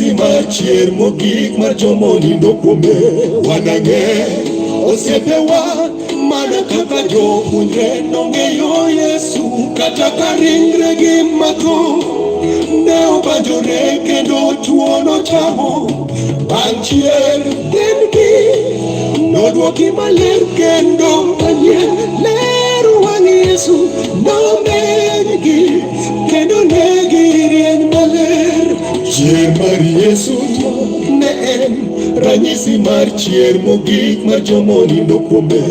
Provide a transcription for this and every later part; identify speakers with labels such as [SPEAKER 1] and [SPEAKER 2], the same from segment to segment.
[SPEAKER 1] ranyisi mar chier mogik mar jomonindo kuome. Wanang'e osiepewa mana kaka jopuonjre nong'eyo Yesu kata ka ringregi matho ne obanjore kendo tuo nochamo. Bang' chier dendgi nodwoki maler kendo manyien. Ler wang' Yesu nomenygi kendo ne girieny maler. Chier mar Yesu ne en ranyisi mar chier mogik mar jomonindo kuome.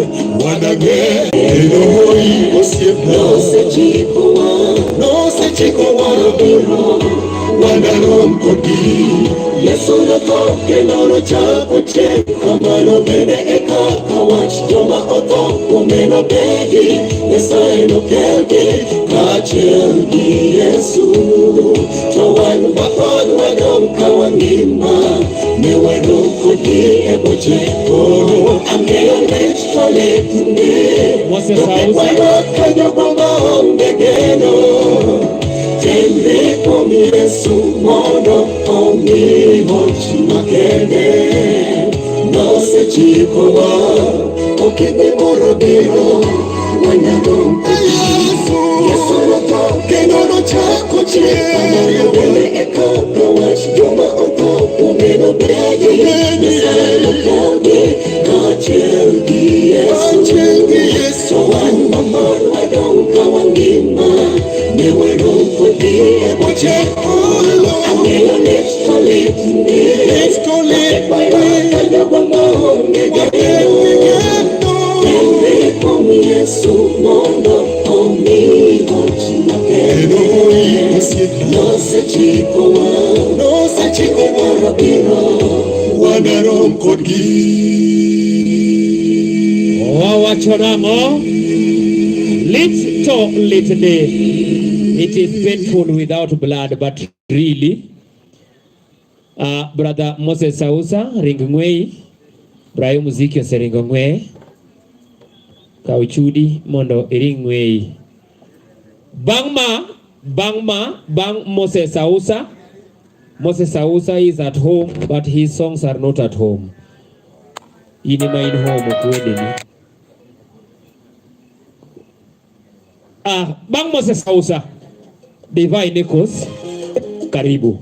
[SPEAKER 1] Wanang'e kendo hoi osiepna
[SPEAKER 2] Nosechikowa,
[SPEAKER 1] nosechikowa biro wanarom kodi.
[SPEAKER 2] Yesu notho kendo nochako chier, kamano bende e kaka wach joma otho kuome nobedi. Nyasaye nokelgi kaachiel gi Yesu. To wan mapod wadong' ka wangima, ne warom kodgi e boche polo. Ang'eyo lit to lit ndi,
[SPEAKER 3] Moses
[SPEAKER 2] to kik
[SPEAKER 3] Ausa.
[SPEAKER 2] wayud ka jogo maonge geno. Tenre kuom Yesu mondo omi hoch makende. Nosechikowa okinyi moro biro wanyalo
[SPEAKER 1] Yesu
[SPEAKER 2] Yesu notho
[SPEAKER 1] kendo nochako chier.
[SPEAKER 2] Kamano bende e kaka wach joma otho kuome nobedi. Nyasaye nokelgi kaachiel gi Yesu.
[SPEAKER 1] Kaachiel gi Yesu.
[SPEAKER 2] To wan mamor wadong' ka wangima, ne warom kodgi e boche polo. Ang'eyo lit to lit ndi,
[SPEAKER 1] Lit to lit
[SPEAKER 2] kik wayud ka jogo maonge geno. Tenre kuom Yesu mondo omi hoch
[SPEAKER 1] Kendo
[SPEAKER 2] makende.
[SPEAKER 1] hoi osiepna
[SPEAKER 2] Nosechikowa,
[SPEAKER 1] nosechikowa
[SPEAKER 2] moro biro,
[SPEAKER 1] wanarom kodgi.
[SPEAKER 3] Wawacho nang'o? Lit to lit ndi. It is painful without blood, but really. Brother Moses Ausa, ring ng'weyi. Brayo muziki oseringo ng'weye. Kaw chudi mondo iring ng'weyi. Bang' ma, bang' ma, bang' Moses Ausa, Moses Ausa is at home, but his songs are not at home. In ema in home, ok wendeni. Ah, bang' Moses Ausa, Divine Nichols, karibu.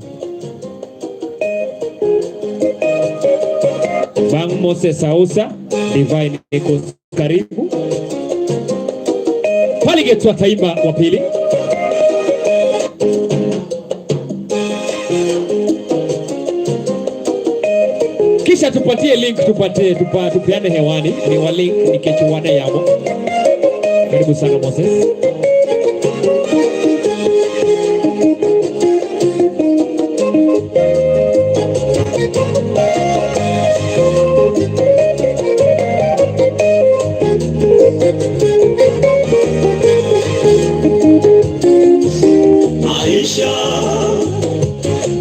[SPEAKER 3] Bang' Moses Ausa, Divine Nichols, karibu. Paliget wataimba wa pili. Kisha tupatie link, tupatie tupeane hewani, ni wa link nikech wane yamo. Karibu sana Moses.
[SPEAKER 2] Maisha,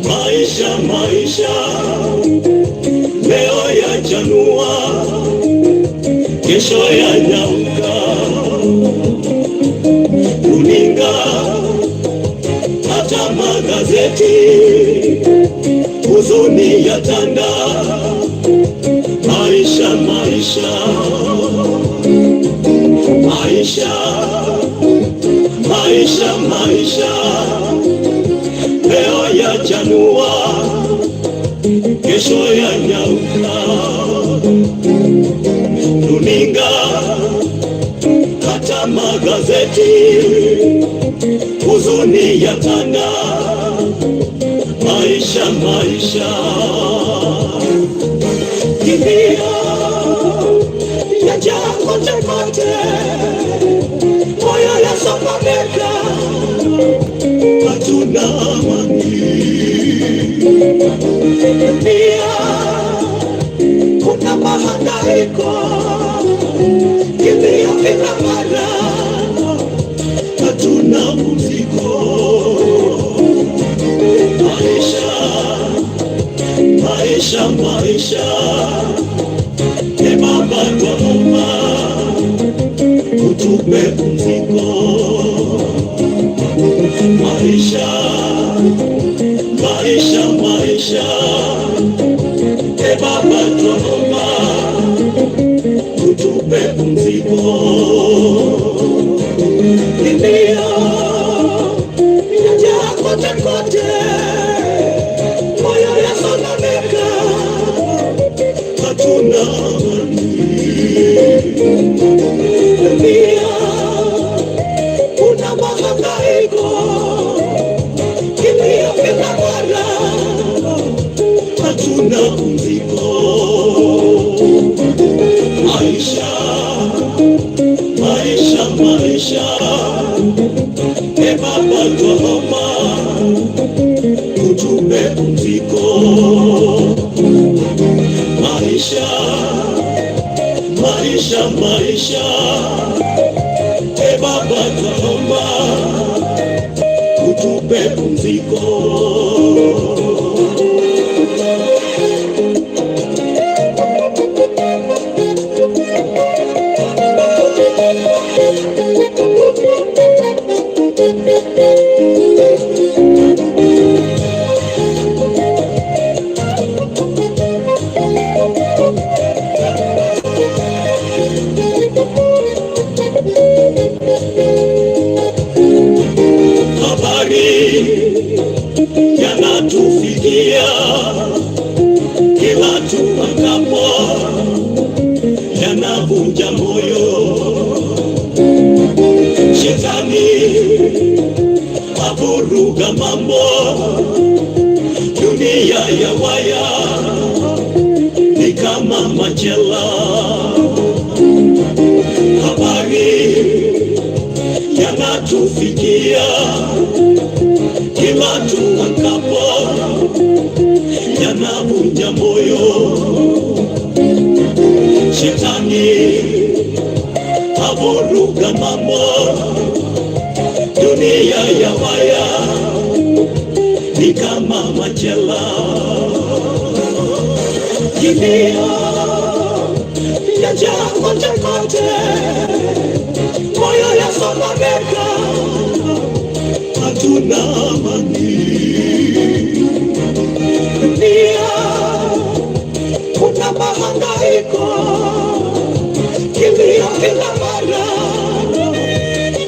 [SPEAKER 2] maisha, maisha, leo yachanua, kesho yanyauka. Runinga, hata magazeti, huzuni yatanda. Maisha, maisha, maisha, maisha, maisha, leo yachanua, kesho yanyauka. Runinga, hata magazeti, huzuni yatanda. Maisha, maisha, kimbia yajaa kote kote, moyo yasononeka, hatuna amani. Dunia kuna mahangaiko, kilio kila mara, hatuna pumziko. Maisha, maisha, maisha, e Baba twaomba utupe pumziko. Maisha, maisha, maisha, E Baba twaomba utupe pumziko. Kilio inajaa kote kote, moyo yasononeka, hatuna amani. Dunia kuna mahangaiko, kilio kila mara, hatuna pumziko. Maisha, maisha, maisha, e Baba twaomba utupe pumziko. Maisha, maisha, maisha, e Baba twaomba utupe pumziko. Habari yanatufikia kila tuamkapo, yanavunja moyo. Shetani avuruga mambo, dunia ya waya ni kama machela. Habari yanatufikia kila tuamkapo, yanavunja moyo. Shetani avuruga mambo, dunia ya waya ni kama machela. Kilio yajaa kote kote, moyo yasononeka, hatuna amani. Dunia kuna mahangaiko, kilio kila mara,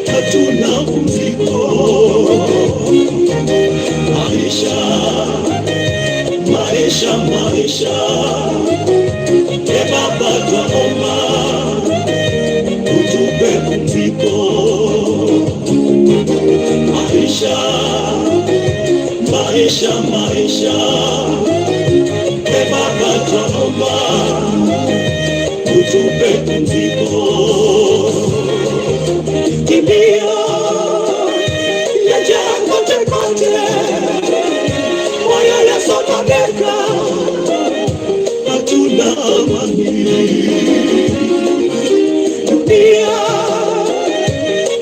[SPEAKER 2] hatuna pumziko. Maisha, maisha, maisha, e Baba twaomba utupe pumziko. Maisha, maisha, maisha, e Baba twaomba utupe pumziko. Kilio yajaa kote kote, moyo yasononeka, hatuna amani. Dunia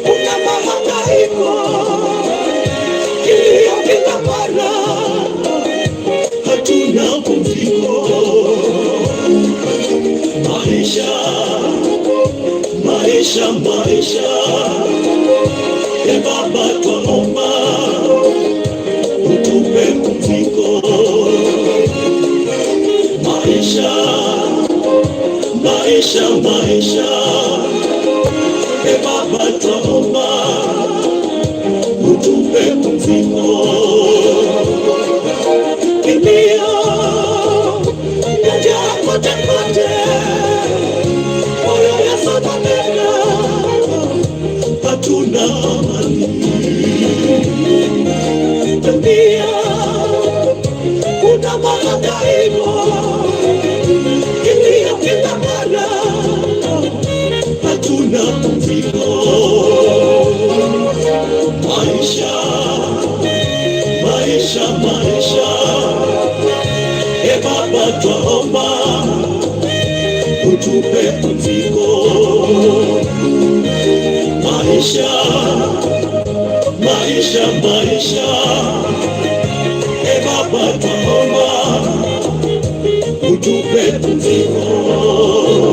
[SPEAKER 2] kuna mahangaiko, kilio kila mara, hatuna pumziko. Maisha, maisha, maisha, e Baba twaomba utupe pumziko. Maisha, maisha, maisha, e Baba twaomba utupe pumziko. Kilio yajaa kote kote, moyo yasononeka, hatuna amani. Dunia kuna mahangaiko, kilio kila mara, hatuna pumziko. Maisha, maisha, maisha, e Baba twaomba utupe pumziko. Maisha, maisha, maisha, e Baba twaomba utupe pumziko.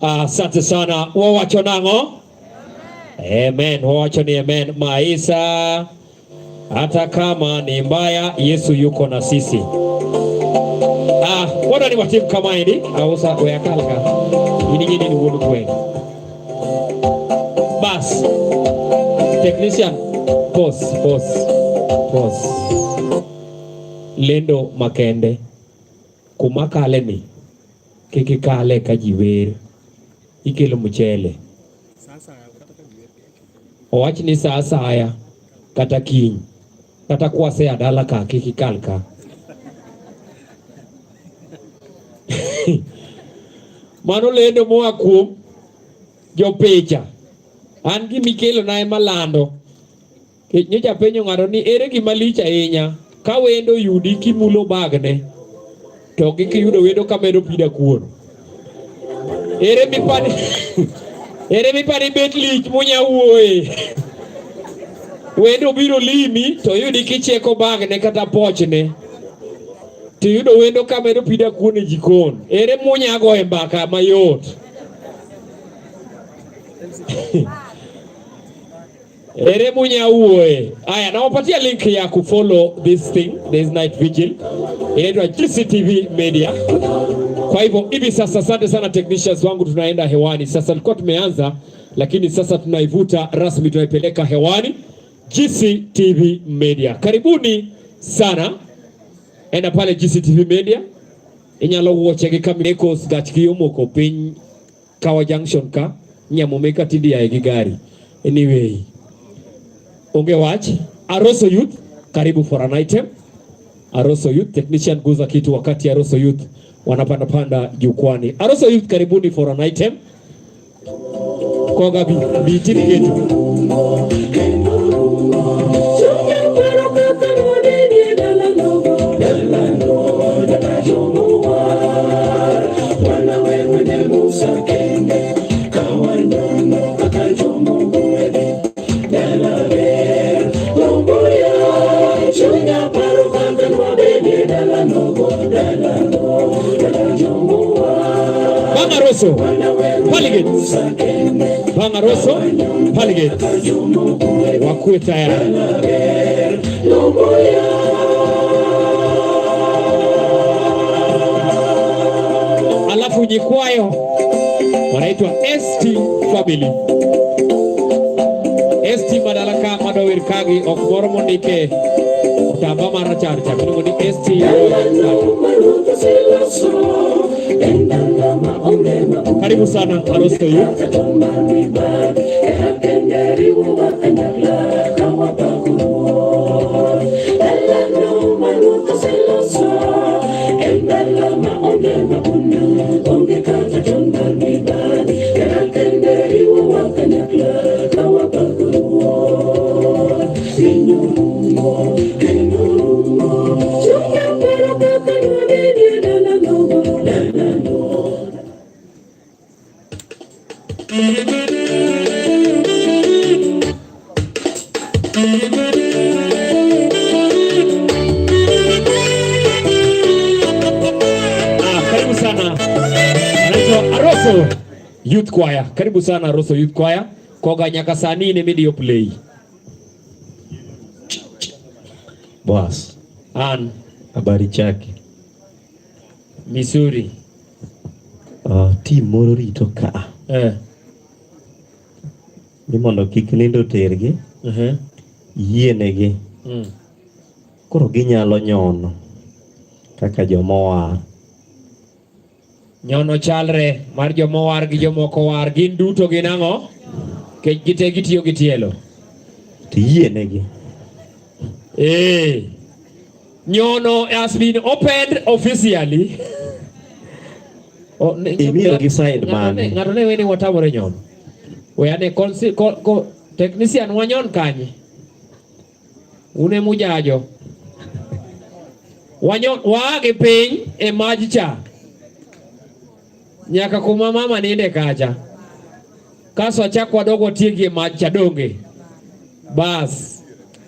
[SPEAKER 3] Asante sana. Wawacho nang'o? Amen. Wawacho ni amen. Maisha hata kama ni mbaya, Yesu yuko na sisi. Ah, wadwa ni watim kamaendi ausa we akal ka in ing'e ni wuod gweng'. Bas, technician, pause, pause, pause. Lendo makende kuma kale ni kik ikale ka ji wer ikelo mchele owach ni sa asaya kata kiny kata kwasea dala ka kik ikal ka. Mano lendo moa kuom jopicha. An gimikelo na ema lando. Nyocha penjo ng'ato ni ere gima lich ahinya ka wendo yudi kimulo bagne to gi kiyudo wendo kamedo pi dakuon. Ere mipani ere mipani bet lich munya wuoye. Wendo biro limi to yudi kicheko bagne kata pochne. To yudo wendo kamedo pi dakuon e jikon. Ere munya goye mbaka mayot. Ere munya wuoye. Aya, nawapatia link ya kufollow this thing, this night vigil. Inaitwa GCTV Media. Kwa hivyo hivi sasa, asante sana technicians wangu, tunaenda hewani sasa. Tulikuwa tumeanza, lakini sasa tunaivuta rasmi, tunaipeleka hewani GCTV Media. Karibuni sana, enda pale GCTV Media, inyalo wuoche gi kamikos gachgi omoko piny Kawa Junction ka nyamo meka tindi yae gi gari. Anyway, onge wach. Aroso Youth, karibu for an item. Aroso Youth, technician guza kitu wakati Aroso Youth wanapanda panda jukwani. Aroso Youth, karibuni for an item. Koga bi biti ketu. Bang Aroso, Paligate. Bang Aroso, Paligate. Wakuwe tayari. Alafu nyikwayo wanaitwa ST Family. ST Madalaka madowir kagi ok moro mondike otamba marachar cha miluongo ni ST. Karibu sana Aroso Youth. Ah, karibu sana. Anaitwa Aroso Youth Choir. Karibu sana Aroso Youth Choir. Koga nyaka sani ne midiyo play.
[SPEAKER 4] Boss,
[SPEAKER 3] An
[SPEAKER 4] habari chake.
[SPEAKER 3] Missouri.
[SPEAKER 4] Team moro rito ka ni mondo kik nindo tergi, yienegi. Koro ginyalo nyono kaka joma owar.
[SPEAKER 3] Nyono chalre mar joma owar gi joma ok owar gin duto gin ang'o? Kech gite gitiyo gi tielo.
[SPEAKER 4] To yienegi.
[SPEAKER 3] Nyono has been opened officially. Oh,
[SPEAKER 4] Imiyo gi side mane?
[SPEAKER 3] Ng'ato ne weni watamore nyono. We ane konsi, ko, ko, technician wanyon kanye? Une mujajo. Wanyon waa gi piny e maj cha. Nyaka kuma mama ninde kacha. Kaso achak wadog watieki e maj cha donge. Bas.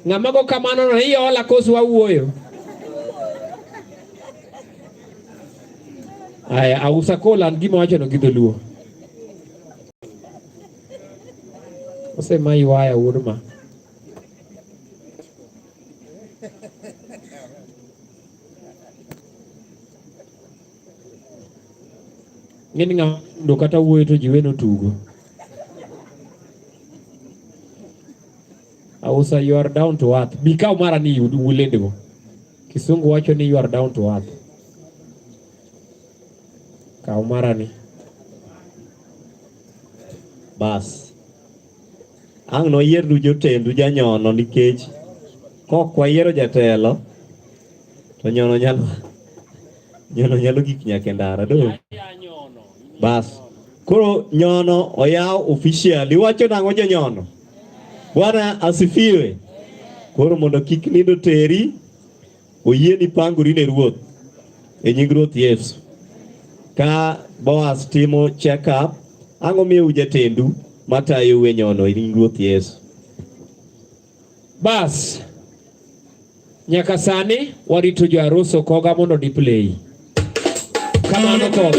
[SPEAKER 3] Ng'ama go kamano no iola koso wawuoyo. Aya, ausa kola an gima wacho no gi dholuo. Osemayi waya wuod ma. Ng'eni ng'ama kata wuoyo to ji weno tugo. Ausa, you are down to earth. Bi kaw mara ni yud wulendgo. Kisungu wacho ni you are down to earth. Kaw mara ni.
[SPEAKER 4] Bas. Ang' noyiernu jotendu janyono nikech kok wayiero jatelo to nyono nyalo gik nyaka e ndara do. Bas. Koro nyono oyaw officially. Iwacho nang'o jonyono? Bwana asifiwe. Koro mondo kik nindo teri, oyieni pangori ne Ruoth e nying Ruoth Yesu. Ka Boaz timo check up, ang'o miyou jatendu matayou e nyono e nying Ruoth Yesu?
[SPEAKER 3] Bas. Nyaka sani warito jo aruso koga mondo di play. Kamano koga.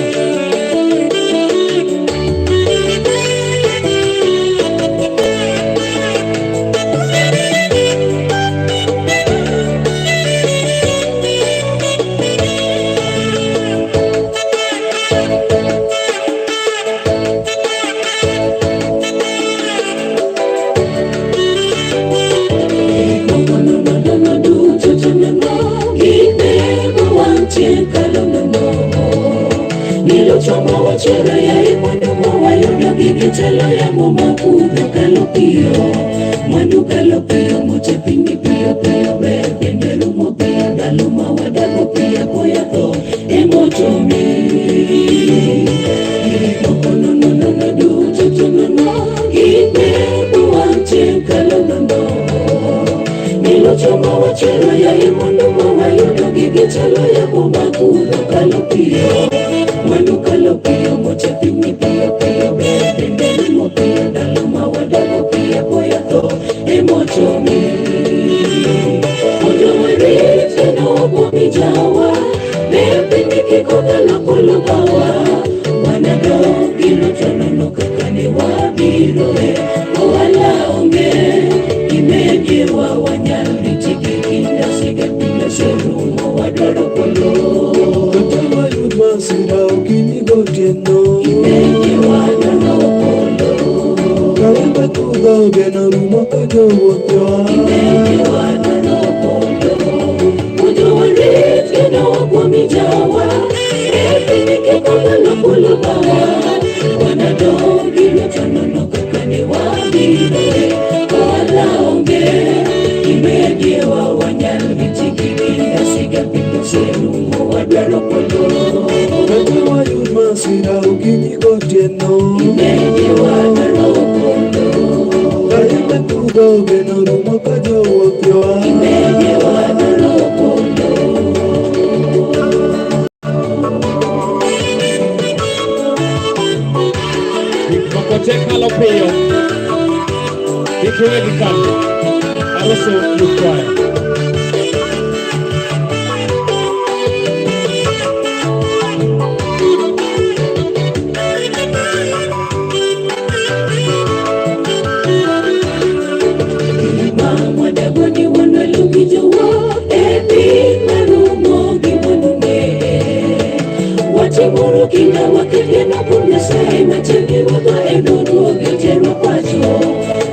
[SPEAKER 2] Gitelo yamo makudho kalo piyo, mwandu kalo piyo, moche piny piyo piyo, ber bende rumo piyo, ndalo ma wadago piyo apoya tho emochomi. Gik moko nono nono duto to nono, gik mebo wang' chieng' kalo nono. Nilocho ma wachero yaye mwandu ma wayudo gigi chalo yamo makudho kalo piyo, mwandu kalo piyo, moche piny piyo piyo, ber bende rumo piyo, ndalo ma wadago piyo apoya tho emochomi. Mondo warit kendo kuom mijawa, ber piny kik okalo polo bawa, wanadok gino to nono kaka ne wabiro e ohala onge, imediewa wanyal riti gi kinda siga piny oserumo wadwaro polo.
[SPEAKER 1] Kata wayud masira okinyi gotieno.
[SPEAKER 2] Imediewa dwaro polo.
[SPEAKER 1] Kawembe kudho geno rumo ka jowuoth ywak.
[SPEAKER 2] Imediewa dwaro polo. Mondo warit kendo kuom mijawa, e piny kik okalo polo bawa, wanadok gino to nono kaka ne wabiro e ohala onge, imediewa wanyal riti gi kinda siga piny oserumo wadwaro polo.
[SPEAKER 1] Kata wayud masira okinyi gotieno.
[SPEAKER 2] Imediewa dwaro polo.
[SPEAKER 1] Kawembe kudho geno rumo ka jowuoth ywak.
[SPEAKER 2] Imediewa dwaro polo.
[SPEAKER 3] Gik moko te kalo piyo. Kik iwe gi kalo. Aruso Youth Choir.
[SPEAKER 2] Mama wadagoni wanwalugi jowo e piny marumo gi mwandune. Watimuru kinda waket geno kuom Nyasaye machiegni ruodhwa enoduogi oterwa pacho.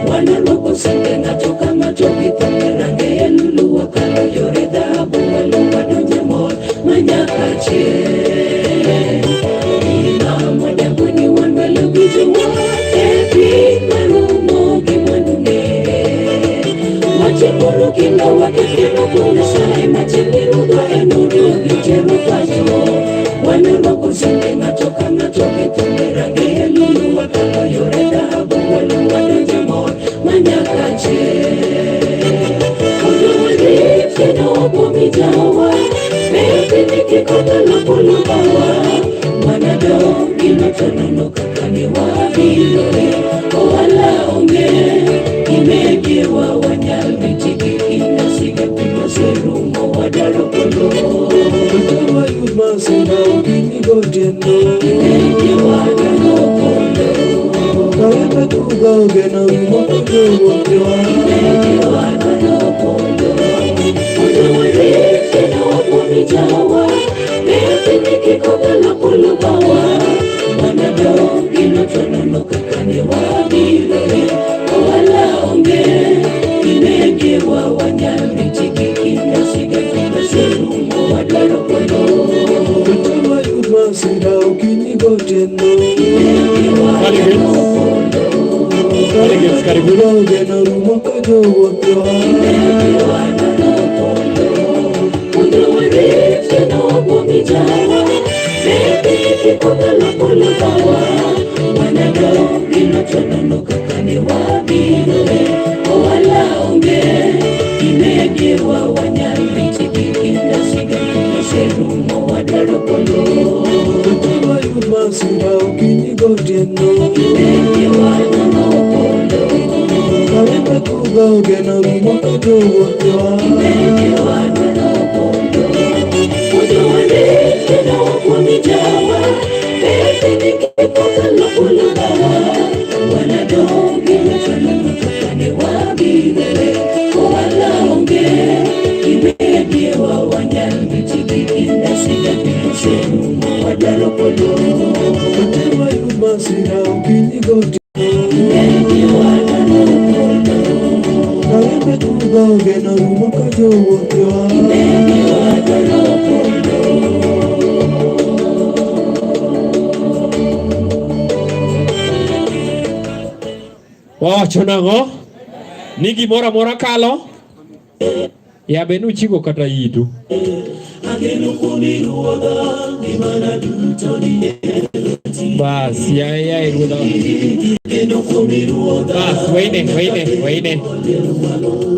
[SPEAKER 2] Wanarwako sende ng'ato ka ng'ato gi thumbe rangeye lulu wakalo yore dhahabu walu wadonje mor manyaka chieng'. Mama wadagoni wanwalugi jowo e piny marumo gi mwandune. Watimuru kinda waket geno kuom Nyasaye machiegni ruodhwa enoduogi oterwa pacho. Wanarwako sende ng'ato ka ng'ato gi thumbe rangeye lulu wakalo yore dhahabu walu wadonje mor manyaka chieng'. Mondo warit kendo kuom mijawa, ber piny kik okalo polo bawa, wanadok gino to nono kaka ne wabiro e ohala onge, imediewa wanyal riti gi kinda siga piny oserumo wadwaro polo.
[SPEAKER 1] Kata wayud masira okinyi gotieno.
[SPEAKER 2] Imediewa dwaro polo.
[SPEAKER 1] Kawembe kudho
[SPEAKER 2] ogeno rumo ka jowuoth Kata wayud masira okinyi gotieno.
[SPEAKER 3] Delegates, karibuni.
[SPEAKER 2] Ogeno rumo ka jowuoth Kata wayud masira okinyi gotieno. Kawembe kuga ogeno rumo ka jowuoth Kata wayud masira okinyi gotieno. Kawembe kuga ogeno rumo ka jowuoth
[SPEAKER 3] Wawacho nang'o? Ni gimoro amora kalo? Ya be nuchiko kata itu. Bas, yaye yaye ruodha. Bas, waine, waine, waine.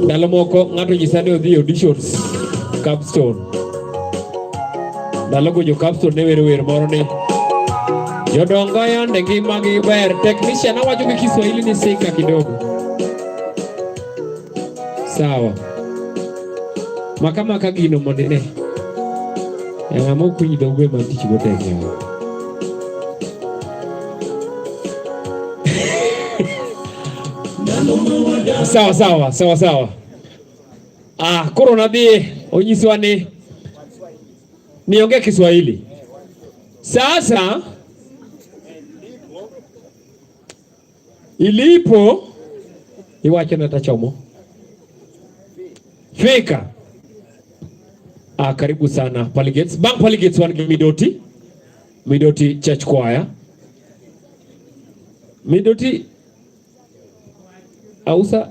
[SPEAKER 3] Ndalo moko ng'ato nyisa ni odhi auditions Capstone. Ndalogo jo Capstone ne wero wer moro ni jodongo yande ngimagi ber. Technician awacho gi Kiswahili ni sika kidogo. Sawa. Maka maka gino mondo ine. Ng'ama ok winj dhoge ma tich go tek yawa. Sawa sawa sawa sawa. Ah, koro nadhi onyiswa ni niongee Kiswahili. Sasa ilipo iwacho na tachomo fika. Ah, karibu sana Paligates. Bang Paligates wan gi Midoti. Midoti Church Choir. Midoti Ausa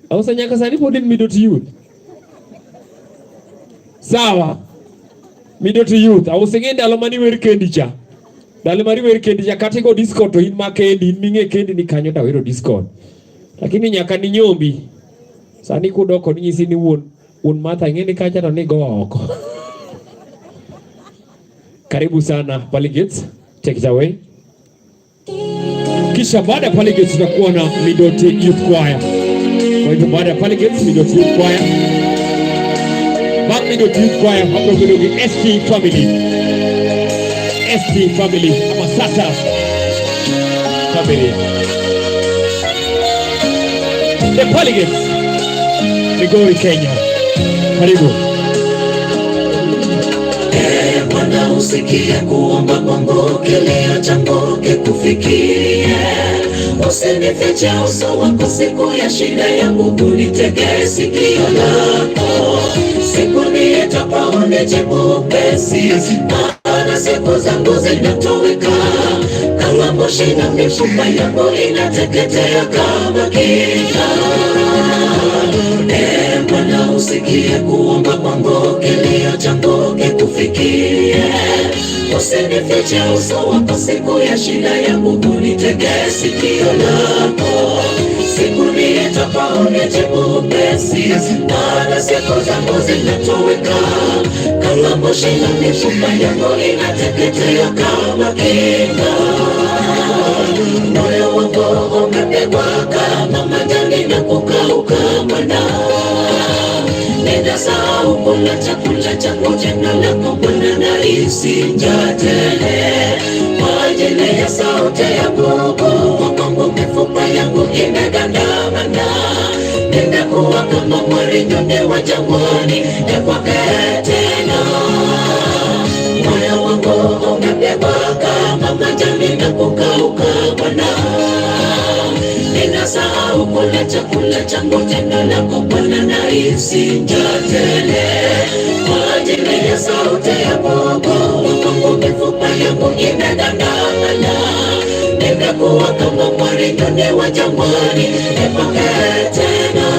[SPEAKER 3] Ausa nyaka sani pod en Midoti Youth. Sawa. Midoti Youth. Ausa ing'e ndalo mani wer kendi cha. Ndalo mani wer kendi cha kata igo disco to in ma kendi, in ming'e kendi ni kanyo tawero disco. Lakini nyaka ni nyombi. Sani kudoko ni nyisi ni wuon wuon Martha ing'e ni kacha to ni go oko. Karibu sana Paligates. Take it away. Kisha baada ya Paligates tutakuwa na Midoti Youth Choir. Kwa hivyo baada ya Paligates, Midoti Youth Choir. Bang Midoti Youth Choir hapo kidogo ST Family. ST Family ama Sasa Family. The Paligates. Migori, Kenya. Karibu.
[SPEAKER 2] Bwana usikie kuomba kwangu, kilio changu kikufikie. Usinifiche uso wako siku ya shida yangu, unitegee sikio lako. Siku niitapo unijibu upesi, maana siku zangu zinatoweka kama moshi na mifupa yangu inateketea kama kinga. Ee Bwana usikie kuomba kwangu, kilio changu kikufikie. Usinifiche uso wako siku ya shida yangu, unitegee sikio lako. Siku niitapo unijibu upesi, maana siku zangu zinatoweka kama moshi na mifupa yangu inateketea kama kinga. Moyo wangu umepigwa kama majani na kukauka Bwana. Ninasahau kula chakula changu, jina lako Bwana nahisi njaa tele. Kwa ajili ya sauti ya Mungu kwangu mifupa mifupa yangu imegandamana. Nimekuwa kama mwari nyonge wa jangwani, nipokee tena. Moyo wangu umebebwa kama majani na kukauka Bwana. Ninasahau kula chakula changu, tendo lako Bwana nahisi njaa tele. Kwa ajili ya sauti ya Mungu wangu mifupa yangu imegandamana. Nimekuwa kama mwari nyonge wa jangwani, nipokee tena.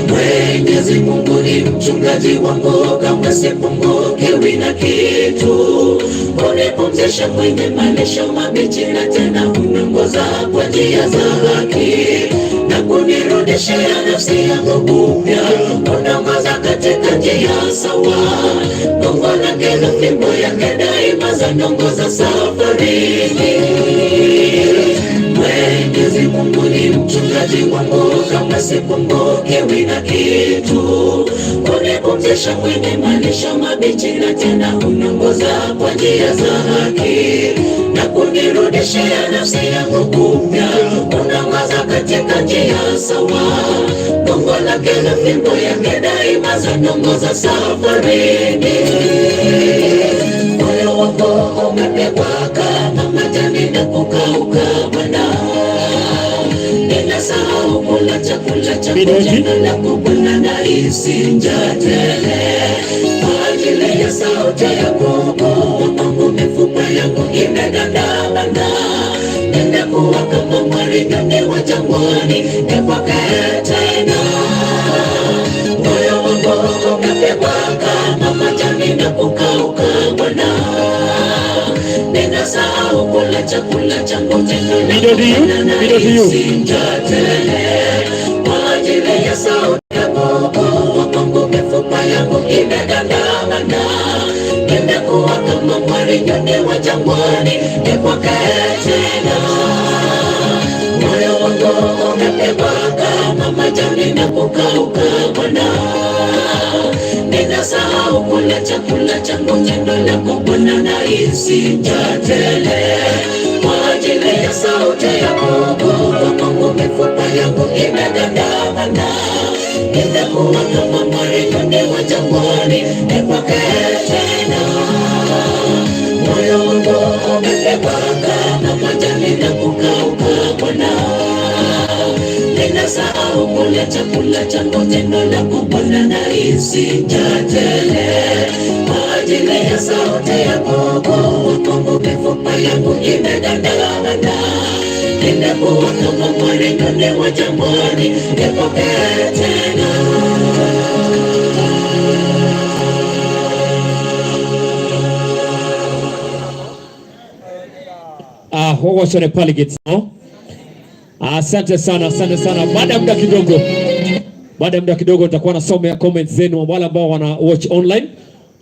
[SPEAKER 2] Mwenyezi Mungu ni mchungaji wangu, kamwe sipungukiwi na kitu. Hunipumzisha kwenye malisho mabichi, na tena huniongoza kwa njia za haki, na kunirudishia nafsi yangu upya. Huniongoza katika njia sawa, gongo lake na fimbo yake daima zaniongoza safarini. Mwenyezi Mungu ni mchungaji wangu, kamwe sipungukiwi na kitu. Hunipumzisha kwenye malisho mabichi, na tena huniongoza kwa njia za haki, na kunirudishia nafsi yangu upya. Huniongoza katika njia sawa, gongo lake na fimbo yake daima zaniongoza safarini. Moyo wangu umepigwa kama majani na kukauka Bwana. Ninasahau kula chakula changu,
[SPEAKER 3] Midoti.
[SPEAKER 2] jina lako Bwana nahisi njaa tele. Kwa ajili ya sauti yako Mungu, mifupa yangu imegandamana. Nimekuwa kama mwari nyonge wa jangwani, nipokee tena. Moyo wangu umepigwa kama majani na kukauka Bwana. Ninasahau kula chakula changu, tendo lako
[SPEAKER 3] Midoti you,
[SPEAKER 2] Bwana
[SPEAKER 3] Midoti you.
[SPEAKER 2] nahisi njaa tele. Kwa ajili ya sauti ya Mungu wangu, mifupa yangu imegandamana. Nimekuwa kama mwari nyonge wa jangwani, nipokee tena. Moyo wangu umepigwa kama majani na kukauka Bwana. Ninasahau kula chakula changu, tendo lako Bwana nahisi njaa tele. Kwa ajili ya sauti ya Mungu wangu, mifupa yangu imegandamana. Nimekuwa kama mwari nyonge wa jangwani, nipokee tena. Moyo wangu umepigwa kama majani na kukauka Bwana. Ninasahau kula chakula changu, tendo lako Bwana nahisi njaa tele. Kwa ajili ya sauti ya Mungu wangu, mifupa yangu imegandamana. Nimekuwa kama mwari nyonge wa jangwani, nipokee tena.
[SPEAKER 3] Ah, wawachane pale gates no? Asante sana, asante sana. Baada ya muda kidogo, baada ya muda kidogo nitakuwa nasomea comments zenu wale ambao wana watch online.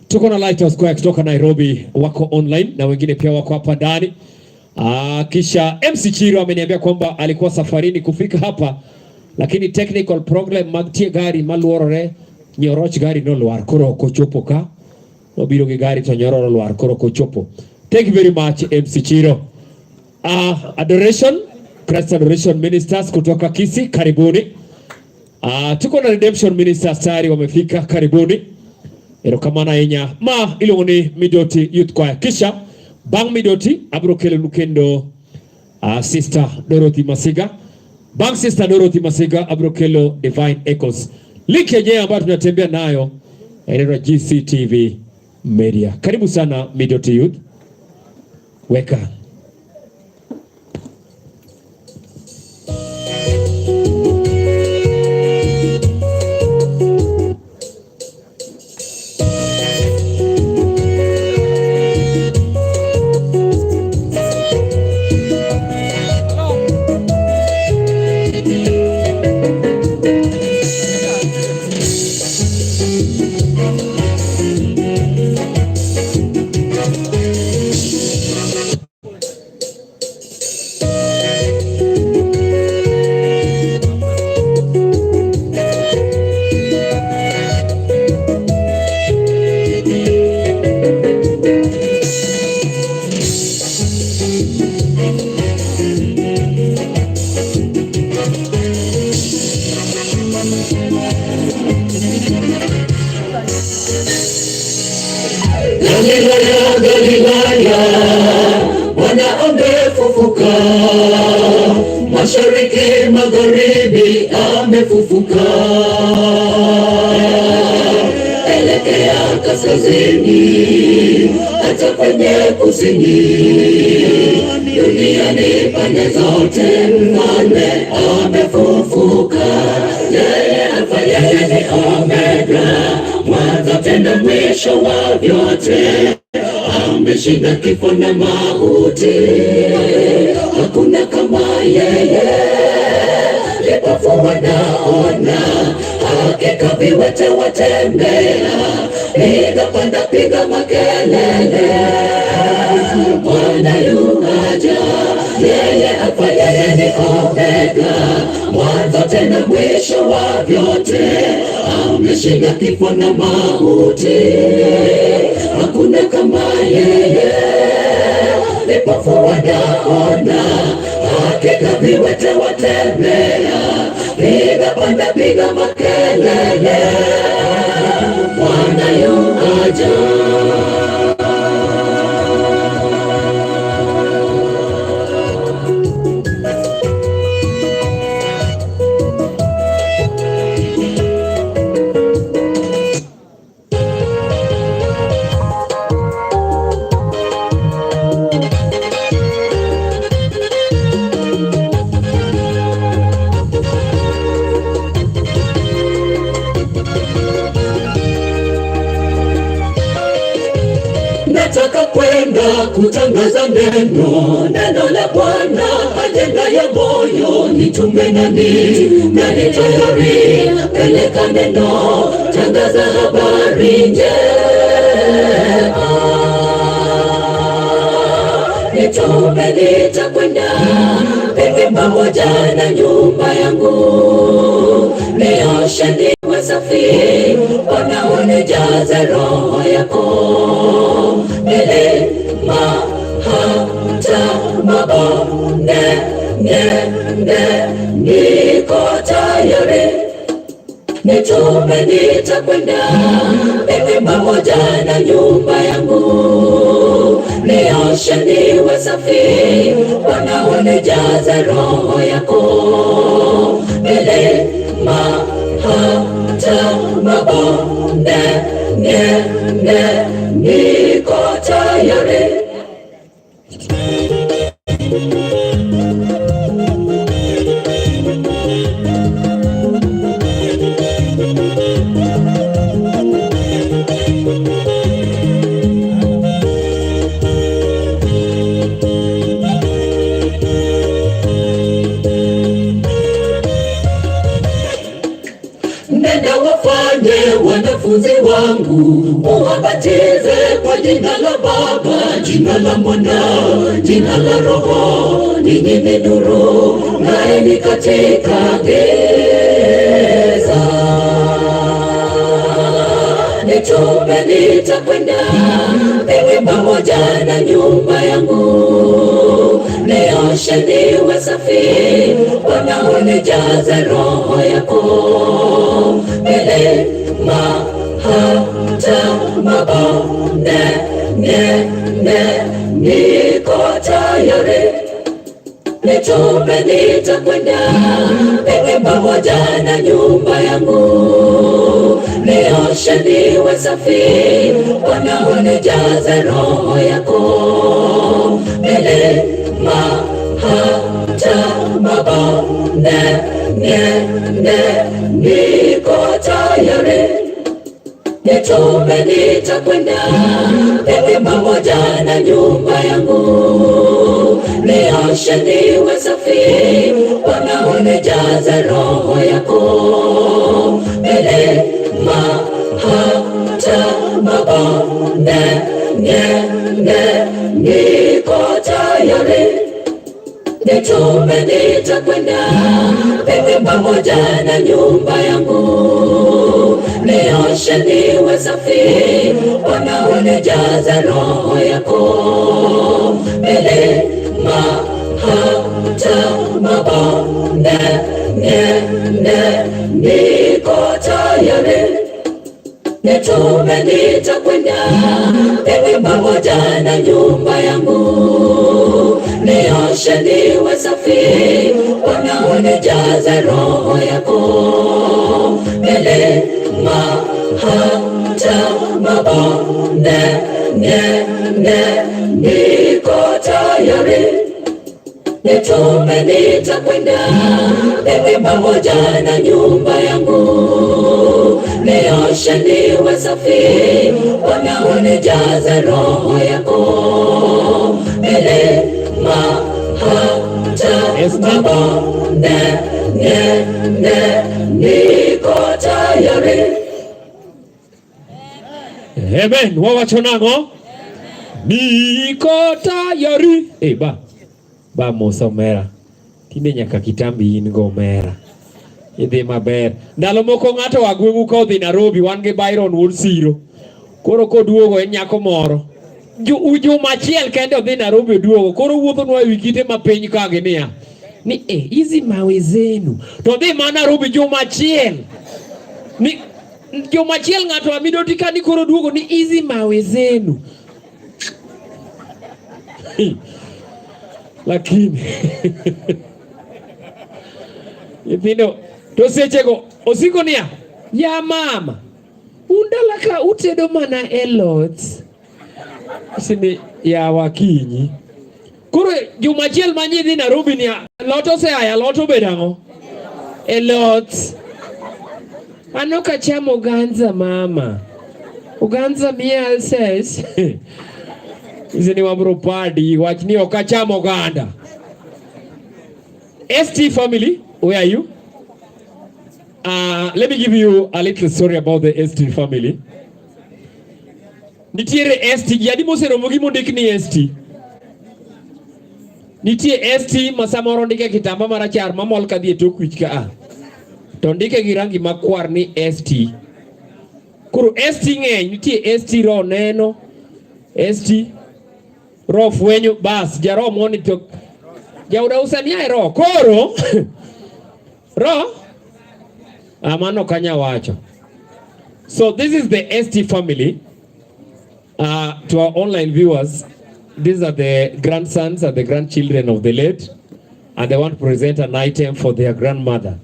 [SPEAKER 3] Tuko na Lighthouse Choir kutoka Nairobi wako online na wengine pia wako hapa ndani. Kisha MC Chiro ameniambia kwamba alikuwa safarini kufika hapa, lakini technical problem mag tie gari maluorore nyoroch gari nolwar koro ok ochopo ka nobiro gi gari to nyororo olwar koro ok ochopo. Thank you very much, MC Chiro. Adoration Christ Adoration Ministers kutoka Kisii, karibuni. Tuko na Redemption Ministers tayari wamefika, karibuni. Erokamano ahinya. Ma iluongo ni Midoti Youth Choir. Kisha bang' Midoti abiro kelonu kendo Sister Dorothy Masiga. Bang' Sister Dorothy Masiga abiro kelo Divine Echoes. Link yenyewe ambayo tunatembea nayo inaitwa GCTV Media. Karibu sana Midoti Youth. Weka.
[SPEAKER 2] Amefufuka, mashariki magharibi, amefufuka. Elekea kaskazini, hata kwenye kusini, duniani pande zote, mfalme amefufuka. Yeye Alfa, yeye ni Omega, mwanzo tena mwisho wa vyote ameshinda kifo na mauti, hakuna kama yeye. Vipofu wanaona, hakika viwete watembea, piga panda, piga makelele, Bwana yuaja, yeye Alfa, yeye ni Omega, mwanzo tena mwisho wa vyote, ameshinda kifo na mauti, hakuna kama yeye. Vipofu wanaona, hakika viwete watembea, piga panda, piga makelele, Bwana yuaja. Nataka kwenda kutangaza neno, neno la Bwana, ajenda ya moyo. Nitume nani? Nani tayari? Peleka neno, tangaza habari njema. Nitume, nitakwenda mimi pamoja na nyumba yangu, nioshe niwe safi, Bwana unijaze roho yako milima hata mabonde, nende niko tayari, nitume, nitakwenda mimi pamoja na nyumba yangu, nioshe niwe safi, Bwana unijaze roho yako, milima hata mabonde, nende niko tayari. Nenda wafanye wanafunzi wangu, uwabatize kwa jina la Baba, jina la Mwana, jina la Roho. Ninyi ni nuru, ng'aeni katika giza. Nitume, nitakwenda mimi pamoja na nyumba yangu, nioshe niwe safi, Bwana unijaze roho yako, milima hata mabonde, nende niko tayari nitume, nitakwenda mimi pamoja na nyumba yangu, nioshe niwe safi, Bwana unijaze roho yako, milima hata mabonde, nende niko tayari nitume, nitakwenda mimi pamoja na nyumba yangu, nioshe niwe safi, Bwana unijaze roho yako, milima hata mabonde, nende niko tayari nitume, nitakwenda mimi pamoja na nyumba yangu, nioshe niwe safi, Bwana unijaze roho yako, milima hata mabonde, nende niko tayari nitume, nitakwenda mimi pamoja na nyumba yangu, nioshe Nioshe niwe safi, Bwana unijaze roho yako. Milima hata mabonde, ne ne, niko tayari nitume, nitakwenda mimi pamoja na nyumba yangu. Nioshe niwe safi, Bwana unijaze roho yako. Milima hata mabonde, ne ne, niko tayari.
[SPEAKER 3] Amen. Wawacho nang'o? Niko tayari. Eh, ba. Ba mosa omera. Tinde nyaka kitambi in go omera. Idhi maber. Ndalo moko ng'ato wa gweng'u ka odhi Nairobi, wan gi Byron wuod Siro. Koro koduogo en nyako moro. Juma achiel kende odhi Nairobi oduogo. Koro wuothonwa ewi kite ma piny ka gi niya. Ni eh, hizi mawe zenu. To odhi ma Nairobi juma achiel. Ni juma achiel ng'ato amidoti ka ni koro duogo ni hizi mawe zenu. Lakini nyithindo to sechego osiko niya ya mama un dala ka utedo mana e lot sini yawa kinyi koro juma achiel ma nyidhi Nairobi niya lot oseaya lot obedo ang'o e lot an ok acham oganza mama oganza miya ulcers Hizi ni wabro padi wach ni ok acham oganda. ST family, where are you? Let me give you a little story about the ST family. Nitiere ST, ji adi moseromo gi mondik ni ST? Nitie ST ma samoro ndike kitamba marachar mamol kadhi e tok wich ka a. To ndike gi rangi makwar ni ST. Koro ST ng'eny, nitie ST ro neno, ST ro fwenyo, bas jaro moni to jauda usania e ro. Koro ro mano kanya wacho. So this is the ST family. To our online viewers, these are the grandsons and the grandchildren of the late, and they want to present an item for their grandmother.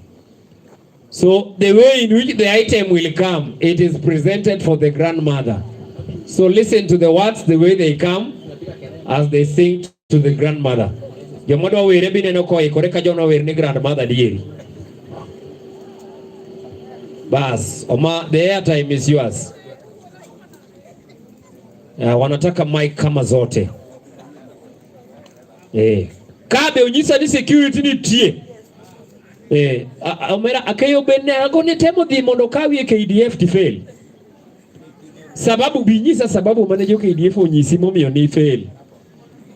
[SPEAKER 3] So the way in which the item will come, it is presented for the grandmother. So listen to the words, the way they come, as they sing to the grandmother. Jomodwa were bineno koikore ka joma wer ni grandmother dieri. Bas, Oma, the airtime is yours. Wanataka mic kama zote. Eh. Kabe onyisa ni security nitie. Eh, omera akeyo bende agone temo dhi mondo kawie KDF ti fail. Sababu binyisa sababu mane jo KDF onyisi momiyo ni fail.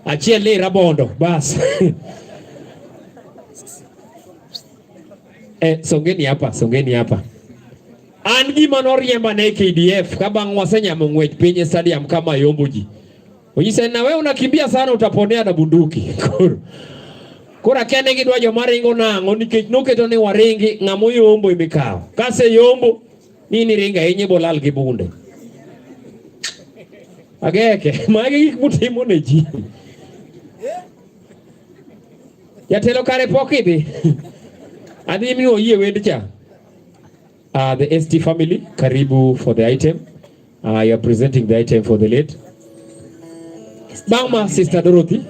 [SPEAKER 3] Achiel ni rabondo, bas. Eh, songeni hapa, songeni hapa. An gima noriemba ne KDF ka bang' wasenyamo ng'wech piny e stadium kama yombo ji. Onyisa na wewe unakimbia sana utaponea na bunduki. Koro koro akia ne gidwa joma ringo nang'o nikech noketo ni waringi ng'ama oyombo emikawo. Kase yombo ni ringo ahinya bolal gi bunde. Ageke, magi gik mutimo ne ji. Jatelo kare pok idhi. Adhi miyo oyie wend cha. The ST family, karibu for the item. You are presenting the item for the late. Bangma, Sister Dorothy,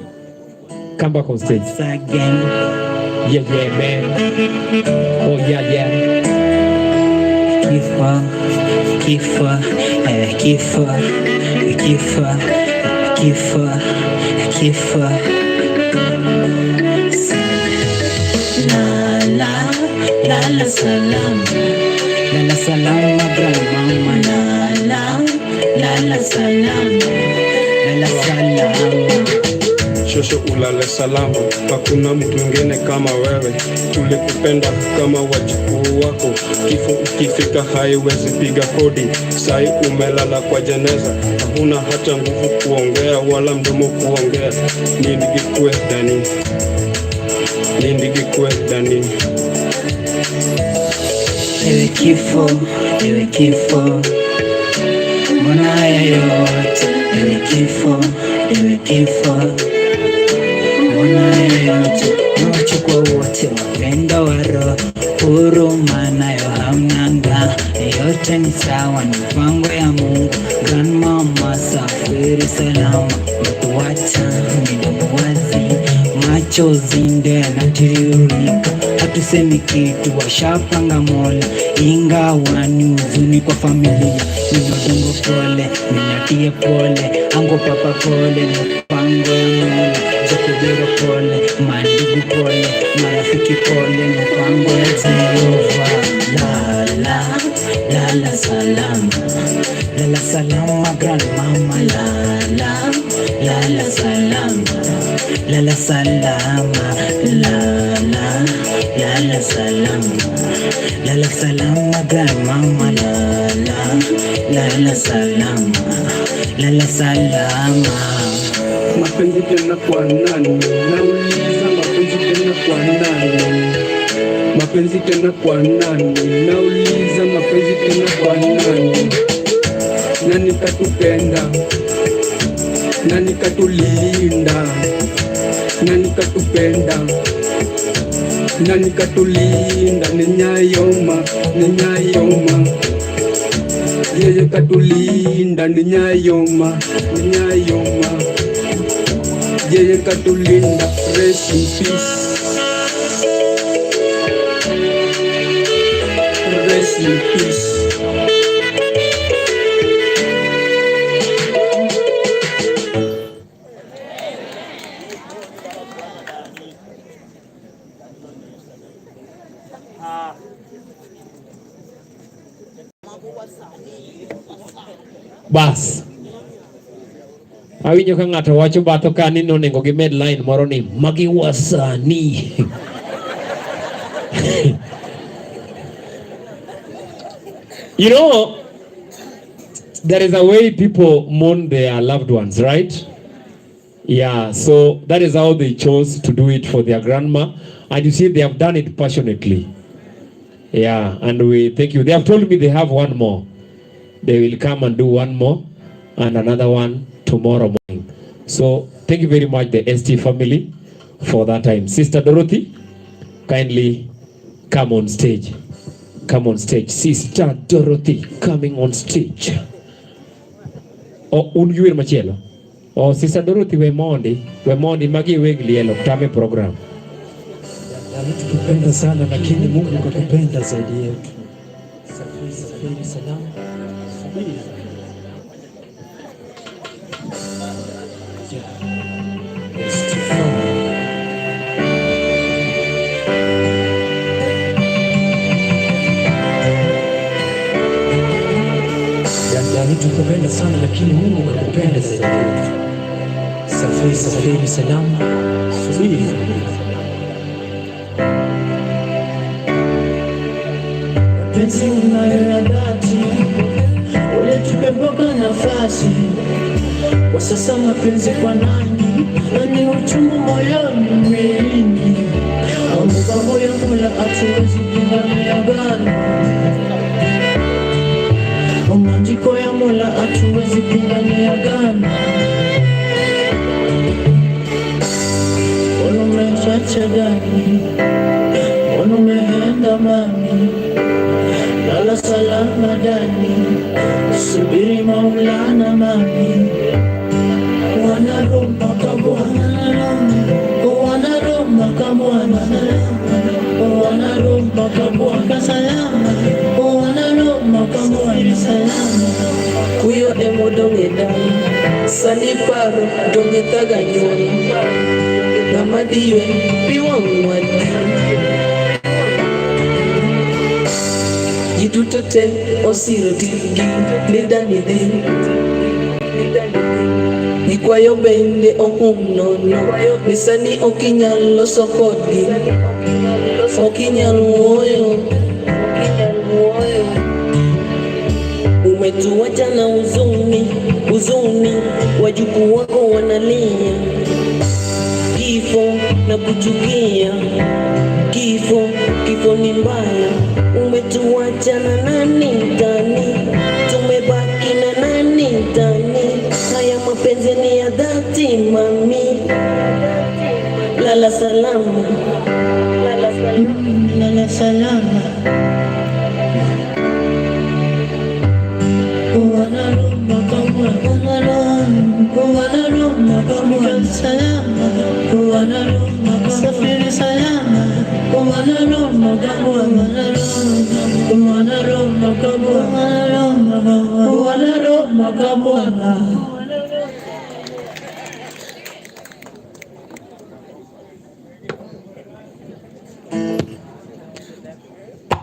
[SPEAKER 3] come back on stage.
[SPEAKER 5] Once again.
[SPEAKER 3] Yeah, yeah, man. Oh, yeah, yeah.
[SPEAKER 5] Kifo, kifo, kifo, kifo, kifo, kifo. La la la salama, la la salama grandmama, la la la la salama, la la salama.
[SPEAKER 6] Shosho ulale salama, hakuna mtu mwingine kama wewe. Tulikupenda kama wajukuu wako, kifo ukifika haiwezi piga hodi. Sai umelala kwa jeneza, hakuna hata nguvu kuongea wala mdomo kuongea. Nindigikwe dani, nindigikwe dani.
[SPEAKER 5] Ewe kifo, ewe kifo, mbona haya yote? Ewe kifo, ewe kifo, mbona haya Ingawa ni mipango ya Mungu. Grandmama safiri salama, umetuacha midomo wazi, machozi ndio yanatiririka, hatusemi kitu, washapanga Mola, ingawa ni huzuni kwa familia. Minodongo pole, minatie pole, ango papa pole, mipango ya Mola, Jakobero pole, mandugu pole, marafiki pole, mipango ya Jehova. La la lala salama, lala salama grandmama, la la lala salama, lala salama, la la lala salama, lala salama grandmama, la la lala salama, lala salama.
[SPEAKER 6] Mapenzi tena kwa nani? Nauliza mapenzi tena kwa nani? Mapenzi tena kwa nani? Nauliza mapenzi tena kwa nani? Nani katupenda? Nani katulinda? Nani katupenda? Nani katulinda? Ni Nyayoma, ni Nyayoma. Yeye katulinda, ni Nyayoma, ni Nyayoma. Yeye katulinda, rest in peace. Rest in peace.
[SPEAKER 3] Bas. Awinjo ka ng'ato wacho batho ka ni nonego gimed line moro ni magi wasanii. You know, there is a way people mourn their loved ones, right? Yeah, so that is how they chose to do it for their grandma. And you see, they have done it passionately. Yeah, and we thank you. They have told me they have one more. They will come and do one more and another one tomorrow morning. So thank you very much, the ST family, for that time. Sister Dorothy, kindly come on stage. Come on stage. Sister Dorothy coming on stage. Oh, un gi wer machielo. Oh, Sister Dorothy we mondi magi weg liel ok tame program.
[SPEAKER 2] Tukupenda sana lakini Mungu kakupenda zaidi yetu. Safiri, safiri salama. Subiri. Yeah. ST family. Yani tukupenda sana lakini Mungu kakupenda zaidi yetu. Safiri, safiri salama. Subiri.
[SPEAKER 5] Mapenzi unayo ya dhati, ulitupe mpaka nafasi. Kwa sasa mapenzi kwa nani? Ni uchungu moyoni mwilini. Mipango ya Mola hatuwezi pinga agano. Maandiko ya Mola hatuwezi pinga agano. Mbona umechacha gani? Mbona umeenda mami? Lala salama dani, subiri Maulana mami. Wanaroma kabwana, wanaroma kabwana, wanaroma kabwana salama, wanaroma kabwana salama.
[SPEAKER 7] Kuyo emodong' e dala, sani paro donge thaga nyuol. Ng'ama diywe pi wang' wadi. Ji duto te osiro tirgi ni dani dhi. Gikwayo bende ohum nono ni sani ok inyal loso kodgi, ok inyal wuoyo. Umetuacha na huzuni, huzuni, wajukuu wako wanalia. Kifo na kuchukia, kifo, kifo ni mbaya. Umetuacha na nani tani, tumebaki na nani tani. Haya mapenzi ni ya dhati mami, lala salama, lala salama,
[SPEAKER 5] Lala salama. Salama, wanaroma, safiri salama, wanaroma, wanaroma, wanaroma, wanaroma, wanaroma.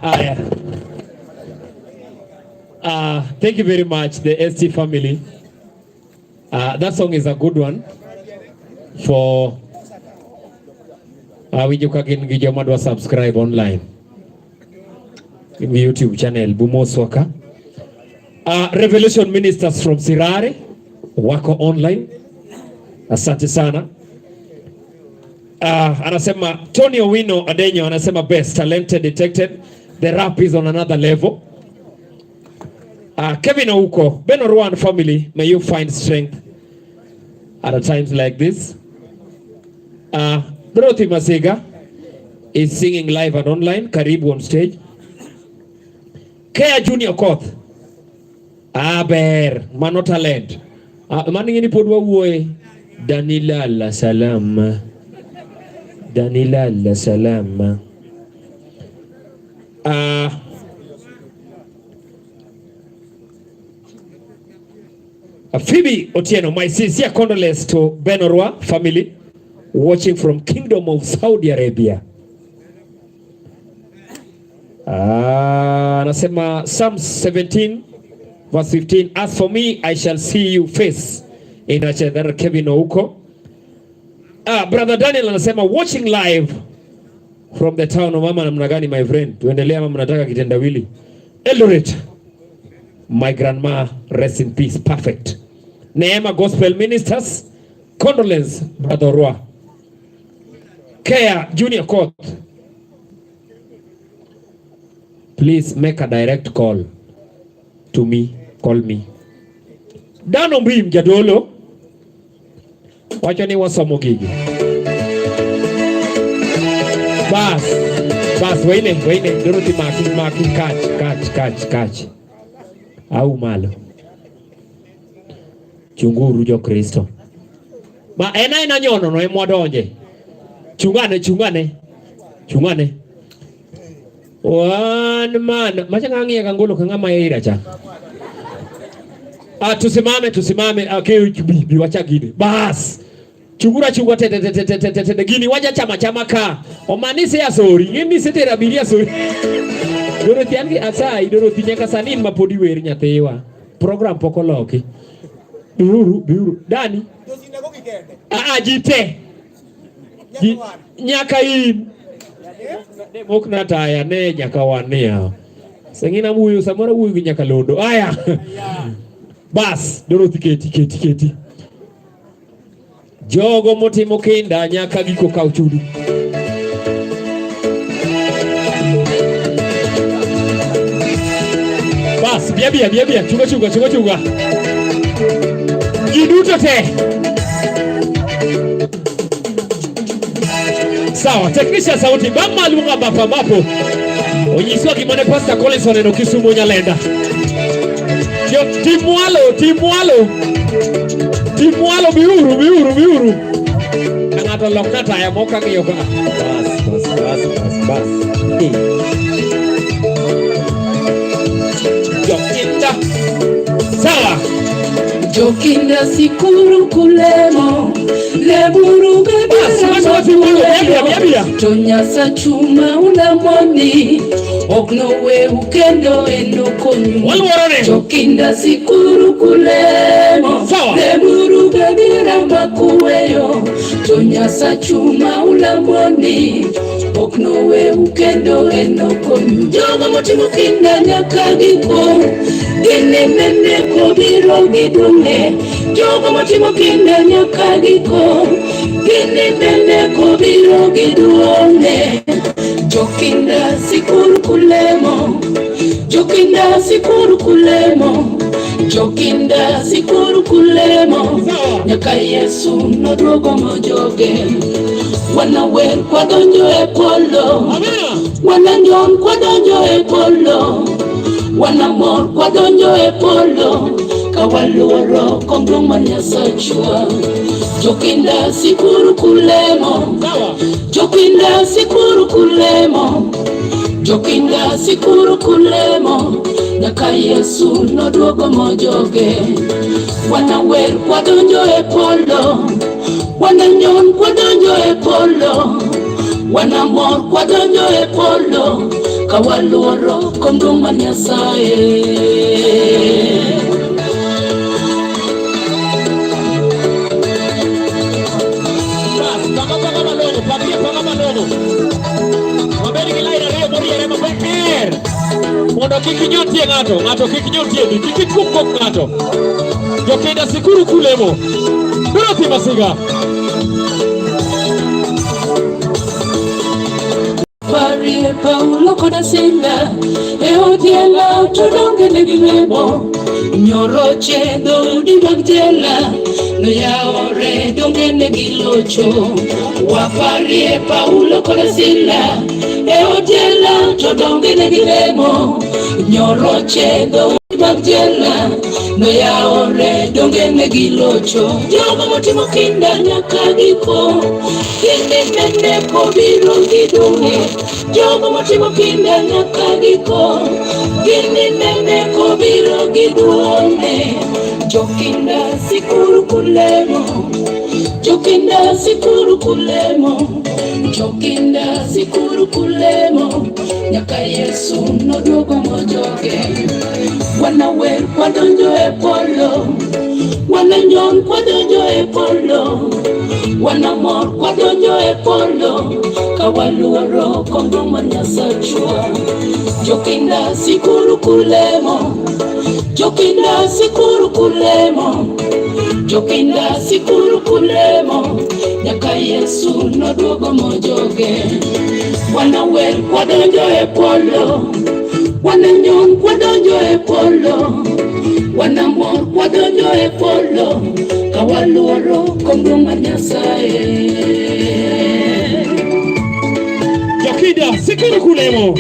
[SPEAKER 3] Aya. Thank you very much, the ST family. That song is a good one for winjo ka gin gi joma dwa subscribe online in YouTube channel Bumoswa ka. Revelation Ministers from Sirare wako online. Asante sana. Anasema Tony Owino Adenyo anasema best talented detected. The rap is on another level. Kevin Ouko, Ben Orwan family, may you find strength at a times like this. Dorothy Masiga is singing live and online. Karibu on stage. Kea Junior Koth. Aber, mano talent. Mano ing'e ni pod wawuoye. Danilala salama. Danilala salama. Phoebe Otieno, my sincere condolence to Ben Orwa family watching from Kingdom of Saudi Arabia. Anasema Psalm 17 verse 15, as for me I shall see you face in Achedar Kevin Ouko. Brother Daniel anasema watching live from the town of mama namna gani my friend? Tuendelee ama mnataka kitendawili? Eldoret. My grandma, rest in peace. Perfect. Neema Gospel Ministers, condolence, Brother Roy. Kea Junior Court. Please make a direct call to me. Call me. Dano Mbim Jadolo. Wacho ni wasomo gigi. Bas. Bas, weine, weine. Dorothy maki, maki, catch, catch, catch, catch. Au malo. Chunguru jo Kristo. Ma en aena nyono no emwadonje. Chungane, chungane. Chungane. One man. Macha ng'ang'iye kangolo kang'ama ira cha. Ah, tusimame, tusimame. Okay, bi wacha gini. Bas. Chungura chungwa te te te te te te te gini waja chama chama ka. Omanise ya sori. Ng'eni setera abiria sori. Dorothy an gi asai Dorothy nyaka sani in mapod iwer nyathiwa. Program pok oloki. Biuru, biuru. Dani. Ah, ji te. Nyaka in. Mok na taya ne nyaka wan niya. Sengina wuoyo samoro wuoyo gi nyaka londo. Aya. Bas, Dorothy keti keti keti. Jogo motimo kinda nyaka giko kaw chudu. Bas, bia bia bia bia, chunga chunga chunga chunga. Ji duto te. Sawa, technician sauti bang' maluonga bafa mapo. Onyiswa gima ne Pastor Collins oneno Kisumu Nyalenda. Timwalo, timwalo. Timwalo biuru, biuru, biuru. Ka ng'ato lokna taya mok ang'iyo ka.
[SPEAKER 4] Bas, bas, bas, bas, bas.
[SPEAKER 3] Jokinda. Sawa.
[SPEAKER 7] Jokinda sikuru kulemo leburu
[SPEAKER 3] Bas, bas, bas, bia, bia, bia.
[SPEAKER 7] To Nyasachuma ulamoni ok noweu kendo enokonyu.
[SPEAKER 3] Waluorore.
[SPEAKER 7] Jokinda sikuru kulemo
[SPEAKER 3] Sawa.
[SPEAKER 7] leburu gadiera makuweyo to Nyasachuma ulamoni ok noweu kendo enokonyu. Jogo motimo kinda nyaka giko ginimene kobiro gidune. Jogo motimo kinda nyaka giko ginimene kobiro giduone. Jokinda sikuru kulemo, Jokinda sikuru kulemo, Jokinda sikuru kulemo, nyaka Yesu noduogo mojoge. Wanawer kwadonjo e polo, wananyon kwadonjo e polo, wanamor kwadonjo e polo, Ka waluoro kom duong' mar Nyasachwa. Jokinda sikuru kulemo. Jokinda sikuru kulemo. Jokinda sikuru kulemo. Nyaka Yesu noduogo mojoge. Wanawer kwadonjo e polo. Wananyon kwadonjo e polo. Wanamor kwadonjo e polo. Ka waluoro kom duong' mar Nyasaye.
[SPEAKER 3] Bas, panga panga malong'o, pangie panga malong'o. Wabed gi line ariyo moriere maber. Mondo kik inyon tie ng'ato, ng'ato kik nyon tiendi, kik ituom kok ng'ato. Jokinda sikuru kulemo. Dorothy Masiga.
[SPEAKER 7] Parie Paulo koda Sila e od jela to donge ne gilemo. Nyoroche dhoudi mag jela noyawore donge ne gilocho. Waparie Paulo koda Sila e od jela to donge ne gilemo. Nyoroche dhoudi mag jela noyawore donge ne gilocho. Jogo motimo kinda nyaka giko gininene kobiro gidung'e. Jogo motimo kinda nyaka giko gininene kobiro giduong'e. Jokinda sikuru kulemo. Jokinda sikuru kulemo. Jokinda sikuru kulemo. Nyaka Yesu noduogo mojoge. Wanawer kwadonjo e polo. Wananyon kwadonjo e polo. Wanamor kwadonjo e polo. Ka waluoro kom duong' mar Nyasachwa. Jokinda sikuru kulemo. Jokinda sikuru kulemo. Jokinda sikuru kulemo. Nyaka Yesu noduogo mojoge. Wanawer kwadonjo e polo. Wananyon kwadonjo e polo. Wanamor kwadonjo e polo. Ka waluoro kom duong' mar Nyasaye.
[SPEAKER 3] Jokinda sikuru kulemo.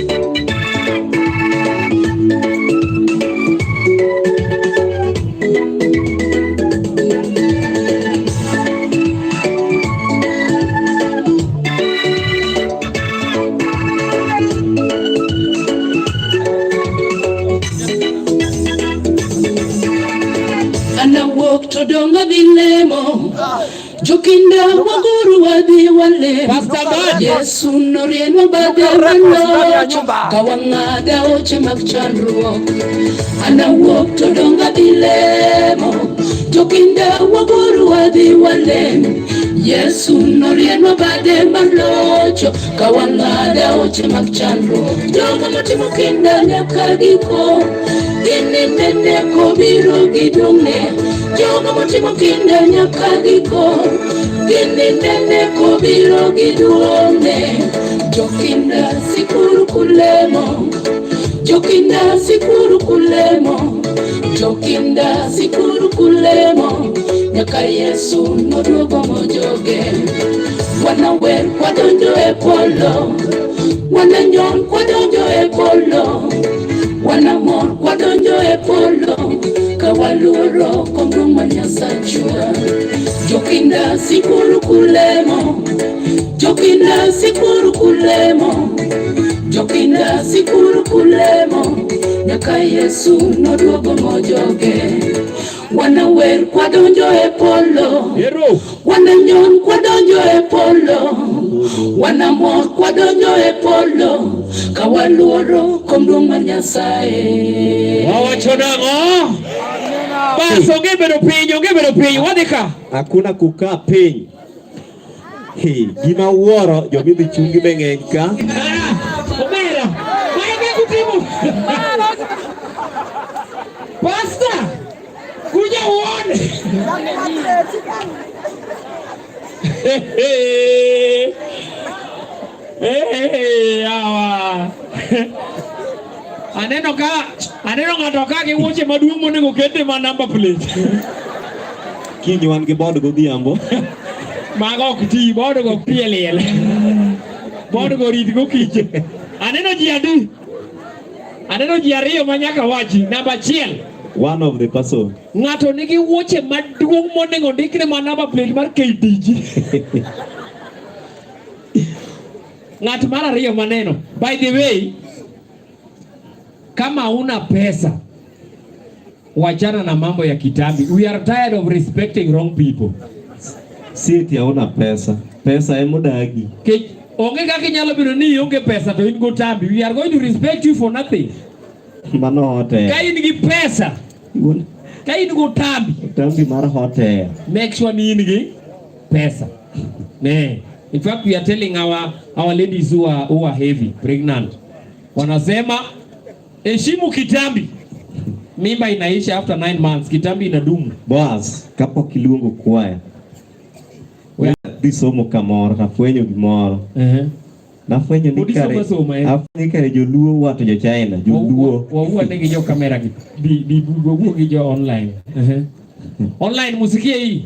[SPEAKER 7] Anawuok to dong' adhi lemo. Jokinda waguru wadhi walemo.
[SPEAKER 3] Pastor Dan.
[SPEAKER 7] Yesu norienwa bade malocho ka wang'ado aoche mag chandruok. Anawuok to dong' adhi lemo. Jokinda waguru wadhi walemo. Yesu norienwa bade malocho ka wang'ado aoche mag chandruok. Jogo motimo kinda nyaka giko gininene kobiro gidung'ne. Jogo motimo kinda nyaka giko gininene kobiro giduong'ne. Jokinda sikuru kulemo. Jokinda sikuru kulemo. Jokinda sikuru kulemo. Nyaka Yesu noduogo mojoge. Wanawer kwadonjo e polo. Wananyon kwadonjo e polo. Wanamor kwadonjo e polo. Ka waluoro kom duong' mar Nyasachwa. Jokinda sikuru kulemo. Jokinda sikuru kulemo. Jokinda sikuru kulemo. Nyaka Yesu noduogo mojoge. Wanawer kwadonjo e polo.
[SPEAKER 3] Ero.
[SPEAKER 7] Wananyon kwadonjo e polo. Wanamor kwadonjo e polo. Ka waluoro kom duong' mar Nyasaye.
[SPEAKER 3] Wawacho nang'o? Bas, onge bedo piny, onge bedo piny. Wadhi ka.
[SPEAKER 4] Hakuna kukaa piny. Hey, gima wuoro jomidhi chungi be ng'eny ka.
[SPEAKER 3] Ah, Omera. Mae be kutimo. Pastor. Kuja uone. Hey, hawa. Aneno ka aneno ng'ato ka gi wuoche maduong' monego kete ma number plate.
[SPEAKER 4] Kiny wan gi board godhiambo.
[SPEAKER 3] Mago ok ti, board go ok ti e liel. Board go rit gokinyi. Aneno ji adi? Aneno ji ariyo ma nyaka wachi. Namba achiel.
[SPEAKER 4] One of the person.
[SPEAKER 3] Ng'ato nigi wuoche maduong' monego ndikne ma number plate mar KDG. Ng'at mar ariyo maneno. By the way, kama una pesa, wachana na mambo ya kitambi. We are tired of respecting wrong people.
[SPEAKER 4] Sieti hauna pesa. Pesa emodagi.
[SPEAKER 3] Kech onge kaka inyalo bedo ni ionge pesa to in go tambi. We are going to respect you for nothing.
[SPEAKER 4] Mano hotel.
[SPEAKER 3] Ka in gi pesa, ka in go tambi,
[SPEAKER 4] Tambi mar hotel.
[SPEAKER 3] make sure ni in gi pesa. Ne. In fact, we are telling our ladies who are heavy, pregnant. Wanasema heshimu kitambi. Mimba inaisha after 9 months, kitambi inadumu.
[SPEAKER 4] Boaz, kapok iluongo kwaya. Dhi somo kamoro, tafwenyo gimoro. Nafwenyo ni
[SPEAKER 3] Pod
[SPEAKER 4] kare,
[SPEAKER 3] isomo somo, eh?
[SPEAKER 4] afwenyo ni kare joluo wato jo China, joluo.
[SPEAKER 3] Wawuo ne gi jo kamera gi. Di wawuo gi jo online. Online musikie hii.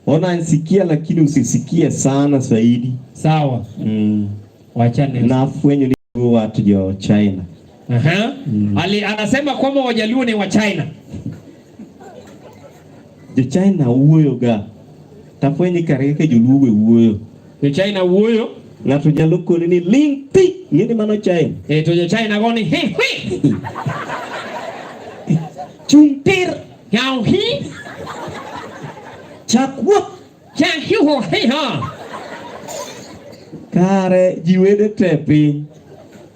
[SPEAKER 4] Ona sikia lakini usisikie sana zaidi.
[SPEAKER 3] Sawa. Wachane.
[SPEAKER 4] Nafwenyo ni joluo wato jo China.
[SPEAKER 3] Aha. Ali anasema kwamba Wajaluo ni wa China.
[SPEAKER 4] Jo China wuoyo ga. Tafwenyo kare kaka joluo be wuoyo.
[SPEAKER 3] Jo China wuoyo.
[SPEAKER 4] Ng'ato nyalo koni ni ling thi, ng'eni mano China.
[SPEAKER 3] Eh, to jo China go ni he he.
[SPEAKER 4] Chung tir,
[SPEAKER 3] Yao hi.
[SPEAKER 4] Chak wuoth.
[SPEAKER 3] Chak hi ho hi ha.
[SPEAKER 4] Kare ji wede te piny.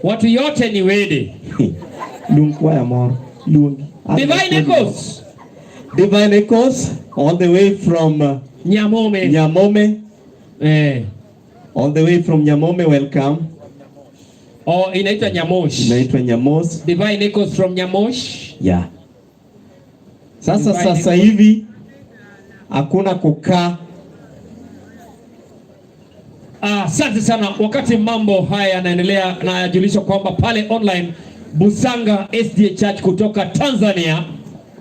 [SPEAKER 3] Watu yote ni wede.
[SPEAKER 4] Luong kwaya moro. Luongi.
[SPEAKER 3] Divine Echoes.
[SPEAKER 4] Divine Echoes all the way from
[SPEAKER 3] Nyamome.
[SPEAKER 4] Nyamome.
[SPEAKER 3] Eh.
[SPEAKER 4] All the way from Nyamome, welcome.
[SPEAKER 3] Oh, inaitwa Nyamosh.
[SPEAKER 4] Inaitwa Nyamos.
[SPEAKER 3] Divine Echoes from Nyamosh.
[SPEAKER 4] Yeah. Sasa
[SPEAKER 3] Divine
[SPEAKER 4] sasa
[SPEAKER 3] Echoes.
[SPEAKER 4] Hivi hakuna kukaa.
[SPEAKER 3] Asante sana. Wakati mambo haya yanaendelea, na yajulisha kwamba pale online Busanga SDA Church kutoka Tanzania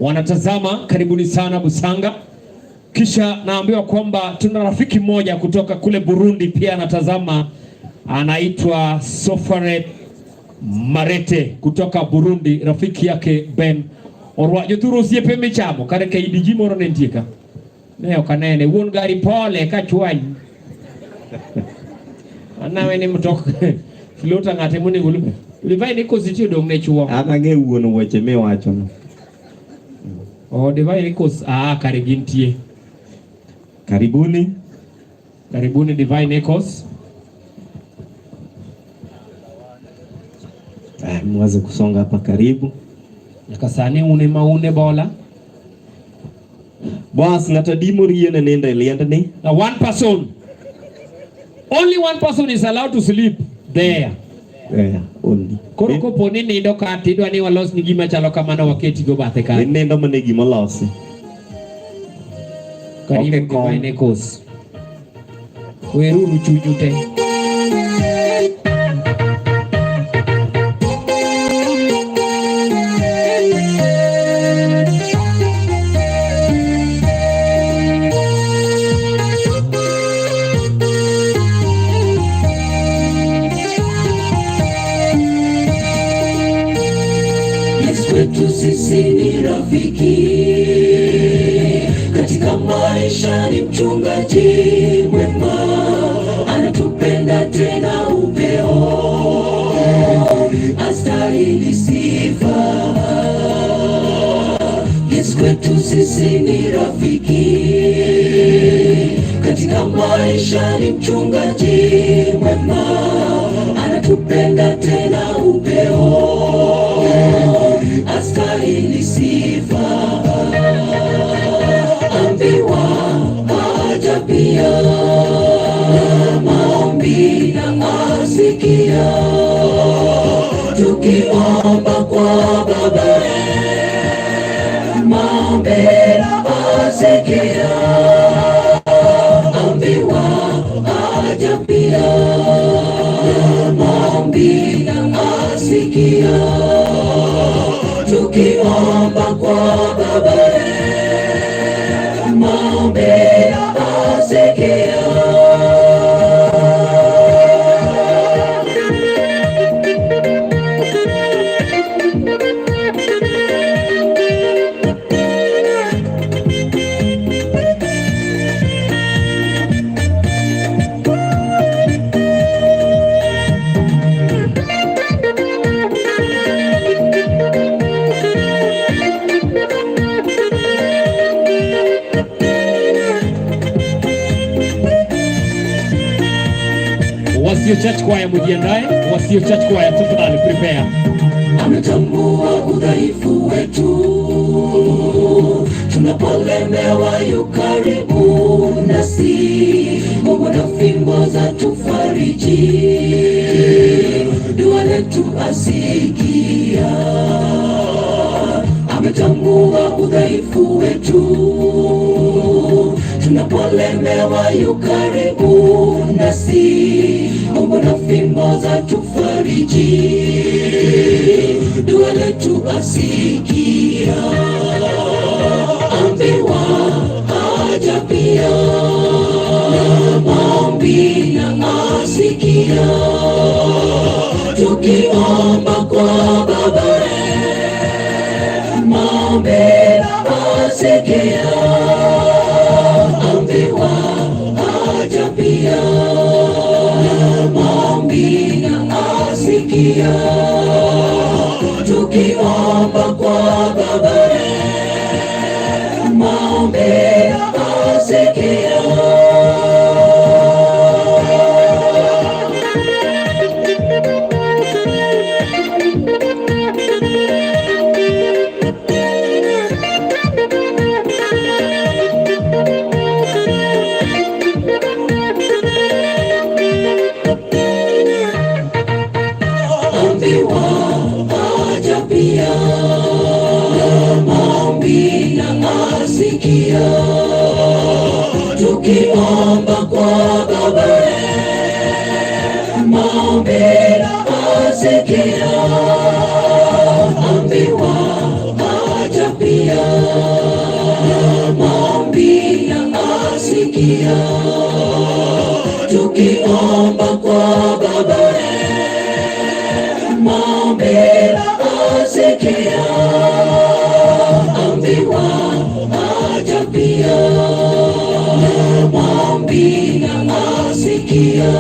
[SPEAKER 3] wanatazama. Karibuni sana Busanga. Kisha naambiwa kwamba tuna rafiki mmoja kutoka kule Burundi pia anatazama, anaitwa Sofare Marete kutoka Burundi, rafiki yake Ben Orwa. Jothuru osiepe michamo kare KDG moro ne nitie ka ne ok anene wuon gari pole kachwany anawe ni mtok flota ng'ate monego lu Divine Echoes nitie odong' ne chuo.
[SPEAKER 4] An ang'e wuon weche miwachono.
[SPEAKER 3] Oh, Divine Echoes, ah, kare gintie.
[SPEAKER 4] Karibuni.
[SPEAKER 3] Karibuni Divine Echoes.
[SPEAKER 4] Ah, muweze kusonga hapa karibu.
[SPEAKER 3] Nyaka sani un ema un e bola.
[SPEAKER 4] Boss, ng'ato adi moriene nindo e liendni?
[SPEAKER 3] Now one person. Only one person is allowed to sleep there.
[SPEAKER 4] Yeah, only.
[SPEAKER 3] Koro kopo ni nindo ka tidwa ni walos ni gima chalo kamano waketi go bathe ka.
[SPEAKER 4] Inindo mana e gima olosi.
[SPEAKER 3] Karibu
[SPEAKER 4] Ok e kom.
[SPEAKER 3] Divine Echoes. Weruru chunyu te.
[SPEAKER 2] Yesu wetu sisi ni rafiki, katika maisha ni mchungaji mwema, anatupenda tena upeo, astahili sifa. Yesu kwetu sisi ni rafiki, katika maisha ni mchungaji mwema, anatupenda tena upeo, astahili sifa. Ambiwa haja pia maombi na asikia, tukiomba kwa Baba maombi asikia. Ambiwa haja pia maombi na asikia, tukiomba kwa Baba maombi asikia.
[SPEAKER 3] Wasio Church Choir mujiandae, Wasio Church Choir tafadhali prepare.
[SPEAKER 2] Ametambua udhaifu wetu, tunapolemewa yu karibu nasi. Mungu na fimbo za tufariji, dua letu asikia. Ametambua udhaifu wetu, tunapolemewa yu karibu nasi. Mungu na fimbo za tufariji, dua letu asikia. Ambiwa haja pia na maombi na asikia, tukiomba kwa Baba maombi asikia. Ambiwa haja pia na maombi na asikia, tukiomba kwa Baba maombi asikia. Ambiwa haja pia na maombi na asikia, tukiomba kwa Baba maombi na asikia. Ambiwa haja pia na maombi na asikia, tukiomba kwa Baba maombi na asikia. Ambiwa haja pia na maombi na asikia,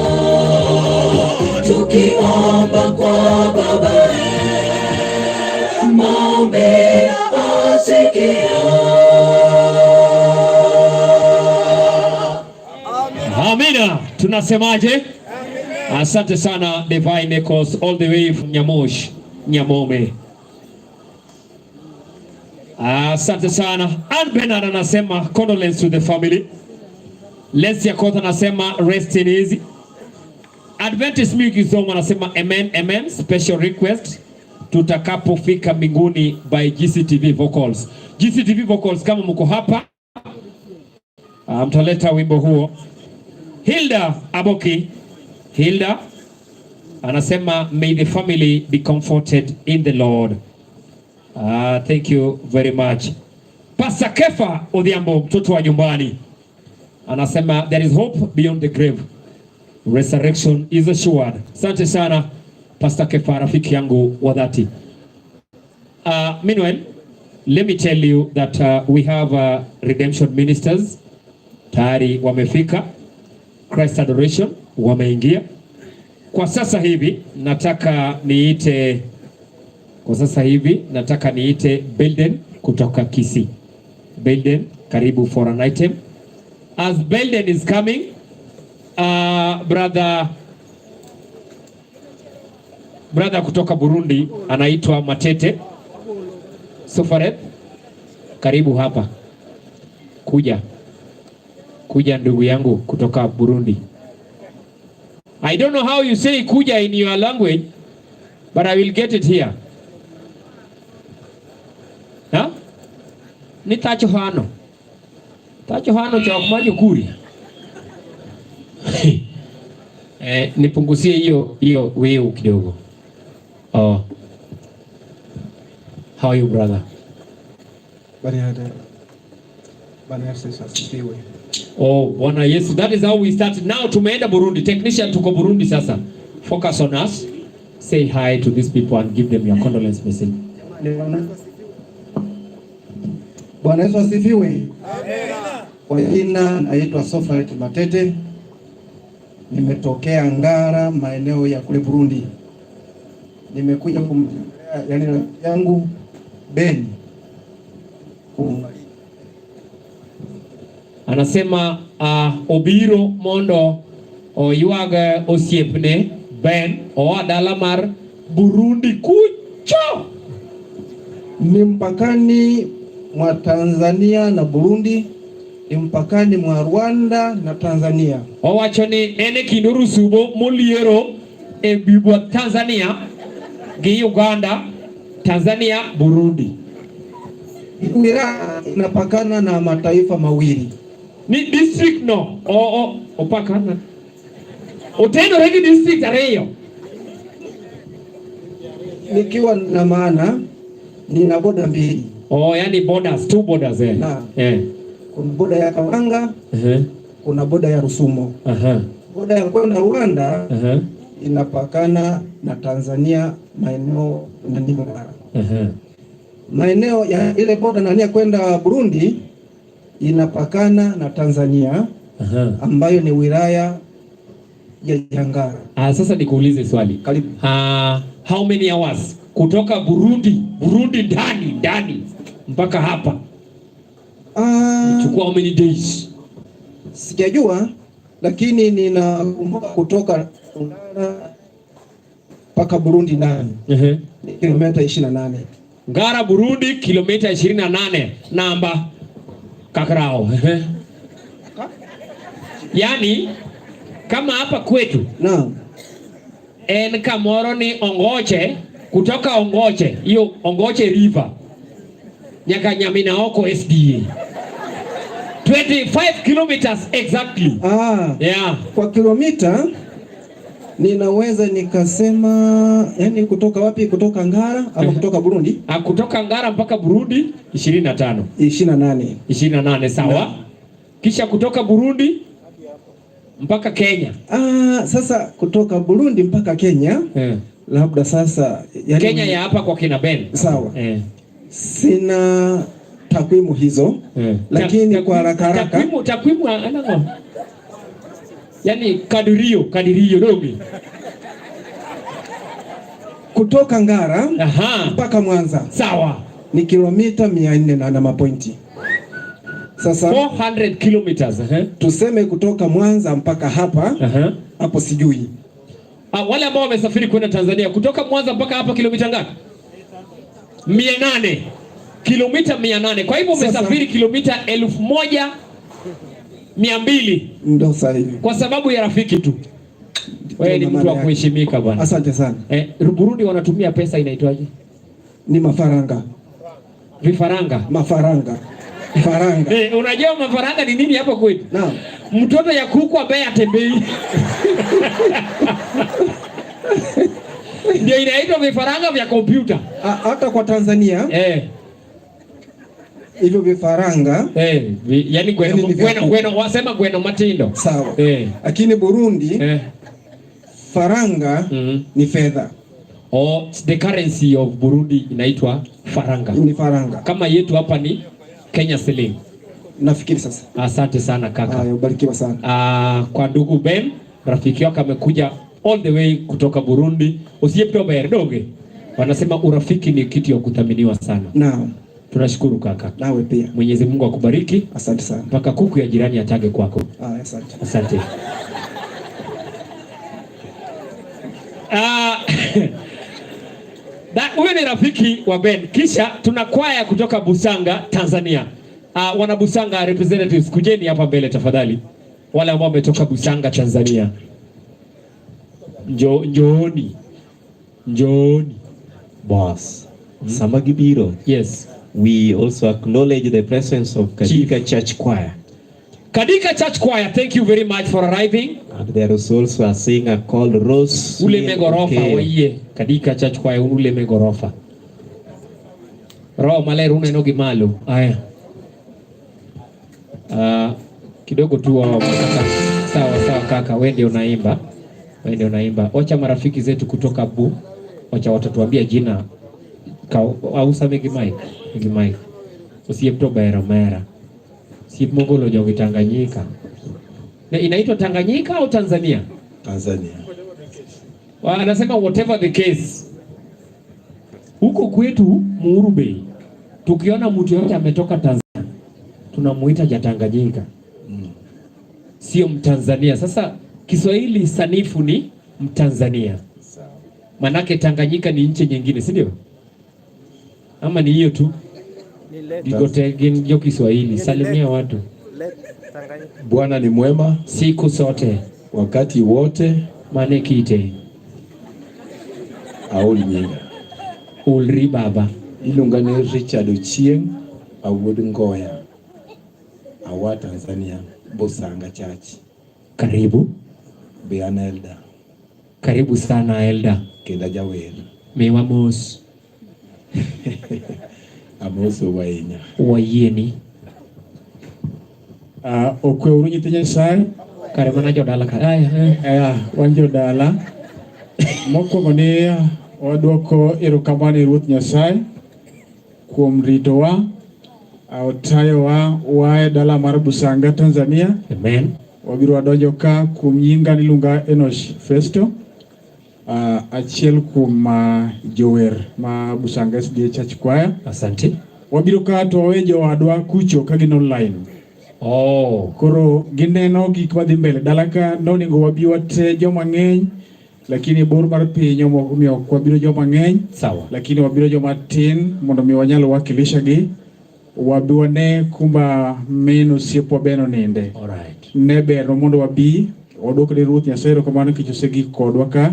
[SPEAKER 2] tukiomba kwa Baba maombi na asikia.
[SPEAKER 3] Amina. Tunasemaje? Asante sana Divine Echoes all the way from Nyamosh, Nyamome. Asante sana. Ann Bernard anasema condolence to the family. Lesia Kota anasema rest in easy. Adventist Music Zone anasema amen, amen. Special request tutakapofika mbinguni by GCTV Vocals. GCTV Vocals, kama mko hapa mtaleta wimbo huo. Hilda Aboki, Hilda anasema may the family be comforted in the Lord. Thank you very much. Pastor Kefa Odhiambo, mtoto wa nyumbani, anasema there is hope beyond the grave. Resurrection is assured. Asante sana Pastor Kefa, rafiki yangu wa dhati. Meanwhile, let me tell you that we have redemption ministers tayari wamefika. Christ Adoration wameingia. Kwa sasa hivi nataka niite, kwa sasa hivi nataka niite Belden kutoka Kisii. Belden, karibu for an item. As Belden is coming, brother kutoka Burundi anaitwa Matete Sofaret, karibu hapa, kuja kuja ndugu yangu kutoka Burundi. I don't know how you say kuja in your language, but I will get it here. Ha? Ni tacho hano. Tacho hano cha kumajo kuri. Nipunguzie hiyo hiyo weu kidogo. Oh. How are you, brother?
[SPEAKER 8] Bwana Yesu asifiwe.
[SPEAKER 3] Oh, Bwana Yesu. That is how we start. Now tumeenda Burundi. Technician, tuko Burundi sasa. Focus on us. Say hi to these people and give them your condolence message.
[SPEAKER 8] Bwana Yesu asifiwe. Kwa jina naitwa Sofaret Matete, nimetokea Ngara, maeneo ya kule Burundi. Nimekuja kumtembelea yani rafiki yangu Beni.
[SPEAKER 3] Anasema obiro mondo Oywag osiepne Ben oa dala mar Burundi kucho.
[SPEAKER 8] Ni mpakani mwa Tanzania na Burundi, ni mpakani mwa Rwanda na Tanzania.
[SPEAKER 3] Owacho ni en e kind Orusumo moliero e bibwa Tanzania gi Uganda, Tanzania, Burundi.
[SPEAKER 8] Wilaya inapakana na mataifa mawili.
[SPEAKER 3] Ni district no o opakana otenore gi district ariyo.
[SPEAKER 8] Nikiwa na maana nina boda mbili.
[SPEAKER 3] Oh, yani borders, two borders eh.
[SPEAKER 8] Na.
[SPEAKER 3] Eh.
[SPEAKER 8] Kuna boda ya Kawanga, kuna boda ya Rusumo. Boda ya kwenda Rwanda inapakana na Tanzania maeneo na Ngara. Maeneo ya ile boda nani ya kwenda Burundi inapakana na Tanzania ambayo ni wilaya ya Jangara.
[SPEAKER 3] Ah, sasa nikuulize swali.
[SPEAKER 8] Karibu.
[SPEAKER 3] Ah, how many hours kutoka Burundi, Burundi ndani ndani mpaka hapa? Chukua how many days?
[SPEAKER 8] Sijajua, lakini ninakumbuka kutoka Ngara mpaka Burundi ndani ni kilomita 28.
[SPEAKER 3] Ngara Burundi kilomita 28 namba kakrao. Yani kama hapa kwetu
[SPEAKER 8] naam,
[SPEAKER 3] en kamoro ni Ongoche, kutoka Ongoche hiyo Ongoche River nyaka Nyaminaoko SDA 25 kilometers exactly. Yeah.
[SPEAKER 8] Kwa kilomita ninaweza nikasema yani kutoka wapi? Kutoka Ngara ama kutoka Burundi?
[SPEAKER 3] Ah, kutoka Ngara mpaka Burundi 25.
[SPEAKER 8] 28.
[SPEAKER 3] 28, sawa.
[SPEAKER 8] Naam.
[SPEAKER 3] Kisha kutoka Burundi mpaka Kenya.
[SPEAKER 8] Sasa kutoka Burundi mpaka Kenya labda sasa yani,
[SPEAKER 3] Kenya ya hapa kwa kina Ben.
[SPEAKER 8] Sawa. Sina takwimu hizo lakini kwa haraka haraka
[SPEAKER 3] Takwimu anango. Yani kadirio, kadirio dogi.
[SPEAKER 8] Kutoka Ngara mpaka Mwanza.
[SPEAKER 3] Sawa.
[SPEAKER 8] Ni kilomita 400 na mapointi. Sasa
[SPEAKER 3] 400 kilometers,
[SPEAKER 8] Tuseme kutoka Mwanza mpaka hapa, hapo sijui.
[SPEAKER 3] Wale ambao wamesafiri kwenda Tanzania kutoka Mwanza mpaka hapa kilomita ngapi? 800. Kilomita 800. Kwa hivyo umesafiri kilomita 1200.
[SPEAKER 8] Ndio sahihi.
[SPEAKER 3] Kwa sababu ya rafiki tu. Wewe ni
[SPEAKER 8] Ndio
[SPEAKER 3] mtu wa
[SPEAKER 8] maana yake.
[SPEAKER 3] kuheshimika bwana.
[SPEAKER 8] Asante sana.
[SPEAKER 3] Burundi wanatumia pesa inaitwaje?
[SPEAKER 8] Ni mafaranga.
[SPEAKER 3] Vifaranga.
[SPEAKER 8] Mafaranga. Faranga.
[SPEAKER 3] Unajua mafaranga ni nini hapo kwetu?
[SPEAKER 8] Naam.
[SPEAKER 3] Mtoto ya kuku ambaye atembei. Ndio inaitwa vifaranga vya kompyuta.
[SPEAKER 8] Hata kwa Tanzania. Hivyo vifaranga.
[SPEAKER 3] Yani gweno,
[SPEAKER 8] Yani ni vya
[SPEAKER 3] gweno,
[SPEAKER 8] kuku.
[SPEAKER 3] gweno, wasema gweno matindo.
[SPEAKER 8] Sawa. Lakini Burundi faranga ni fedha.
[SPEAKER 3] Oh, the currency of Burundi inaitwa faranga.
[SPEAKER 8] Ni faranga.
[SPEAKER 3] Kama yetu hapa ni Kenya shilling.
[SPEAKER 8] Nafikiri sasa.
[SPEAKER 3] Asante sana kaka.
[SPEAKER 8] Haya, ubarikiwa sana.
[SPEAKER 3] Kwa ndugu Ben, rafiki wako amekuja all the way kutoka Burundi. Usiyepto doge. Wanasema urafiki ni kitu ya kuthaminiwa sana.
[SPEAKER 8] Naam.
[SPEAKER 3] Tunashukuru kaka.
[SPEAKER 8] Nawe pia.
[SPEAKER 3] Mwenyezi Mungu akubariki.
[SPEAKER 8] Asante sana.
[SPEAKER 3] Mpaka kuku ya jirani atage kwako.
[SPEAKER 8] Asante.
[SPEAKER 3] Asante. Huyu ni rafiki wa Ben. Kisha tuna kwaya kutoka Busanga, Tanzania. Wana Busanga representatives, kujeni hapa mbele tafadhali. Wale ambao wametoka Busanga, Tanzania. Njooni. Njooni.
[SPEAKER 4] Boss. Samagibiro.
[SPEAKER 3] Yes.
[SPEAKER 4] We also acknowledge the presence of Kadika Church Choir.
[SPEAKER 3] Kadika Church Choir, thank you very much for arriving.
[SPEAKER 4] And there is also a singer called Rose.
[SPEAKER 3] Ule megorofa
[SPEAKER 4] Okay.
[SPEAKER 3] oiye. Kadika Church Choir ule megorofa. Roho maler uneno gi malo. Aya. Kidogo tu wao kaka. Sawa sawa kaka, wewe ndio unaimba. Wewe ndio unaimba. Wacha marafiki zetu kutoka Bu. Wacha watatuambia jina. Au same gi mic. Gi mic. Usiye mto mera. Si Mongolo jogi Tanganyika. Na inaitwa Tanganyika au Tanzania?
[SPEAKER 1] Tanzania.
[SPEAKER 3] Anasema whatever the case. Huko kwetu Muhuru Bay, tukiona mtu yote ametoka Tanzania, tunamuita Jatanganyika. Sio Mtanzania. Sasa Kiswahili sanifu ni Mtanzania. Manake Tanganyika ni nchi nyingine, si ndio? Ama ni hiyo tu? Gigote gin jo Kiswahili, salimia watu.
[SPEAKER 9] Bwana ni mwema
[SPEAKER 3] siku zote,
[SPEAKER 9] wakati wote.
[SPEAKER 3] Mane kite
[SPEAKER 9] Aol nyinga
[SPEAKER 3] Ulri baba.
[SPEAKER 9] Iluonga ni Richard Ochieng awuod Ngoya awa Tanzania Busanga Church.
[SPEAKER 3] Karibu.
[SPEAKER 9] Be an elder.
[SPEAKER 3] Karibu sana elder.
[SPEAKER 9] Kendo ajawer.
[SPEAKER 3] Miwa mos.
[SPEAKER 9] Amosou ahinya.
[SPEAKER 3] Wayieni.
[SPEAKER 10] Okweuru nyithi Nyasaye.
[SPEAKER 3] Kare mana jodala ka. Aya,
[SPEAKER 10] eh. Wan jodala. Mokwongo ni wadwoko erokamano e Ruoth Nyasaye kuom ritowa, otayowa waa e dala mar Busanga, Tanzania.
[SPEAKER 3] Amen.
[SPEAKER 10] Wabiro wadonjo ka kuom nyinga niluonga Enosh Festo. Achiel kuom jower ma Busanga SDA Church Choir.
[SPEAKER 3] Asante.
[SPEAKER 10] Wabiro ka to wawe jowadwa kucho ka gin online.
[SPEAKER 3] Oh.
[SPEAKER 10] Koro gineno gik madhi mbele dala ka nonego wabi wate joma ng'eny lakini bor mar piny omiyo ok wabiro joma ng'eny.
[SPEAKER 3] Sawa.
[SPEAKER 10] Lakini wabiro joma tin mondo mi wanyal wakilisha gi. Wabi wane kumba min osiepwa Ben oninde.
[SPEAKER 3] Alright.
[SPEAKER 10] Ne ber mondo wabi wadwok ne Ruoth Nyasaye erokamano nikech osegik kodwa ka.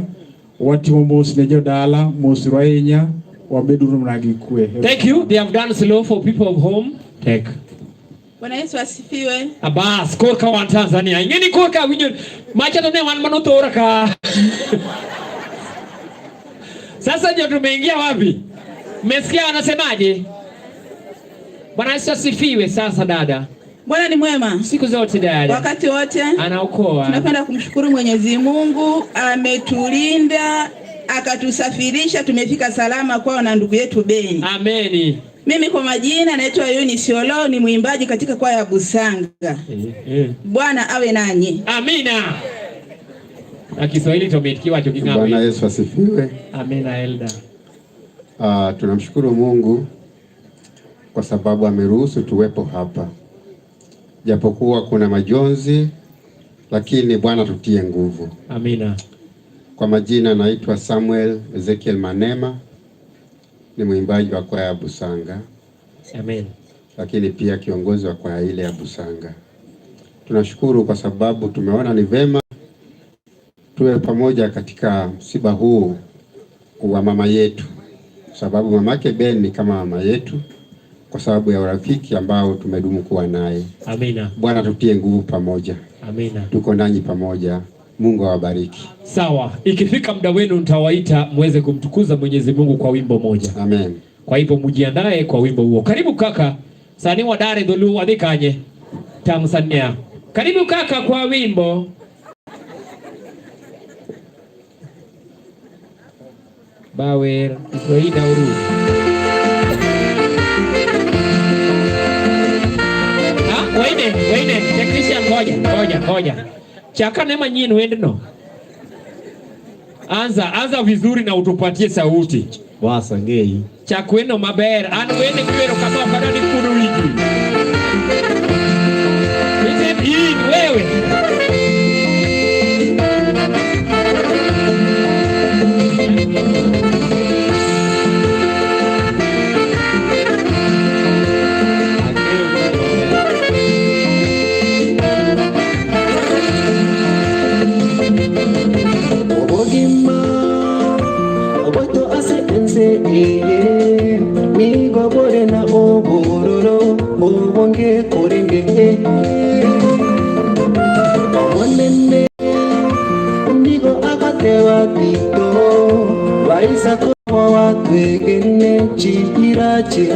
[SPEAKER 10] Watimo mos ne jodala, mosuru ahinya, wabeduru mana gi kwe.
[SPEAKER 3] Thank you. They have done slow for people of home. Take.
[SPEAKER 11] Bwana Yesu asifiwe.
[SPEAKER 3] Abas, korka wan Tanzania. Ing'eni korka winjo macha to ne wan manothora ka. Sasa ndio tumeingia wapi? Mmesikia wanasemaje? Bwana Yesu asifiwe. Sasa dada.
[SPEAKER 11] Bwana ni mwema
[SPEAKER 3] siku zote dada,
[SPEAKER 11] wakati wote
[SPEAKER 3] anaokoa.
[SPEAKER 11] Tunapenda kumshukuru Mwenyezi Mungu, ametulinda akatusafirisha, tumefika salama kwao na ndugu yetu Beni.
[SPEAKER 3] Ameni.
[SPEAKER 11] Mimi kwa majina naitwa Eunice Olo, ni mwimbaji katika kwaya ya Busanga. Bwana awe nanyi.
[SPEAKER 3] Amina. Na Kiswahili tumetikiwa cho king'awe.
[SPEAKER 12] Bwana Yesu asifiwe.
[SPEAKER 3] Amina Elda.
[SPEAKER 12] Tunamshukuru Mungu kwa sababu ameruhusu tuwepo hapa, japokuwa kuna majonzi, lakini Bwana tutie nguvu.
[SPEAKER 3] Amina.
[SPEAKER 12] Kwa majina naitwa Samuel Ezekiel Manema, ni mwimbaji wa kwaya ya Busanga.
[SPEAKER 3] Amen.
[SPEAKER 12] Lakini pia kiongozi wa kwaya ile ya Busanga. Tunashukuru kwa sababu tumeona ni vema tuwe pamoja katika msiba huu wa mama yetu, sababu mamake Ben ni kama mama yetu kwa sababu ya urafiki ambao tumedumu kuwa naye.
[SPEAKER 3] Amina.
[SPEAKER 12] Bwana tutie nguvu pamoja.
[SPEAKER 3] Amina.
[SPEAKER 12] Tuko nanyi pamoja. Mungu awabariki.
[SPEAKER 3] Sawa, ikifika muda wenu nitawaita muweze kumtukuza Mwenyezi Mungu kwa wimbo moja.
[SPEAKER 12] Amen.
[SPEAKER 3] Kwa hivyo mjiandae kwa wimbo huo. Karibu kaka. Sani wadare dhulu wadhikanye Tanzania. Karibu kaka kwa wimbo. Bawer Kiswahili Uru. Ah, waine, waine, technician ngoja, ngoja, ngoja. Chaka nema nyien wendno. Anza, anza vizuri na utupatie sauti.
[SPEAKER 4] Wasa ngei.
[SPEAKER 3] Chak wendo maber. An wende kiwero kama ok adwa ni kuodo wigi. Itim in wewe.
[SPEAKER 2] Obogima oboto ase ense nigo bore na obororo obonge korenge omonene nigo agatewa tito baisa kowa watwegene chihirache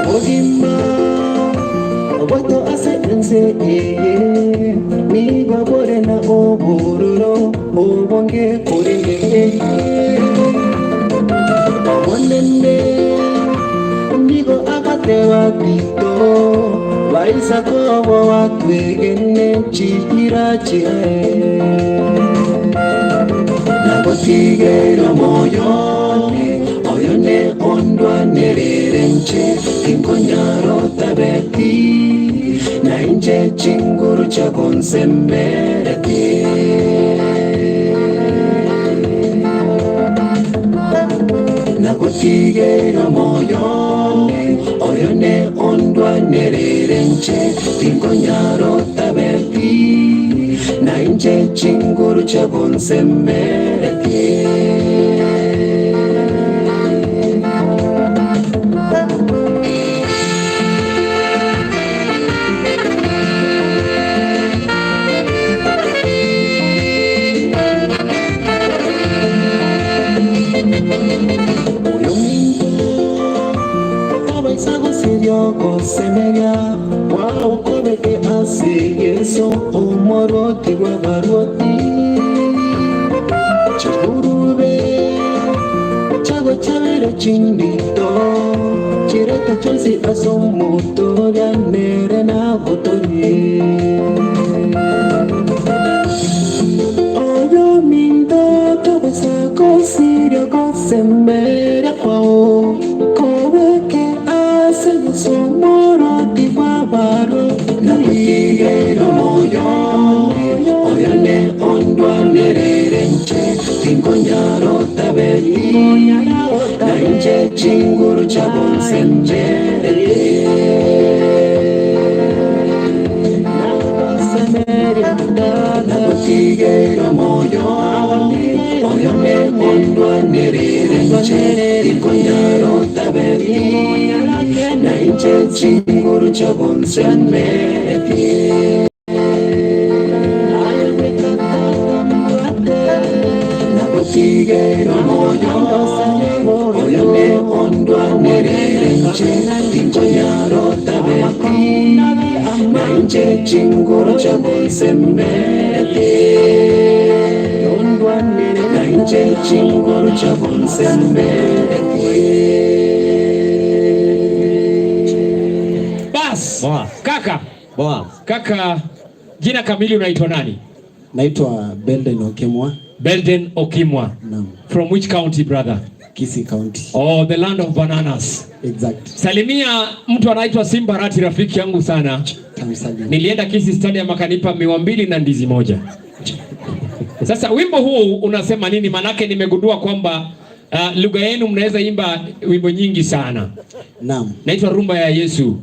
[SPEAKER 2] obogima oboto ase ense nigo bore na obororo obonge korenge omonene nigo agatewa tito baisa kowa watwegene chihirache nagotigero moyone oyone ondwanerere nche inkonyaro tabeti na inche chingu chinguru chagonsemereti Nagotigera moyone oyone ondwanererenche tinkonyaro tabeti na inche chinguru chagonsemereti Semeria waokobeke ase Yesu omorwoti bw'abarwoti chigurube chago chabere chindito chireta chonsi ase omoto byanere nagotorie oyo minto tobesa kosirio gosemeria kwao kobeke ase Yesu omorwoti bw'abarwoti Nakutigera moyo oyone ondwanererenche tinkonyaro tabeti na inche chinguru chagonsenjerete Nakutigera moyo oyone ondwanererenche tinkonyaro tabeti na inche chinguru chagonsenmereti Nakutigera moyo oyone ondwanererenche tinkonyaro tabeti na inche chinguru chagonsemereti na inche chinguru chagonsemereti.
[SPEAKER 3] Bas. Kaka. Kaka, jina kamili unaitwa nani?
[SPEAKER 13] Naitwa Belden Okimwa.
[SPEAKER 3] Belden Okimwa.
[SPEAKER 13] Naam.
[SPEAKER 3] From which county, brother?
[SPEAKER 13] Kisii County.
[SPEAKER 3] Oh, the land of bananas.
[SPEAKER 13] Exact.
[SPEAKER 3] Salimia mtu anaitwa Simba Rati, rafiki yangu sana.
[SPEAKER 13] Tamsalimia.
[SPEAKER 3] Nilienda Kisii Stadium akanipa miwa 2 na ndizi 1. Sasa wimbo huu unasema nini? Manake nimegundua kwamba lugha yenu mnaweza imba wimbo nyingi sana.
[SPEAKER 13] Naam.
[SPEAKER 3] Naitwa Rumba ya Yesu.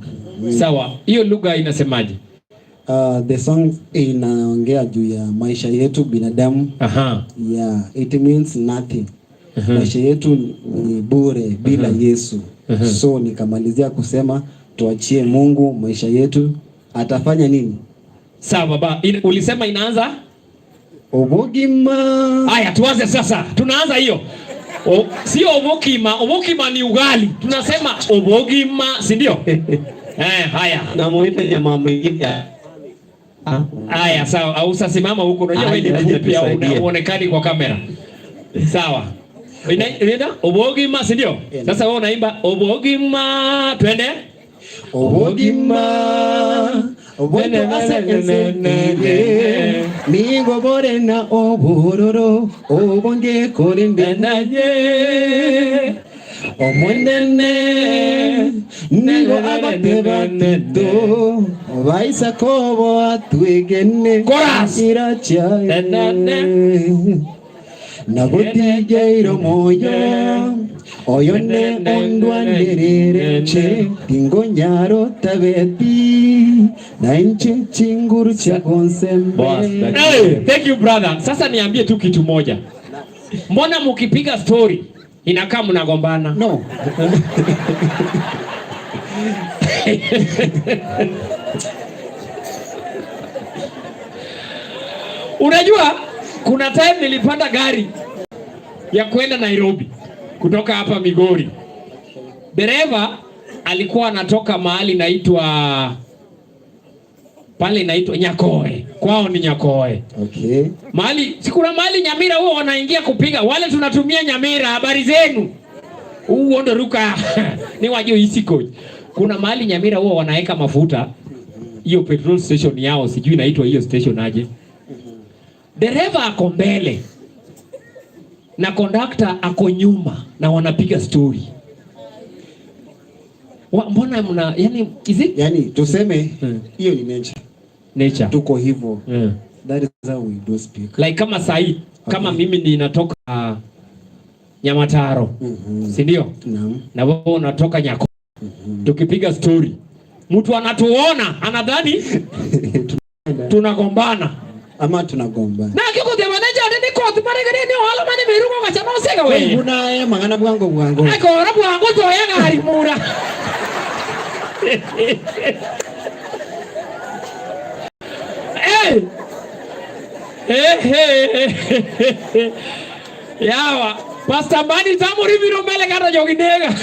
[SPEAKER 3] Sawa. Hiyo lugha inasemaje?
[SPEAKER 13] The song inaongea juu ya maisha yetu binadamu.
[SPEAKER 3] Aha.
[SPEAKER 13] Yeah, it means nothing. Maisha yetu ni bure bila Yesu. So nikamalizia kusema tuachie Mungu maisha yetu, atafanya nini?
[SPEAKER 3] Sawa baba, ulisema inaanza
[SPEAKER 13] Obogima.
[SPEAKER 3] Haya, tuanze sasa. Tunaanza hiyo. Sio obokima, obokima ni ugali. Tunasema obogima, si ndio? Haya.
[SPEAKER 4] Na muite jamaa mwingine.
[SPEAKER 3] Haya, sawa. Au usasimama huko, unajua wewe ni mfupi au unaonekani kwa kamera. Sawa. Inaenda obogima, si ndio? Sasa wewe unaimba obogima, twende.
[SPEAKER 13] Obogima. Obwento ase ense nigo borena obororo obonge korende
[SPEAKER 3] naye
[SPEAKER 13] omwenene nigo abateba tito baisa kobo atwegene iracha nagotigeiro moyo oyone ondwanererenche tingonyaro tabeti na inche chinguru cha konsembe.
[SPEAKER 3] Hey, thank you brother. Sasa niambie tu kitu moja. Mbona mkipiga story inakaa mnagombana?
[SPEAKER 13] No.
[SPEAKER 3] Unajua kuna time nilipanda gari ya kwenda Nairobi kutoka hapa Migori. Dereva alikuwa anatoka mahali inaitwa pale inaitwa Nyakoe. Kwao ni Nyakoe.
[SPEAKER 13] Okay.
[SPEAKER 3] Mahali si kuna mahali Nyamira huo wanaingia kupiga. Wale tunatumia Nyamira, habari zenu. Huu ndo ruka. Ni wajue isiko. Kuna mahali Nyamira huo wanaweka mafuta. Hiyo petrol station yao sijui inaitwa hiyo station aje. Dereva ako mbele na conductor ako nyuma na wanapiga story. Mbona mna yani is it?
[SPEAKER 13] Yani tuseme hiyo ni nature.
[SPEAKER 3] Nature.
[SPEAKER 13] Tuko hivyo. That is how we do speak.
[SPEAKER 3] Like kama sahi, kama mimi ninatoka Nyamataro, si ndio?
[SPEAKER 13] Naam.
[SPEAKER 3] Na wewe unatoka Nyako. Tukipiga story, mtu anatuona anadhani tunagombana
[SPEAKER 13] Ama tunagombana.
[SPEAKER 3] Na kikuthema neja ni koth maregere ni ohala mane merugo gachama osega we.
[SPEAKER 13] Kuna mang'ana bwango bwango.
[SPEAKER 3] Akora bwango to ya gari mura. Hey! Hey, hey, hey. Yawa, Pastor Mani tamori biro mbele kata jogi nega.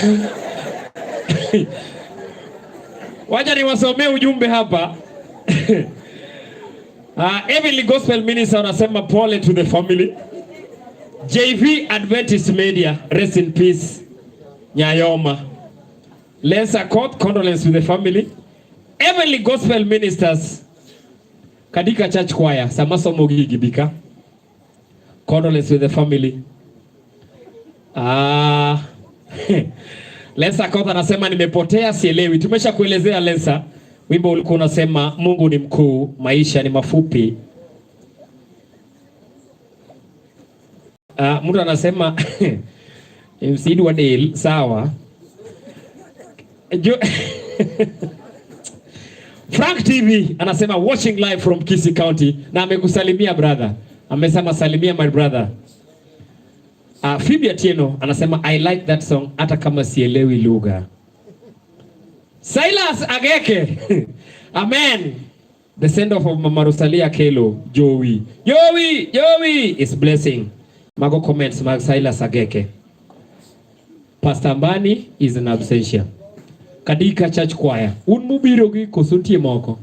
[SPEAKER 3] Wacha niwasomee ujumbe hapa. Heavenly Gospel Minister anasema pole to the family. JV Adventist Media, rest in peace. Nyayoma. Lesa Court, condolence to the family. Heavenly Gospel Ministers, Kadika Church Choir, Samasomo Gigibika. Condolence to the family. Lesa Court anasema nimepotea sielewi. Tumesha kuelezea Lesa. Wimbo ulikuwa unasema Mungu ni mkuu, maisha ni mafupi. Mtu anasema MC Wadel, sawa. Frank TV anasema watching live from Kisii County na amekusalimia brother. Amesema salimia my brother. Phoebe Atieno anasema I like that song hata kama sielewi lugha. Silas Ageke. Amen. The send off of Mama Rosalia Kelo, Joey. Joey, Joey is blessing. Mago comments mag Silas Ageke. Pastor Ambani is in absentia. Kadika Church Choir. Un mubiro gi koso nitie moko?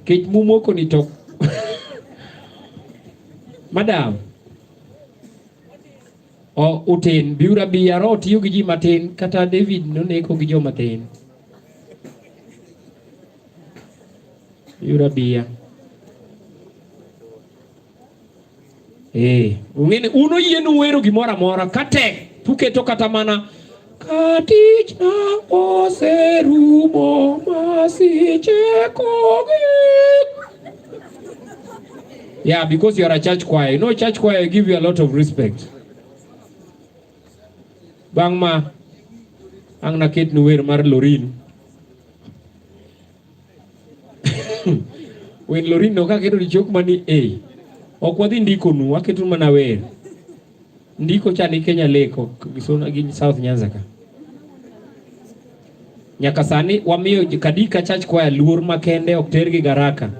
[SPEAKER 3] Kech mumoko ni to Madam. O utin biura biaro tiyo gi ji matin kata David noneko gi joma tin. Biura bia. Ung'eni un oyienu wero gimoro amora katek tuketo kata mana katich na oserumo masiche kogik. Yeah, because you are a church choir. You know, church choir give you a lot of respect. Bang ma ang naket ni wer mar Lorin. Wen Lorin no kaketo ni chok mani e. Ok wadhi ndiko nu, waketo mana wer. Ndiko cha ni Kenya Lake, ok gisona gi South Nyanza ka. Nyaka sani wamiyo Kadika Church Choir luor makende, ok tergi garaka.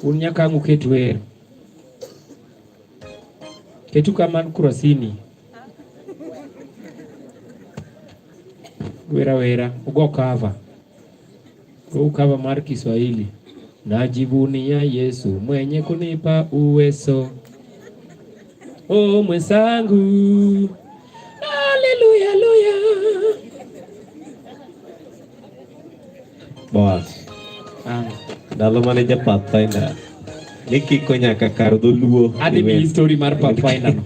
[SPEAKER 3] Un nyaka ang' uket wer. Ketu kamano Kurasini. Wera wera, ugo cover. Go cover mar Kiswahili. Najivunia Yesu mwenye kunipa uwezo. Oh mwenzangu. Haleluya, haleluya.
[SPEAKER 4] Boss. Ndalo mane ja Pathfinder nikiko nyaka kar dholuo.
[SPEAKER 3] Adhi miyi story mar Pathfinder no.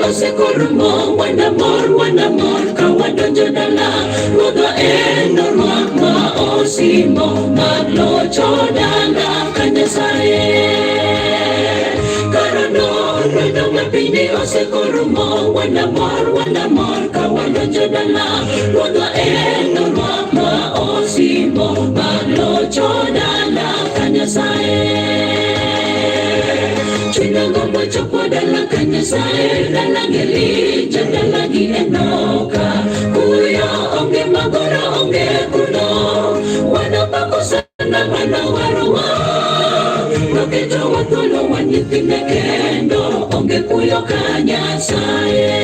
[SPEAKER 2] Osekorumo, wanamor, wanamor, ka wadonjo dala. Ruodhwa en orwak ma osimo, mag locho dala ka Nyasaye. Karono, ruodhwa ma pinyni osekorumo, wanamor, wanamor, ka wadonjo dala. Ruodhwa en orwak ma osimo, mag locho dala ka Nyasaye. Chunywa gombo chopo dala ka Nyasaye, dala gi Elija, dala gi Enoka. Kuyo onge, magoro onge kuno, wanapako sana mana warowa. Noketo wa thuolo wan nyithinde kendo, onge kuyo ka Nyasaye.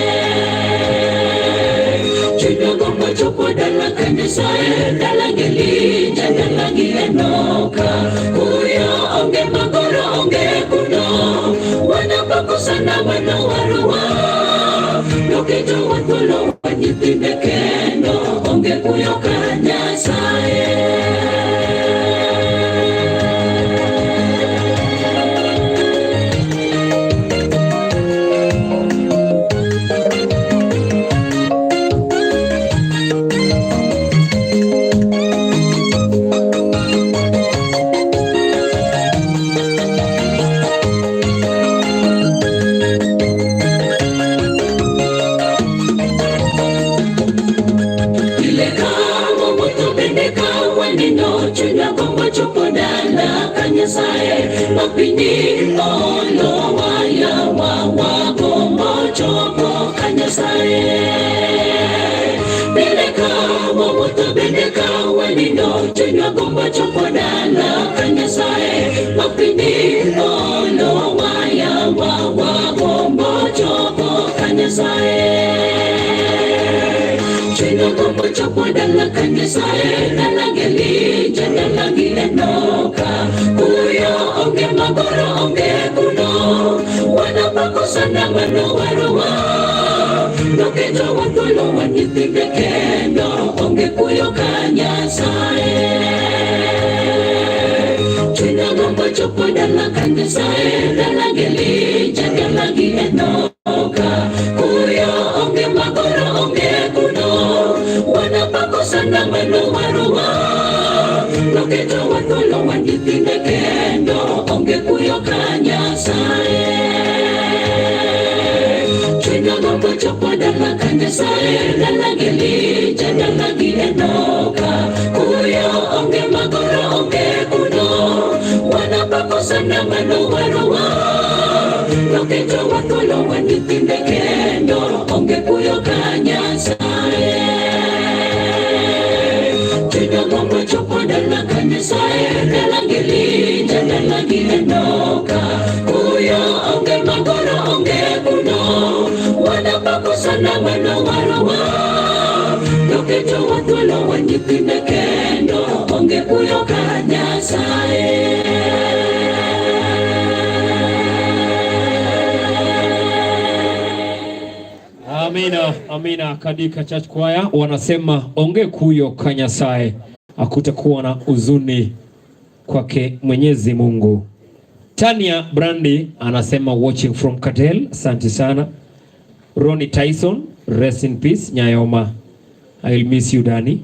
[SPEAKER 2] Chunywa gombo chopo dala ka Nyasaye, dala gi Elija, dala gi Enoka. Kuyo onge, magoro onge Nyasaye ma pinyni olowa yawa wagombo chopo ka Nyasaye. Pile ka wawuotho bende ka wanindo chunywa gombo chopo dala ka Nyasaye ma pinyni olowa yawa wagombo chopo ka Nyasaye. Chunywa gombo chopo dala ka Nyasaye, dala gi Elija, dala gi Enoka. Kuyo onge magoro onge kuno, wanapako sana mano warowa. Noketo wa thuolo wan nyithinde kendo, onge kuyo ka Nyasaye. Chunywa gombo chopo dala ka Nyasaye, dala gi Elija, dala gi Enoka. Kuyo onge magoro onge kuno, wanapako sana mano warowa. Noketo wa thuolo wan nyithinde kendo, onge kuyo ka Nyasaye. Chunywa gombo chopo dala ka Nyasaye, dala gi Elija, dala gi Enoka. Kuyo onge magoro onge kuno, wanapako sana mano warowa. Noketo wa thuolo wan nyithinde kendo, onge kuyo ka Nyasaye. Chunywa gombo chopo dala ka Nyasaye, dala gi Elija, dala gi Enoka. Kuyo onge magoro onge kuno, wanapako sana mano warowa. Noketo wa thuolo wan nyithinde kendo, onge kuyo ka Nyasaye.
[SPEAKER 3] Amina, amina. Kadika Church Choir wanasema onge kuyo ka Nyasaye, hakutakuwa na huzuni kwake Mwenyezi Mungu. Tania Brandi anasema watching from Katel, asante sana. Ronnie Tyson, rest in peace. Nyayoma, I will miss you Danny.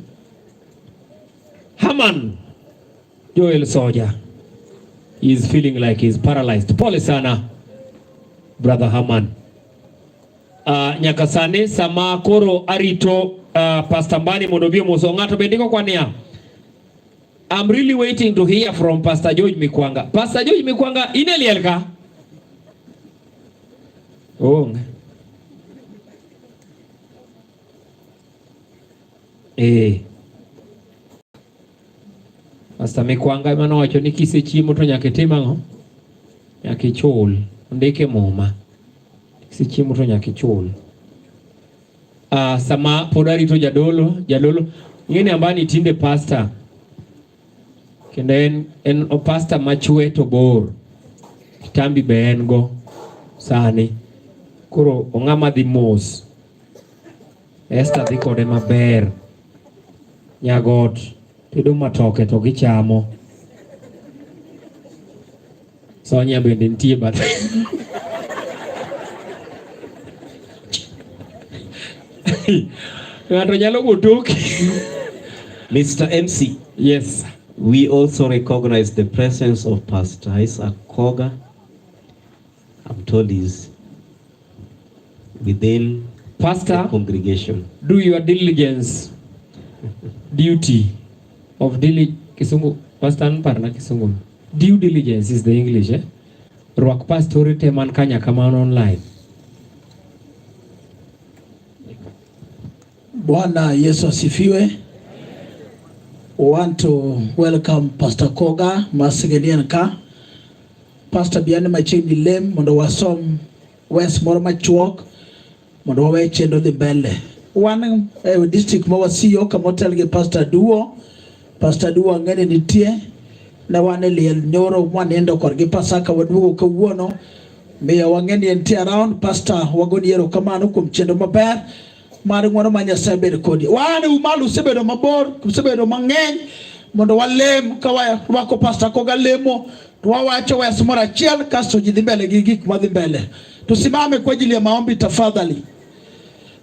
[SPEAKER 3] Haman Joel Soja is feeling like he's paralyzed. Pole sana brother Haman. Nyaka sani sama koro arito Pastor Mbani mondo obi omoso ng'ato be ndiko kwa niya. I'm really waiting to hear from Pastor George Mikwanga. Pastor George Mikwanga in e liel ka? Onge. Eh. Pastor Mikwanga ema nowacho ni kisechiemo to nyaka itim ang'o? Nyaka ichul. Ondike muma. Kisechiemo to nyaka ichul. Sama pod arito jadolo, jadolo ing'e ni Ambani tinde pastor. Kendo en o pastor machwe to bor. Kitambi be en go sani. Koro ong'ama dhi mos. Esther dhi kode maber. Nyagot tedo matoke to gichamo. Sonia bende nitie bathe. Ng'ato nyalo go toki.
[SPEAKER 4] Mr. MC.
[SPEAKER 3] Yes.
[SPEAKER 4] We also recognize the presence of Pastor Isaac Koga. I'm told he's within
[SPEAKER 3] Pastor,
[SPEAKER 4] the congregation.
[SPEAKER 3] Do your diligence duty of dili Kisungu. Pastor parna Kisungu. Due diligence is the English, eh? Rwak pastori te man kanya kamano online.
[SPEAKER 14] Bwana Yesu asifiwe. We want to welcome Pastor Koga Masigenian ka. Pastor Biane machiegni lem mondo wasom wes moro machuok mondo wawe chenro dhi mbele. Wan e district ma wasiyo kama otel gi Pastor Duo. Pastor Duo ang'e ni nitie. Ne wan e liel nyoro mwanindo korgi Pasaka waduogo kawuono. Miyo wang'e ni entie around. Pastor wagoni erokamano kuom chenro maber mar ng'wono ma Nyasaye bed kodi. Wan umalo usebedo mabor, usebedo mang'eny mondo walem ka warwako Pastor Koga lemo to wawacho wes moro achiel kasto ji dhi mbele gi gik madhi mbele. Tusimame kwa ajili ya maombi tafadhali.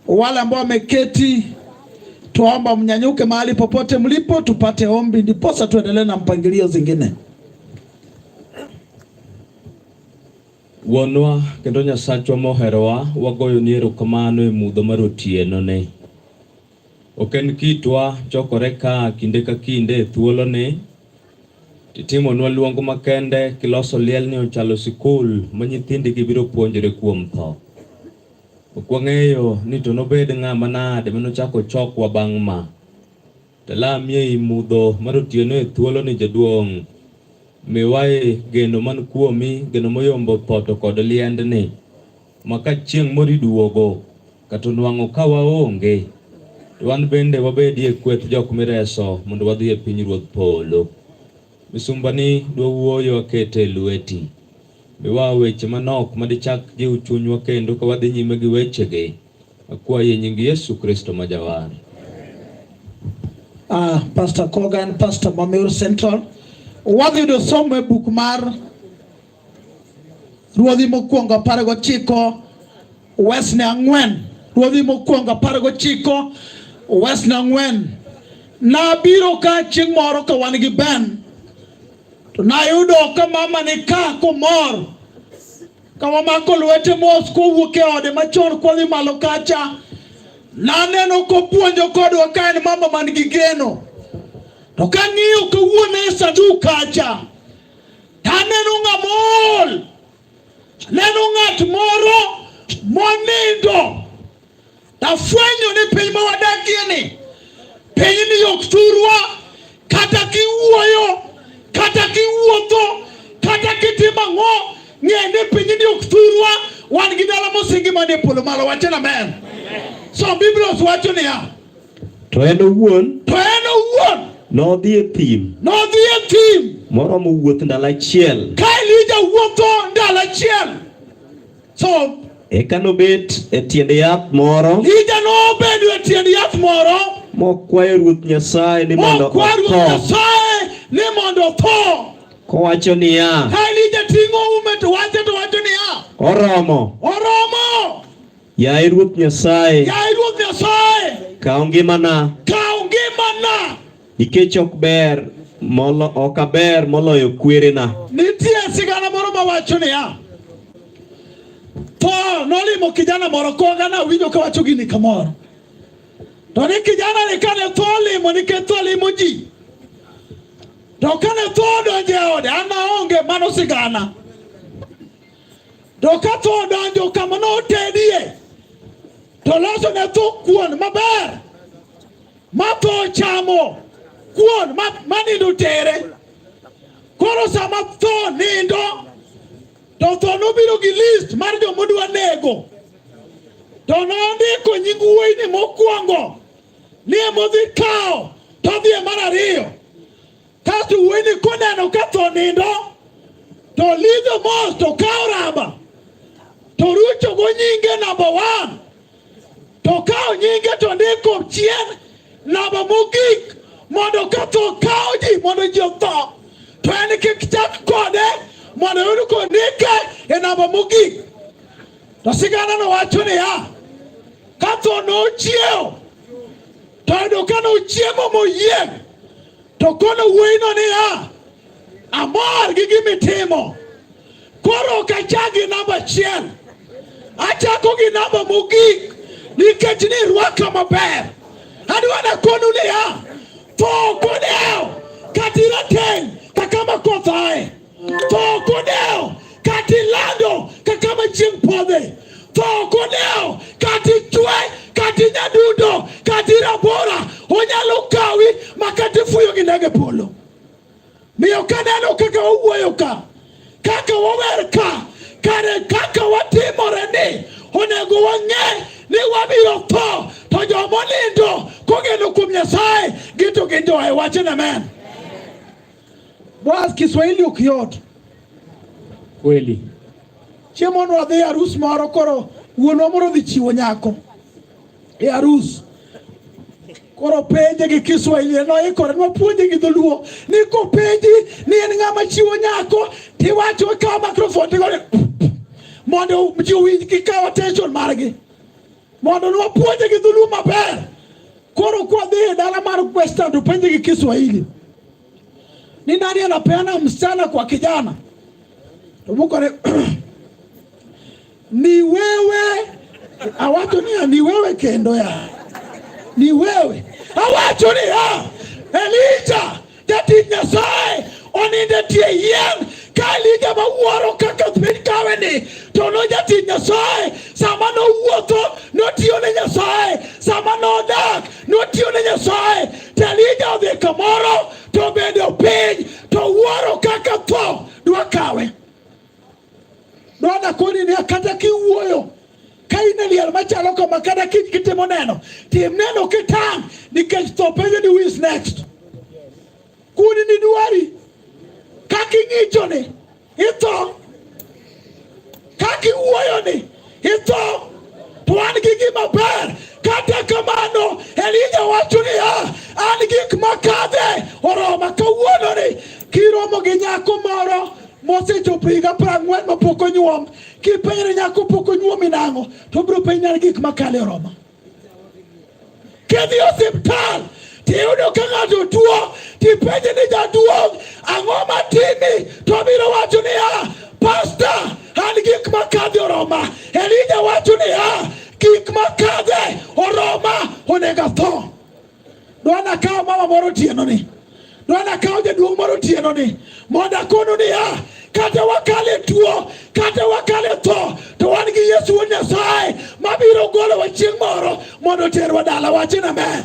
[SPEAKER 14] Wale ambao wameketi tuomba mnyanyuke mahali popote mlipo tupate ombi ndiposa tuendelee na mpangilio zingine.
[SPEAKER 15] Wuonwa kendo Nyasachwa moherowa, wagoyoni erokamano e mudho mar otieno ni. Ok en kitwa chokore ka kinde ka kinde e thuoloni. Titimonwa luong makende kiloso lielni ochalo sikul ma nyithindigi biro puonjore kuom tho. Ok wang'eyo ni to nobed ng'ama nade manochak ochokwa bang' ma. To lamie ei mudho mar otieno e thuoloni jaduong'. Miwae geno man kuomi, geno moyombo tho to kod liendni. Ma ka chieng' moro iduogo, kata onwang'o ka waonge, to wan bende wabedie kweth jok mireso mondo wadhi e pinyruodh polo. Misumbani dwa wuoyo akete e lweti. Miwa weche manok madichak jiw chunywa kendo ka wadhi nyime gi wechegi. Akwayi e nying Yesu Kristo ma Jawar.
[SPEAKER 14] Pastor Koga en pastor ma Meru Central. Wadhi yudo somo e buk mar Ruodhi mokwongo 19 wesne 4. Ruodhi mokwongo 19 wesne 4. Nabiro ka chieng' moro ka wan gi Ben to nayudo ka mama ni ka komor ka wamako lwete mos kowuok e ode machon kwadhi malo kacha. Naneno kopuonjo kodwa ka en mama man gi geno. To kang'iyo kawuono e sanduk kacha Taneno ng'ama ool, neno ng'at moro monindo. Tafwenyo ni piny ma wadakie ni, pinyni ok thurwa, kata kiwuoyo, kata kiwuotho, kata kitimo ang'o, ng'e ni pinyni ok thurwa, wan gi dala mosingi manie polo malo. Wachena amen. So Biblos wacho niya,
[SPEAKER 4] To en owuon
[SPEAKER 14] to en owuon
[SPEAKER 4] nodhi e thim
[SPEAKER 14] nodhi e thim
[SPEAKER 4] moromo wuoth ndalo achiel.
[SPEAKER 14] Ka Elija wuotho ndalo achiel. So
[SPEAKER 4] Eka nobet e tiend yath moro
[SPEAKER 14] Elija nobedo e tiend yath moro
[SPEAKER 4] mokwayo Ruoth Nyasaye ni mondo
[SPEAKER 14] mokwa Ruoth
[SPEAKER 4] otho,
[SPEAKER 14] Nyasaye ni mondo otho.
[SPEAKER 4] kowacho niya,
[SPEAKER 14] Ka Elija ting'o ume to wacho to wacho niya,
[SPEAKER 4] Oromo,
[SPEAKER 14] oromo.
[SPEAKER 4] yaye Ruoth Nyasaye,
[SPEAKER 14] Yaye Ruoth Nyasaye,
[SPEAKER 4] kaw ngimana,
[SPEAKER 14] kaw ngimana.
[SPEAKER 4] nikech ok ber molo, ok aber moloyo kwerena.
[SPEAKER 14] Nitie sigana moro mawacho niya, tho nolimo kijana moro koga nawinjo kawacho gini kamoro. To ni kijana ni kane tho olimo nikech tho limo ji. To kane tho odonjo e ode, an aonge mano sigana. To ka tho odonjo kama notedie, to loso ne tho kuon maber, ma tho ochamo kuon ma nindo tere. Koro sama tho nindo, to tho nobiro gi list mar joma odwa nego. To nondiko nying wuoyini mokwongo ni emodhi kawo to odhi e mar ariyo. Kasto wuoyini koneno ka tho nindo, to lidho mos to kawo raba to rucho go nyinge namba 1 to kawo nyinge to ndiko chien namba mogik mondo ka tho kawo ji mondo ji otho to en kik chak kode mondo oyud kondike e namba mogik. To sigana no wacho niya, ka tho nochiewo to oyudo ka nochiemo moyieng' to kono wuoyino niya, amor gi gima itimo, koro ok achak gi namba achiel, achako gi namba mogik nikech ni irwaka maber. Adwa nakonu niya, tho ok odewo kata irateng' ka kama koth aye, tho ok odewo kata ilando ka kama chieng' podhe, tho ok odewo kata ichwe kata inyadundo kata irabora, onyalo kawi ma kata ifuyo gi ndege polo. Miyo kaneno kaka wawuoyo ka, kaka wawer ka, kare kaka watimore ni onego wang'e ni wabiro tho, to joma onindo kogeno kuom Nyasaye gin to gin joe. Wach ni amen. Boaz, Kiswahili ok yot.
[SPEAKER 3] Kweli.
[SPEAKER 14] Chieng' moro wadhi e arus moro, koro wuonwa moro odhi chiwo nyako e arus. Koro penje gi Kiswahili noikore nwapuonje gi dholuo ni kopenji ni en ng'ama chiwo nyako tiwacho ikawo microphone tigone mondo ji owinj gikawo attention margi mondo nwapuonje gi dholuo maber. Koro kwadhi e dala mar Western to penje gi Kiswahili ni nani anapeana msichana kwa kijana, to mukore ni wewe. Awacho niya ni wewe kendo ya ni wewe. Awacho niya Elija jatich Nyasaye Onindo e tie yien ka Elija mawuoro kaka piny kawe ni to nojatich Nyasaye. Sama nowuotho notiyo ne Nyasaye, sama nodak notiyo ne Nyasaye. To Elija odhi kamoro to obedo piny to wuoro kaka tho dwa kawe. Dwana koni ni kata kiwuoyo ka in e liel machalo kama kata kiny kitimo neno, tim neno kitang' nikech tho penjo ni who is next. Kuni ni dwari kaka ing'icho ni itho, kaka iwuoyo ni itho, to an gi gima ber. Kata kamano Elija wacho niya, an gik makadhe oroma kawuono ni kiromo gi nyako moro mosechopo higa 40 mapok onyuom, kipenjo ni nyako pok onyuomi nang'o, to obiro penji ni an gik makale oroma. Kidhi osiptal tiyudo ka ng'ato tuo, tipenje ni jaduong' ang'o matimi, to obiro wacho niya, pasta, an gik makadhe oroma. Elija wacho niya, gik makadhe oroma, onego atho. Dwana kawo mama moro otieno ni, dwana kawo jaduong' moro otieno ni, mondo akonu niya, kata wakale tuo, kata wakale tho, to wan gi Yesu wuod Nyasaye mabiro golowa chieng' moro mondo oterwa dala. Wachni amen.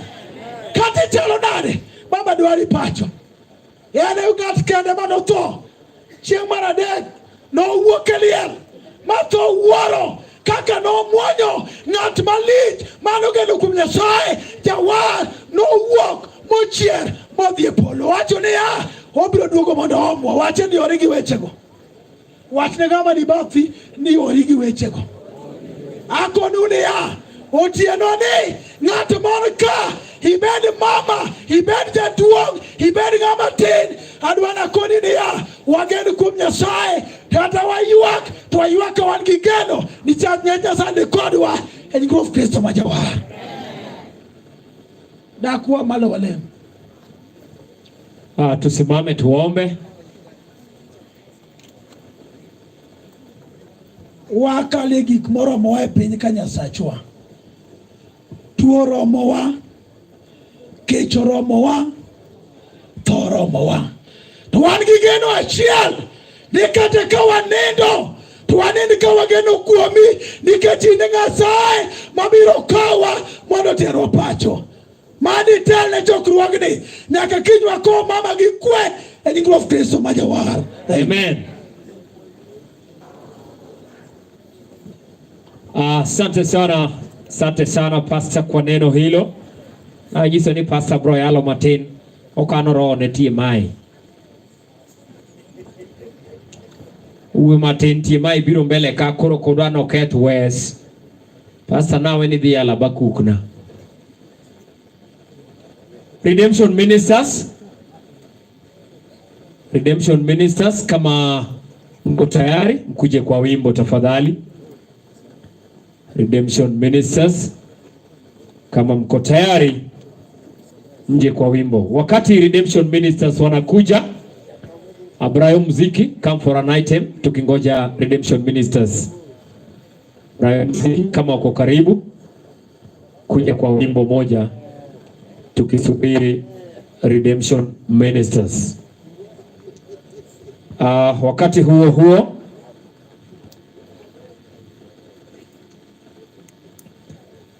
[SPEAKER 14] Kata ichalo nade, baba dwari pacho. En e ng'at kende manotho chieng' mar adek, nowuok e liel ma tho wuoro kaka nomwonyo ng'at malich manogeno kuom Nyasaye. Jawar nowuok mochier modhi e polo. Wacho niya, obiro duogo mondo oomwa. Wache ni ori gi wechego. Wachne ng'ama ni bathi ni ori gi wechego. Akonu niya, otieno ni ng'at man ka, ibed mama, ibed jaduong', ibed ng'ama tin, adwa nakoni niya, wagen kuom Nyasaye, kata waywak to waywak ka wan gi geno ni Nyasaye ni kodwa e nying Ruoth Kristo ma Jawar. Dakwa malo walem.
[SPEAKER 3] Tusimame tuombe.
[SPEAKER 14] Wakale gik moromowa e piny ka Nyasachwa. Tuo oromowa, kech oromowa, tho oromowa. To wan gi geno achiel ni kata ka wanindo to wanind ka wageno kuomi nikech in e Nyasaye mabiro kawa mondo oterwa pacho. Mani tel ne chokruogni nyaka kiny wakow mama gi kwe e nying Ruoth Kristo ma Jawar.
[SPEAKER 3] Amen. Asante sana, asante sana Pastor kwa neno hilo. Anyiso ni Pastor bro yalo matin okano roho ne TMI. Uwe matin TMI biro mbele ka koro kodwa noketh wes. Pastor nawe ni dhi yalo Habakuk na. Redemption Ministers. Redemption Ministers, kama mko tayari mkuje kwa wimbo tafadhali. Redemption Ministers, kama mko tayari mje kwa wimbo. Wakati Redemption Ministers wanakuja, Abrayo Muziki, come for an item, tukingoja Redemption Ministers. Abrayo Muziki, kama uko karibu kuja kwa wimbo moja tukisubiri Redemption Ministers. Wakati huo huo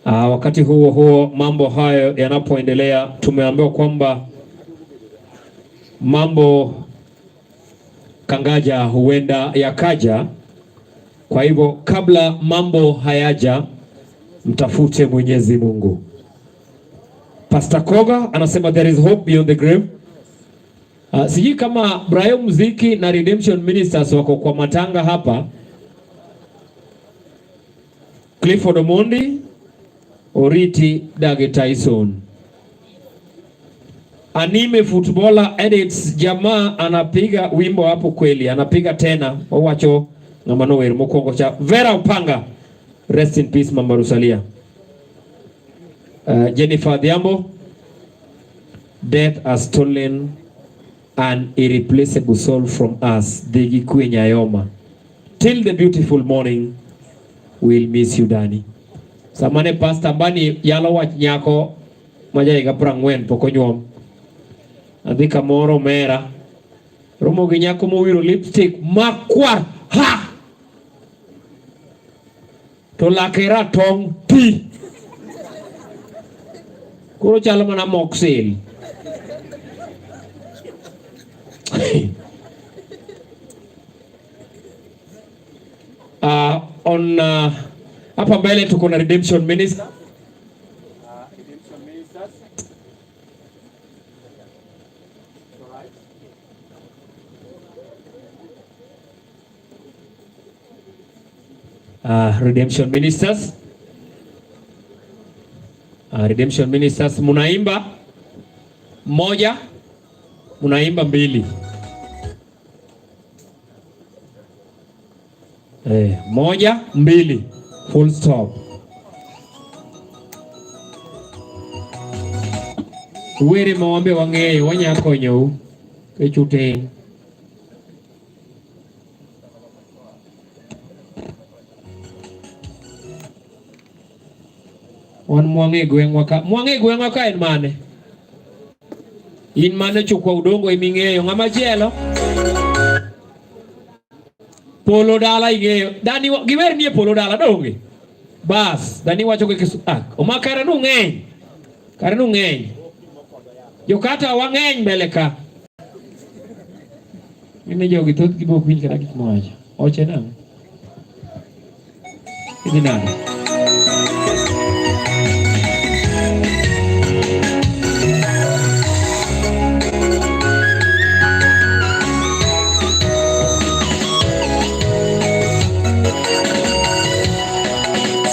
[SPEAKER 3] wakati huo huo mambo hayo yanapoendelea, tumeambiwa kwamba mambo kangaja huenda yakaja. Kwa hivyo kabla mambo hayaja, mtafute Mwenyezi Mungu. Pastor Koga anasema there is hope beyond the grave. Sijui kama Brayo Muziki na Redemption Ministers wako kwa matanga hapa. Clifford Omondi, Oriti Dage Tyson. Anime footballer edits, jamaa anapiga wimbo hapo kweli, anapiga tena. Owacho ng'ama nower mokwongo cha Vera Opanga. Rest in peace Mama Rosalia. Jennifer Adhiambo, death has stolen an irreplaceable soul from us. Dhigi kwe Nyayoma. Till the beautiful morning, we'll miss you Dani. Samane Pastor Mbani yalo wach nyako ma ja higa 40 pok onyuom. Adhi kamoro mera. Romo gi nyako mowiro lipstick makwar ha! To lake ratong' ti. Koro chalo mana mok sil. On hapa mbele tuko na Redemption Minister. Redemption Ministers. Redemption Ministers munaimba moja, munaimba mbili. Moja, mbili, full stop. Were ma wambe wang'eyo wanya konyou kech utin. Wan mwang'e gweng'wa ka, mwang'e gweng'wa ka en mane? In mane chukwa udongo eming'eyo, ng'ama chielo? Polo dala ing'eyo. Dani giwer nie polo dala donge? Bas, dani wacho gi kisu. Ah, oma kare nu ng'eny. Kare nu ng'eny. Jokata wang'eny mbele ka. Mine jogi thoth gi bok winj kata gik mowacho. Oche nang'o? Idhi nade?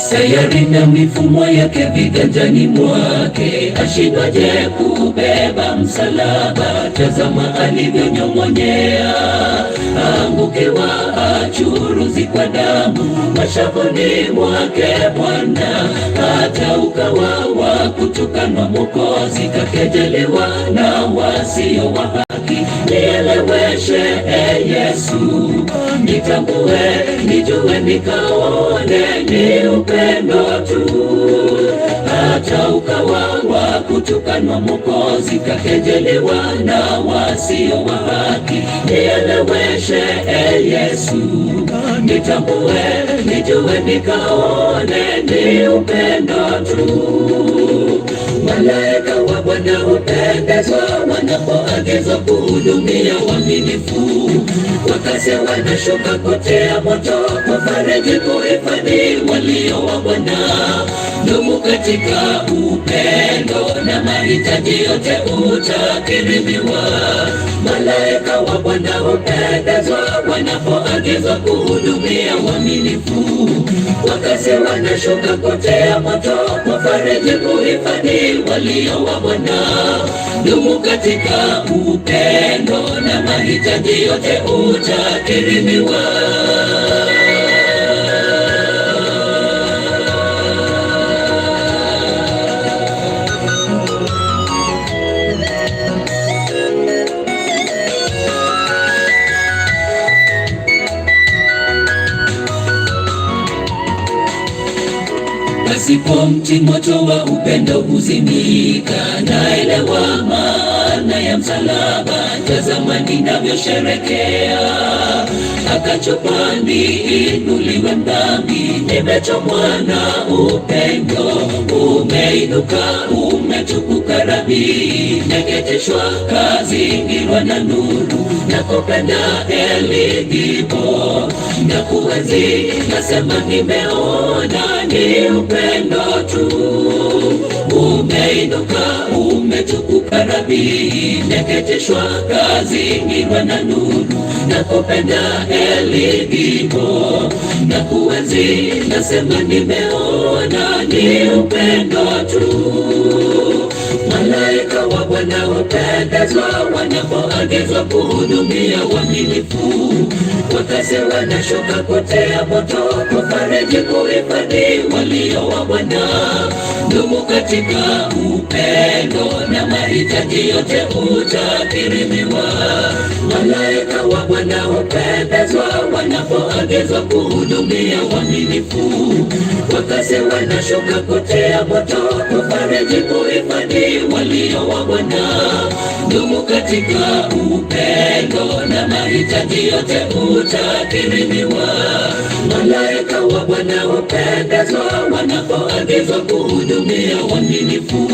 [SPEAKER 2] Sayari na mifumo yake viganjani mwake, ashindwaje kubeba msalaba? Tazama alivyonyong'onyea, angukiwa achuruzi kwa damu, mashavuni mwake Bwana, hata ukawa wa kutukanwa Mwokozi, kakejeliwa na wasio wa haki. Nieleweshe e Yesu, nitambue, nijue, nikaone ni upendo tu, hata ukawa wa kutukanwa Mwokozi, kakejeliwa na wasio wa haki. Nieleweshe e Yesu, nitambue, nijue, nikaone ni upendo tu. Malaika wa Bwana hupendezwa wanapoagizwa kuhudumia waaminifu, wakase wanashuka kutia moto kwa fariji kuhifadhi walio wa Bwana. Dumu katika upendo na mahitaji yote utakirimiwa. Malaika wa Bwana hupendezwa wanapoagizwa kuhudumia waaminifu, wakase wanashuka kutia moto kwa fariji kuhifadhi walio wa Bwana. Dumu katika upendo na mahitaji yote utakirimiwa. Pasipo mti moto wa upendo huzimika, naelewa maana ya msalaba, tazama ninavyosherekea. Akachupa niinuliwe mdhambi, nimechomwa na upendo, umeinuka umetukuka Rabi, neketeshwa kazingirwa na nuru, nakupenda Eligibo, nakuenzi, nasema nimeona ni upendo tu, umeinuka umetukuka Rabi, neketeshwa kazingirwa na nuru, nakupenda Eligibo, nakuenzi, nasema nimeona ni upendo tu. Malaika wa Bwana hupendezwa wanapoagizwa kuhudumia waaminifu, wakase wanashuka kutia moto kwa fariji kuhifadhi walio wa Bwana. Dumu katika upendo na mahitaji yote utakirimiwa. Malaika wa Bwana hupendezwa wanapoagizwa kuhudumia waaminifu, wakase wanashuka kutia moto kwa fariji kuhifadhi walio wa Bwana. Bwana. Dumu katika upendo na mahitaji yote utakirimiwa. Malaika wa Bwana hupendezwa wanapoagizwa kuhudumia waaminifu.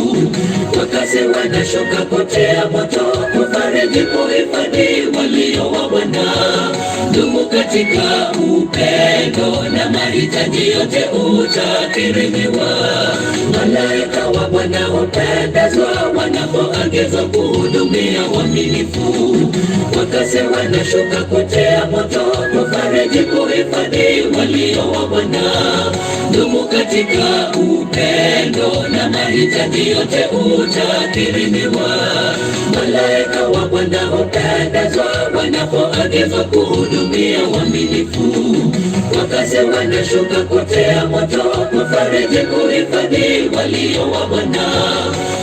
[SPEAKER 2] Kwa kasi wanashuka kutia moto, kufariji, kuhifadhi walio wa Bwana. Dumu katika upendo na mahitaji yote utakirimiwa. Malaika wa Bwana hupendezwa wanapoagizwa kuhudumia waaminifu. Kwa kasi wanashuka kutia moto, kufariji, kuhifadhi walio wa Bwana. Dumu katika upendo na mahitaji yote utakirimiwa. Malaika wa Bwana hupendezwa wanapoagizwa kuhudumia waaminifu. Kwa kasi wanashuka kutia moto, kufariji, kuhifadhi walio wa Bwana.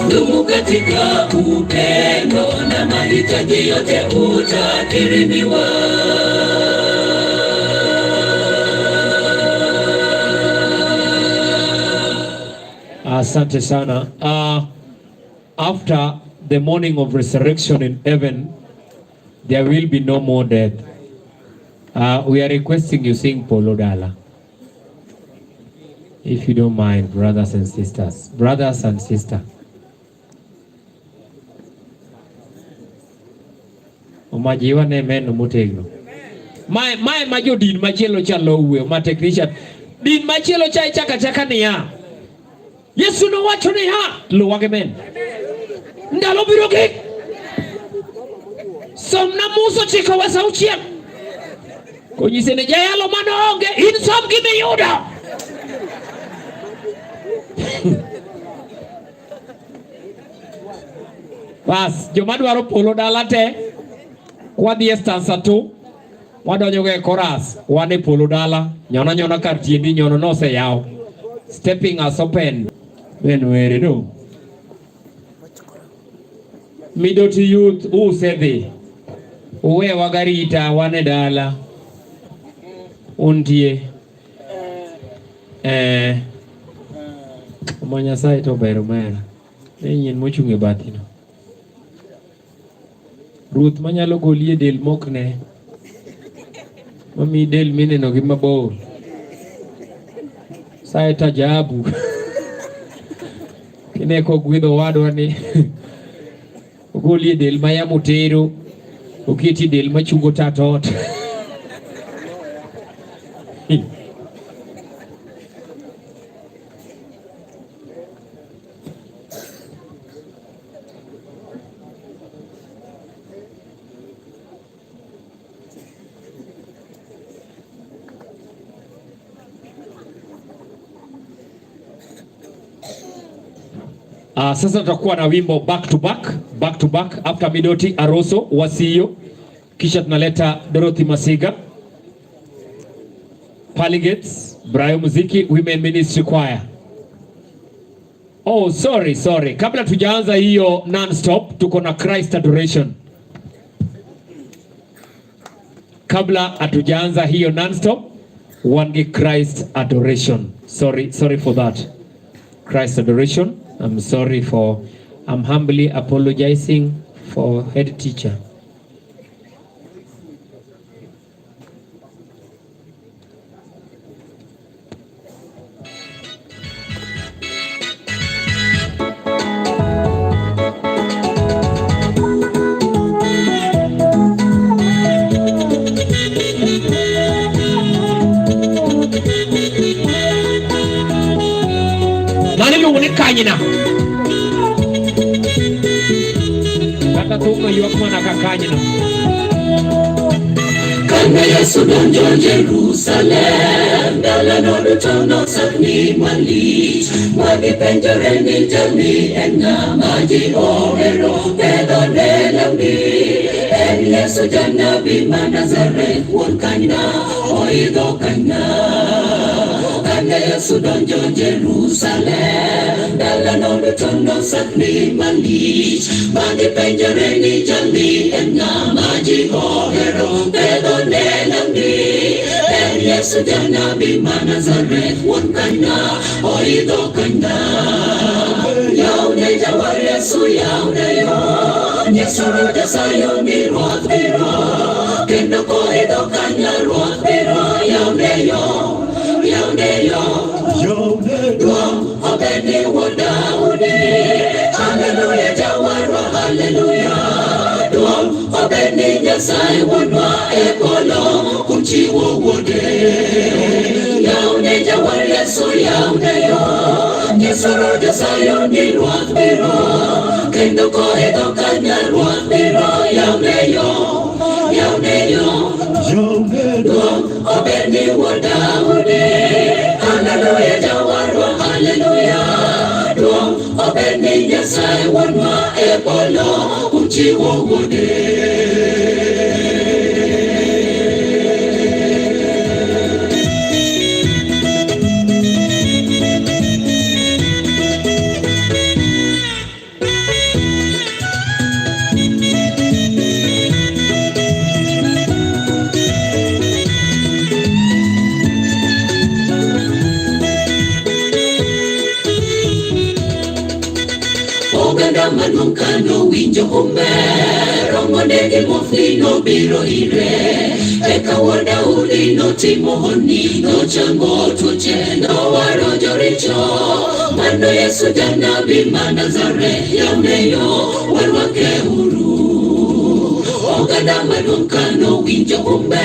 [SPEAKER 2] Dumu katika upendo na mahitaji yote utakirimiwa.
[SPEAKER 3] Asante sana. After the morning of resurrection in heaven, there will be no more death. We are requesting you sing Polo Dala. If you don't mind, brothers and sisters. Brothers and sister. Omajiwa ne meno motegno. Mae mae ma jodin machielo cha lowe, ma technician. Din machielo cha ichaka chaka niya. Yesu nowacho niya, luwage men. Ndalo biro gik. Somna Musa ochiko wes auchiel. Konyise ni jayalo mano onge, in som gimiyudo. Bas, joma dwaro polo dala te, kwadhi e stanza 2, wadonjo go e chorus, wan e polo dala, nyona nyona kar tiendi nyono noseyaw. Stepping has opened. Ben were do. Midoti youth usedhi. Uwewa garita wan e dala. Untie. Oma Nyasaye to ber omera. Ne nyien mochung' e bathino. Ruoth manyalo goli e del mokne. Mamiyi del mineno gi mabor. Saye tajabu. Kine kogwedho owadwa ni ogoli e del ma yamo tero, oketi e del machungo tat ot. Sasa tutakuwa na wimbo back to back, back to back after Midoti Aroso Wasiyo, kisha tunaleta Dorothy Masiga, Paligates, Brayo Muziki, Women Ministry Choir. Oh, sorry, sorry. Kabla tujaanza hiyo non-stop, tuko na Christ Adoration. Kabla hatujaanza hiyo non-stop, wangi Christ Adoration. Sorry, sorry for that. Christ Adoration. I'm sorry for, I'm humbly apologizing for head teacher. Mano iluongo ni kanyna. Kata thumno ywak mana ka kanyna.
[SPEAKER 2] Kane Yesu donjo Jerusalem, dalano duto nosakni malich. Magipenjore ni jalni en ng'a ma ji ohero pedhone lewni. En Yesu janabi ma Nazareth, wuon kanyna, oidho kanyna. Kane Yesu donjo Jerusalem, dalano duto nosakni malich. Magipenjore ni jalni en ng'a ma ji ohero pedhone lewni. En Yesu janabi ma Nazareth, wuon kanyna, oidho kanyna. Yaw Yawne jawar Yesu yawne yo Nyisoro Nyasaye ni ruoth biro Kendo koidho kanya ruoth biro Yawne yo, yawne yo Duong' obed ni wuod Daudi Haleluya jawarwa, haleluya Duong' obed ni Nyasaye wuonwa e polo Kuom chiwo wuode Yawne jawar Yesu yawne yo Nyisoro Nyasaye ni ruoth biro Kendo koidho kanya ruoth biro Yawne yo, yawne yo Duong' obed ni wuod Daudi Haleluya jawarwa, haleluya Duong' obed ni Nyasaye wuonwa e polo Kuom chiwo wuode Oganda maduong' kanowinjo humbe Romo negi muofni nobiro ire Eka wuod Daudi notimo honni Nochango tuoche nowaro joricho Mano Yesu janabi ma Nazareth Yawne yo warwake uru Oganda maduong' kanowinjo humbe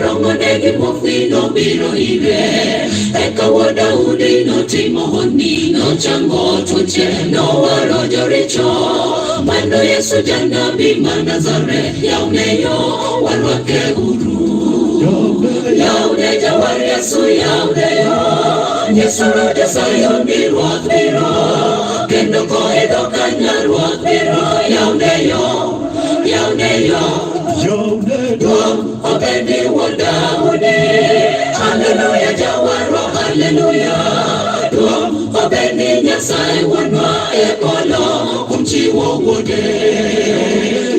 [SPEAKER 2] Romo negi muofni nobiro ire Eka wuod Daudi notimo honni Nochango tuoche nowaro joricho Mano Yesu janabi ma Nazareth Yawne yo warwake uru Yawne jawar Yesu yawne yo Nyisoro Nyasaye ni ruoth biro Kendo koidho kanya ruoth biro Yawne yo, yawne yo Duong' obed ni wuod Daudi Haleluya jawarwa, haleluya Duong' obed ni Nyasaye wuonwa e polo Kuom chiwo wuode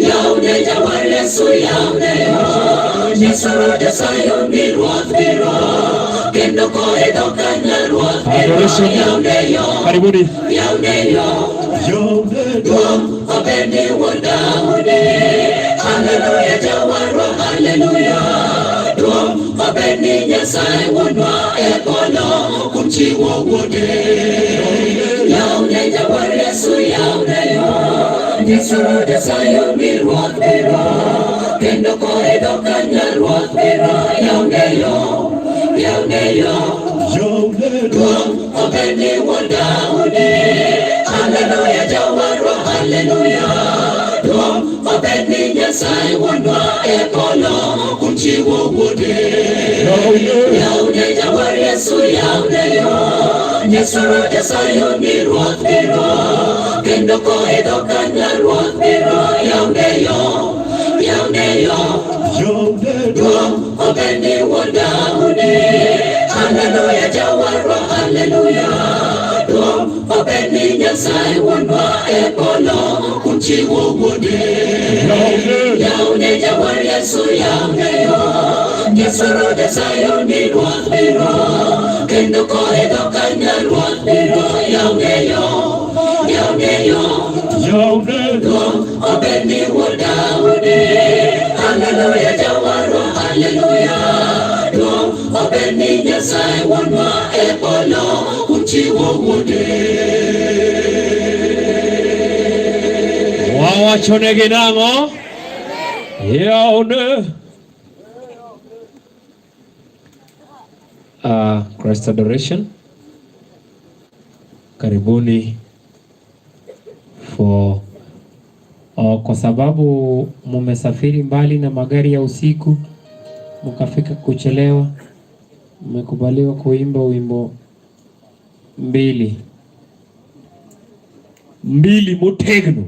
[SPEAKER 2] Yawne jawar Yesu yawne yo Nyisoro Nyasaye ni ruoth biro Kendo koidho kanya ruoth biro
[SPEAKER 3] Adoration.
[SPEAKER 2] Yawne yo,
[SPEAKER 3] Karibuni.
[SPEAKER 2] yawne yo Duong' obed ni wuod Daudi Haleluya jawarwa, haleluya Duong' obed ni Nyasaye wuonwa e polo Kuom chiwo wuode Yawne jawar Yesu yawne yo Nyisoro Nyasaye ni ruoth biro Kendo koidho kanya ruoth biro Yawne yo, yawne yo Duong' obed ni wuod Daudi Haleluya jawarwa, haleluya Duong' obed ni Nyasaye wuonwa e polo Kuom chiwo wuode Yawne jawar Yesu yawne yo Nyisoro Nyasaye ni ruoth biro Kendo koidho kanya ruoth biro Yawne yo, yawne yo Duong' obed ni wuod Daudi Haleluya jawarwa, haleluya Duong' obed ni Nyasaye wuonwa e polo Kuom chiwo wuode Yawne jawar Yesu yawne yo Nyisoro Nyasaye ni ruoth biro Kendo koidho kanya ruoth biro Yawne yo, yawne yo Duong' obed ni wuod Daudi Haleluya jawarwa, haleluya Duong' obed ni Nyasaye wuonwa e polo Kuom chiwo wuode
[SPEAKER 3] Wawachonegi nang'o? Yawne. Christ Adoration. Karibuni for kwa sababu mumesafiri mbali na magari ya usiku mkafika kuchelewa, mmekubaliwa kuimba wimbo mbili mbili motegno.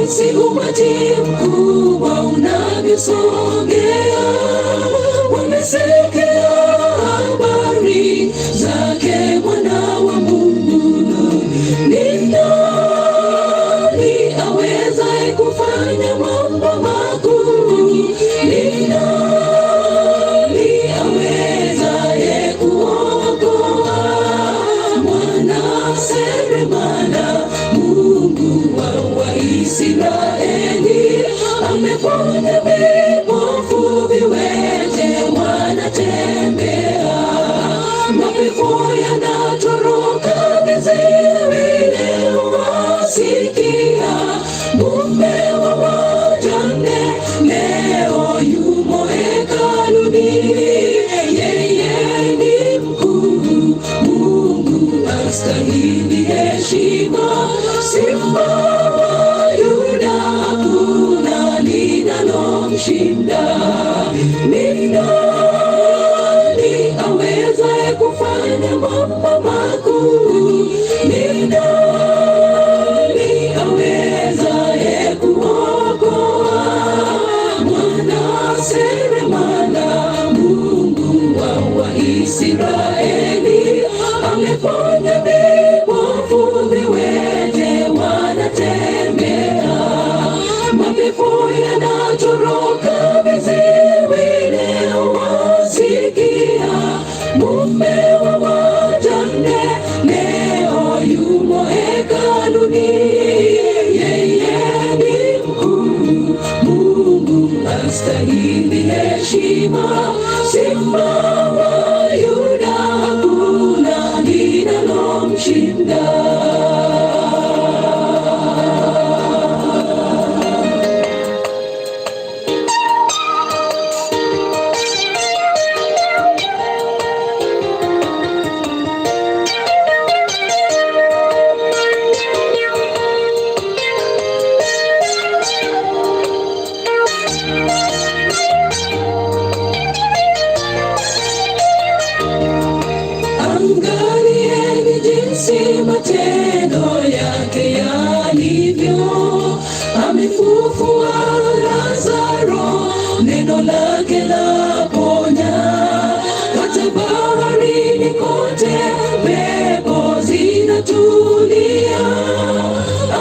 [SPEAKER 2] Jinsi umati mkubwa unavyosogea, wamesikia habari zake Mwana wa Mungu. Ni nani awezaye kufanya mambo makuu? Ni nani awezaye kuokoa? Mwana seremala, Mungu wa Waisraeli, ameponya vipofu, viwete wanatembea, mapepo yanatoroka, viziwi leo wasikia. Mume wa wajane leo yumo hekaluni, yeye ni mkuu, Mungu astahili heshima. Simba wa Yuda, hakuna linalomshinda. Ni nani awezaye kufanya mambo makuu? Ni nani awezaye kuokoa? Mwana seremala, Mungu wa Waisraeli, ameponya vipofu, viwete wanatembea, mapepo yanatoroka, viziwi leo wasikia. Mume wa wajane leo yumo hekaluni, yeye ni mkuu, Mungu astahili heshima. Simba wa Yuda, hakuna linalomshinda. Angalieni jinsi matendo yake yalivyo, amefufua Lazaro, neno lake laponya. Hata baharini kote pepo zinatulia,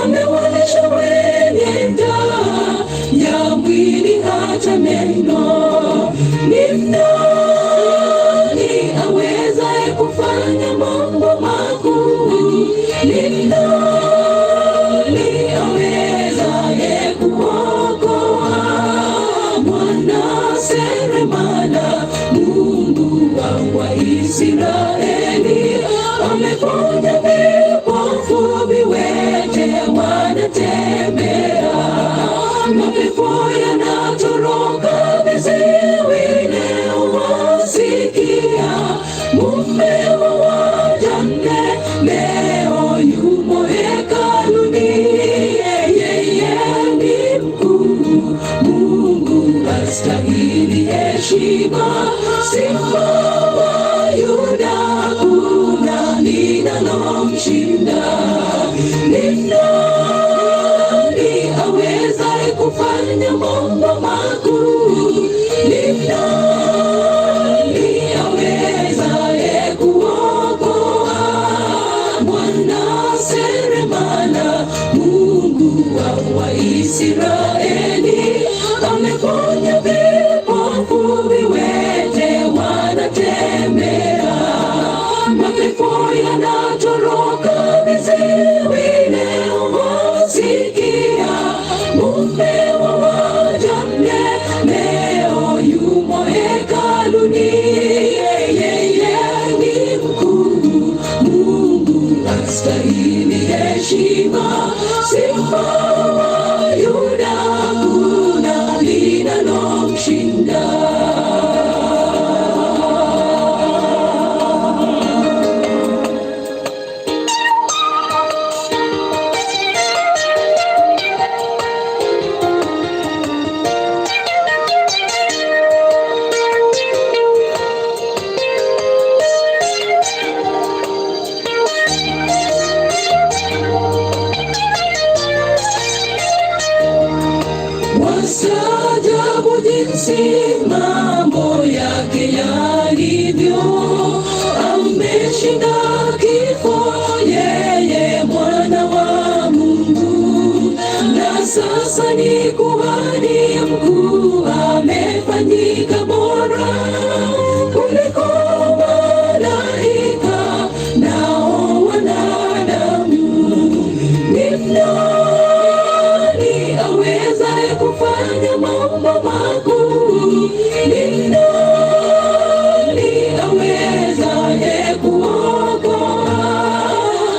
[SPEAKER 2] amewalisha wenye njaa ya mwili hata meno. Ni nani awezaye kufanya mambo makuu? Ni nani awezaye kuokoa? Mwana seremala, Mungu wa Waisraeli, ameponya vipofu, viwete wanatembea, mapepo yanatoroka, viziwi leo wasikia. Mume wa wajane leo yumo hekaluni, yeye ni mkuu, Mungu astahili heshima. Simba wa Yuda, hakuna linalomshinda. Ni nani awezaye kufanya mambo makuu? Ni nani awezaye kuokoa? Mwana seremala, Mungu wa Waisraeli, ameponya vipofu, viwete wanatembea, mapepo yanatoroka, viziwi leo wasikia. Mume wa wajane leo yumo hekaluni, yeye ni mkuu, Mungu astahili heshima. Simba wa Yuda, jinsi mambo yake yalivyo. Ameshinda kifo, yeye mwana wa Mungu, na sasa ni kuhani mkuu, amefanyika bora kuliko malaika nao wanadamu. Ni nani awezaye kufanya mambo makuu? Ni nani awezaye kuokoa?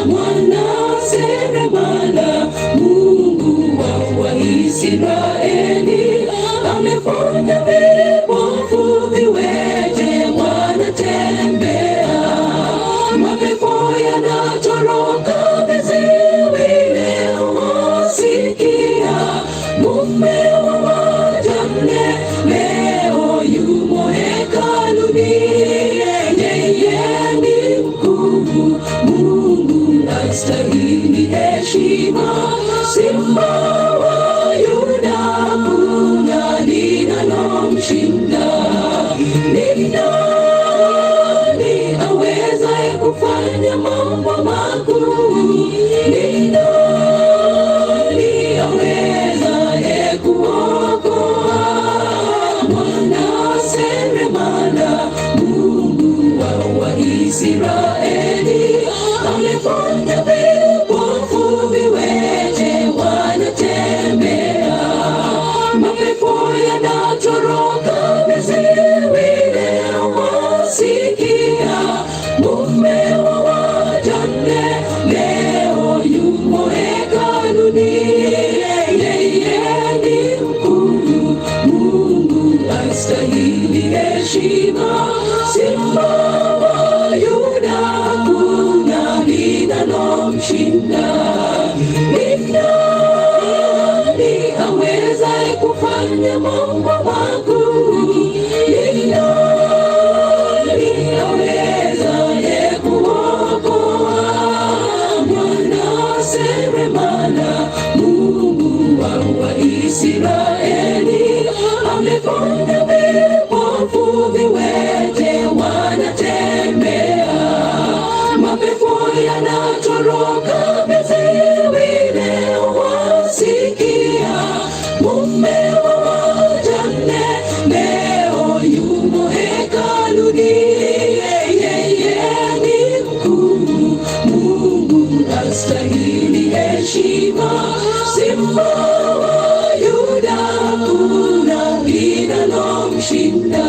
[SPEAKER 2] Mwana seremala, Mungu wa Waisraeli, amefanya vipofu viwete wanatembea, mapepo yanatoroka, viziwi leo wasikia. Mume wa wajane leo yumo hekaluni, yeye ni mkuu, Mungu astahili heshima. Simba wa Yuda, hakuna linalomshinda. Ni nani awezaye kufanya mambo makuu? Ni nani awezaye kuokoa? Mwana seremala, Mungu wa Waisraeli, amefanya vipofu viwete wanatembea, mapepo yanatoroka, viziwi leo wasikia. Mume wa wajane leo yumo hekaluni, yeye ni mkuu, Mungu astahili heshima. Simba wa Yuda, hakuna linalomshinda. Ni nani awezaye kufanya mambo makuu? Ni nani awezaye kuokoa? Mwana seremala, Mungu wa Waisraeli, amefanya vipofu viwete wanatembea, mapepo yanatoroka, viziwi leo wasikia. Mume wa wajane leo yumo hekaluni, yeye ni mkuu, Mungu astahili heshima. Simba wa Yuda, hakuna linalomshinda.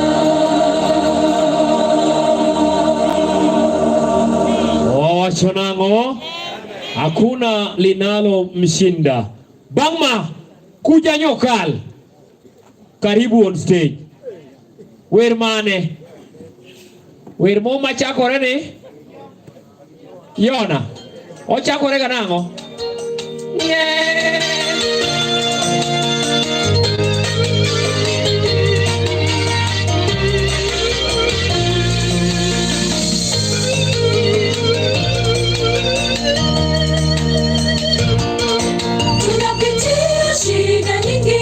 [SPEAKER 3] Owacho nang'o? Hakuna linalomshinda. Bangma kuja nyokal. Karibu on stage. Wer mane? Wer mo machakore ni? Yona. Ochakore ga nang'o? Yeah.
[SPEAKER 2] Tunapitia shida nyingi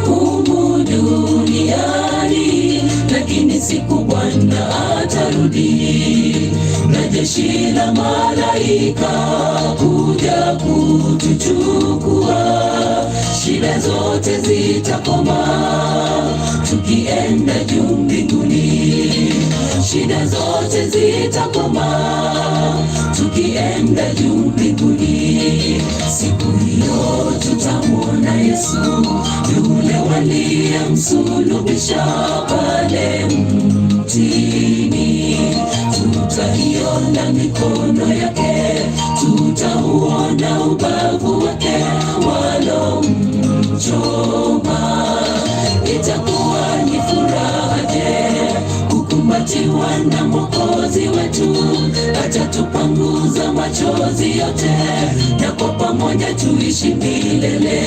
[SPEAKER 2] humu duniani, lakini siku Bwana atarudi na jeshi la malaika kuja kutuchukua. Shida zote zitakoma tukienda juu mbinguni. Shida zote zitakoma tukienda juu mbinguni. Siku hiyo tutamwona Yesu, yule waliyemsulubisha pale mtini. Tutaiona mikono yake, tutauona ubavu wake walomchoma. Itakuwa ni furaha je kukumbatiwa na Mwokozi wetu, atatupanguza machozi yote, na kwa pamoja tuishi milele.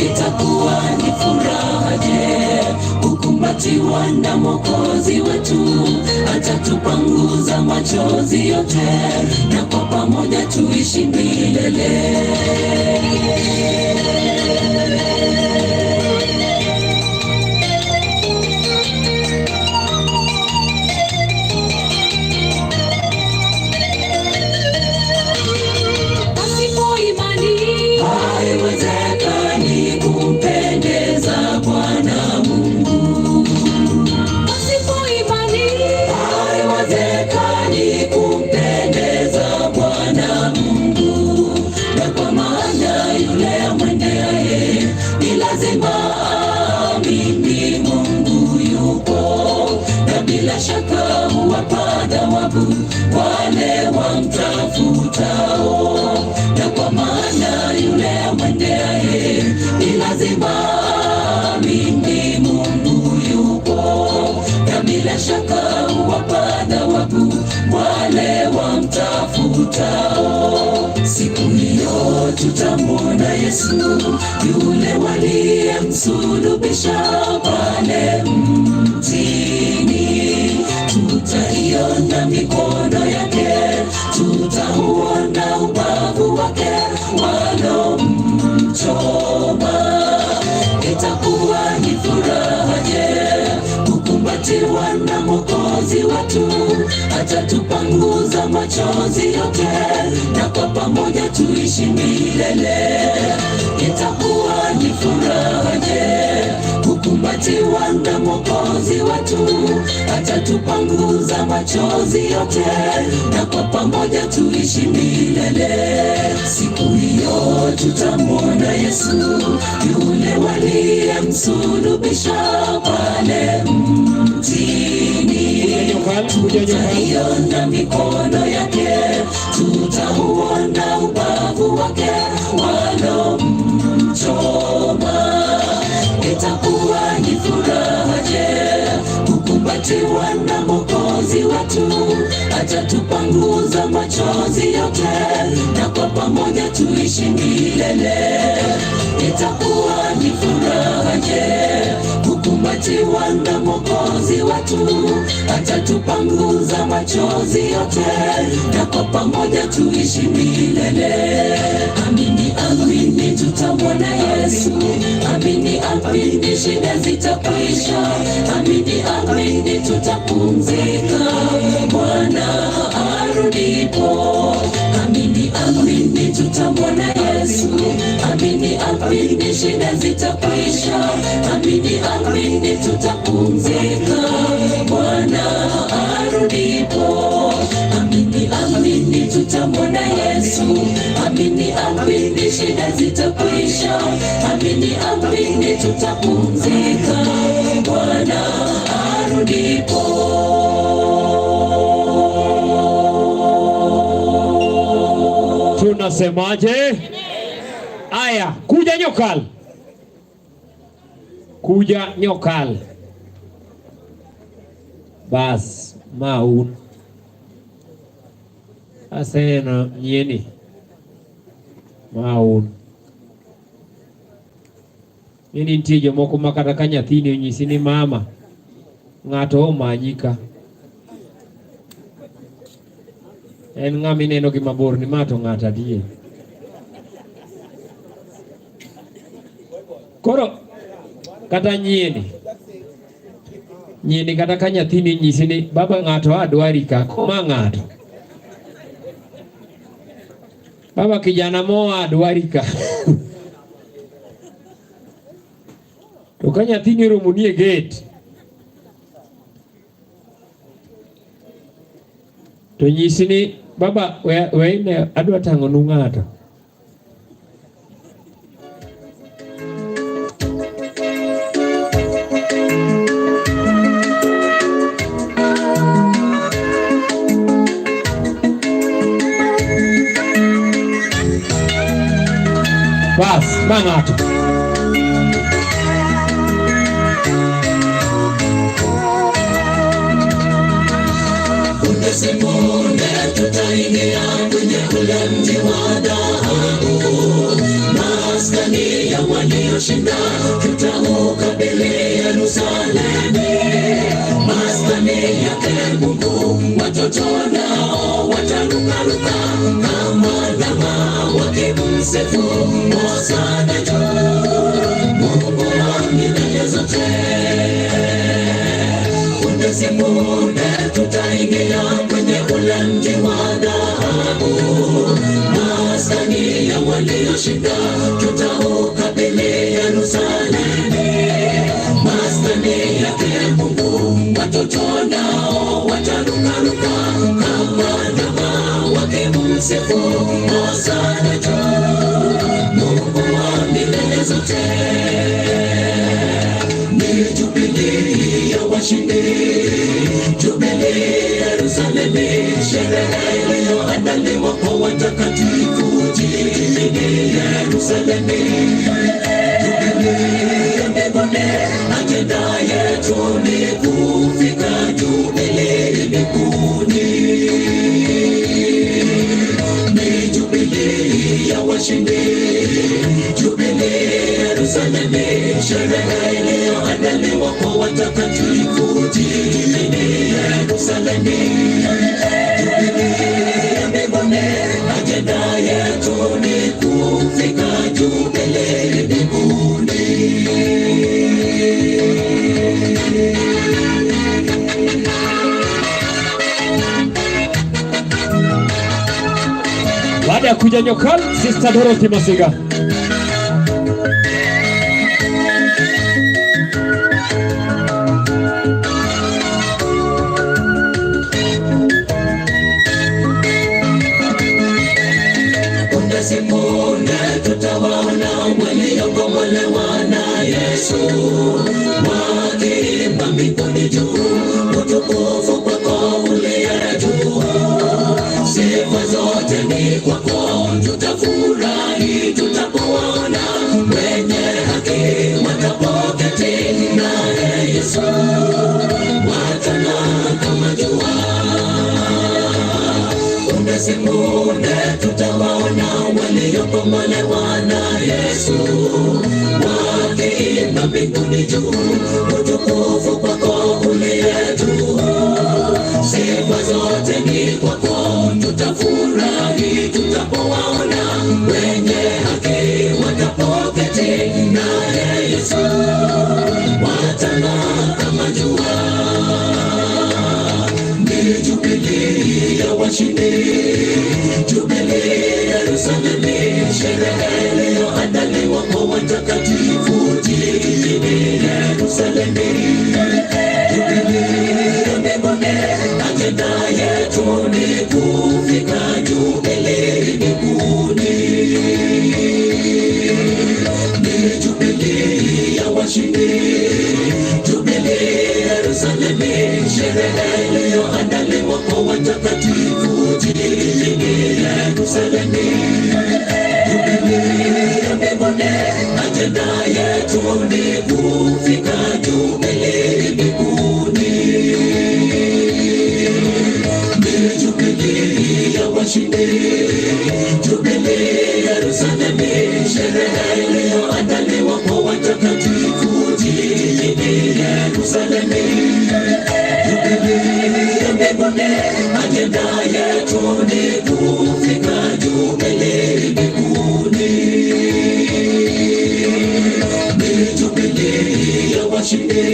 [SPEAKER 2] Itakuwa ni furaha je kukumbatiwa na Mwokozi wetu, atatupanguza machozi yote, na kwa pamoja tuishi milele. wale wamtafutao. Na kwa maana yule amwendeaye ni lazima aamini Mungu yupo, na bila shaka huwapa thawabu wale wamtafutao. Siku hiyo tutamwona Yesu, yule waliyemsulubisha pale mtini. Tutaiona mikono yake, tutauona ubavu wake walomchoma. Itakuwa ni furaha je kukumbatiwa na Mwokozi wetu, atatupanguza machozi yote, na kwa pamoja tuishi milele. Itakuwa ni furaha je kukumbatiwa na Mwokozi wetu, atatupanguza machozi yote, na kwa pamoja tuishi milele. Siku hiyo tutamwona Yesu, yule waliyemsulubisha pale mtini. Tutaiona mikono yake, tutauona ubavu wake walomchoma. Itakuwa ni furaha je kukumbatiwa na Mwokozi wetu, atatupanguza machozi yote, na kwa pamoja tuishi milele. Itakuwa ni furaha je kukumbatiwa na Mwokozi wetu, atatupanguza machozi yote, na kwa pamoja tuishi milele. Amini, amini tutamwona Yesu, amini, amini shida zitakwisha, amini, amini tutapumzika Bwana arudipo. Amini, amini tutamwona Yesu, amini, amini shida zitakwisha, amini, amini tutapumzika Bwana arudipo. Amini, amini tutamwona Yesu, amini, amini shida zitakwisha, amini, amini tutapumzika Bwana arudipo.
[SPEAKER 3] Tunasemaje? Aya, kuja Nyokal, kuja Nyokal. Bas maun aseno nyieni maun. Ni nitie jomoko ma kata ka nyathini onyisi ni mama ng'ato omanyi ka, en ng'ama ineno gi mabor ni ma to ng'ato adier. Koro kata nyieni, nyieni kata ka nyathini onyisi ni baba ng'ato adwari ka, ma ng'ato baba kijana moa adwari ka. To ka nyathini oromoni e gate to nyisi ni baba we ine adwa tang'onu ng'ato. Bas, ma ng'ato.
[SPEAKER 2] Punde si punde tutaingia kwenye ule mji wa dhahabu, maskani ya walioshinda, tutaukabili Yerusalemu, maskani yake Mungu. Watoto nao watarukaruka kama ndama wakimsifu Hosana juu, Mungu wa milele zote. Punde si punde tutaingia kwenye ule mji wa dhahabu, maskani ya walioshinda, tutaukabili Yerusalemu, maskani yake Mungu. Watoto nao watarukaruka kama ndama wakimsifu Hosana juu, Mungu wa milele zote. Ni jubilii ya washindi, jubilii Yerusalemu, sherehe iliyoandaliwa kwa watakatifu jijini Yerusalemu. Jubilii ya mbinguni, ajenda yetu ni kufika jubilii mbinguni. Ni jubilii ya washindi, jubilii Yerusalemu, sherehe iliyoandaliwa kwa watakatifu jijini Yerusalemu. Jubilii ya mbinguni, ajenda yetu ni kufika jubilii mbinguni.
[SPEAKER 3] Baada ya kuja Nyokal, Sister Dorothy Masiga.
[SPEAKER 2] Punde si punde tutawaona waliokombolewa na Yesu wakiimba mbinguni juu, utukufu kwako uliye juu, sifa zote ni kwako, tutafurahi tutakuona, wenye haki watapoketi naye Yesu, watang'aa kama jua. Punde si punde tutawaona waliokombolewa na Yesu wakiimba mbinguni juu, utukufu kwako uliye juu, sifa zote ni kwako, tutafurahi tutapowaona wenye haki watapoketi naye Yesu, watang'aa kama jua. Ni jubilii ya washindi, jubilii Yerusalemu, sherehe iliyoandaliwa kwa watakatifu jijini Yerusalemu. Jubilii ya mbinguni, ajenda yetu ni kufika jubilii mbinguni. Ni jubilii ya washindi, jubilii Yerusalemu, sherehe iliyoandaliwa kwa watakatifu jijini Yerusalemu. Jubilii ya mbinguni, ajenda yetu ni kufika jubilii mbinguni. Ni jubilii ya washindi, jubilii Yerusalemu, sherehe iliyoandaliwa kwa watakatifu jijini Yerusalemu. Jubilii ya mbinguni, ajenda yetu ni kufika jubilii mbinguni. Ni jubilii ya washindi,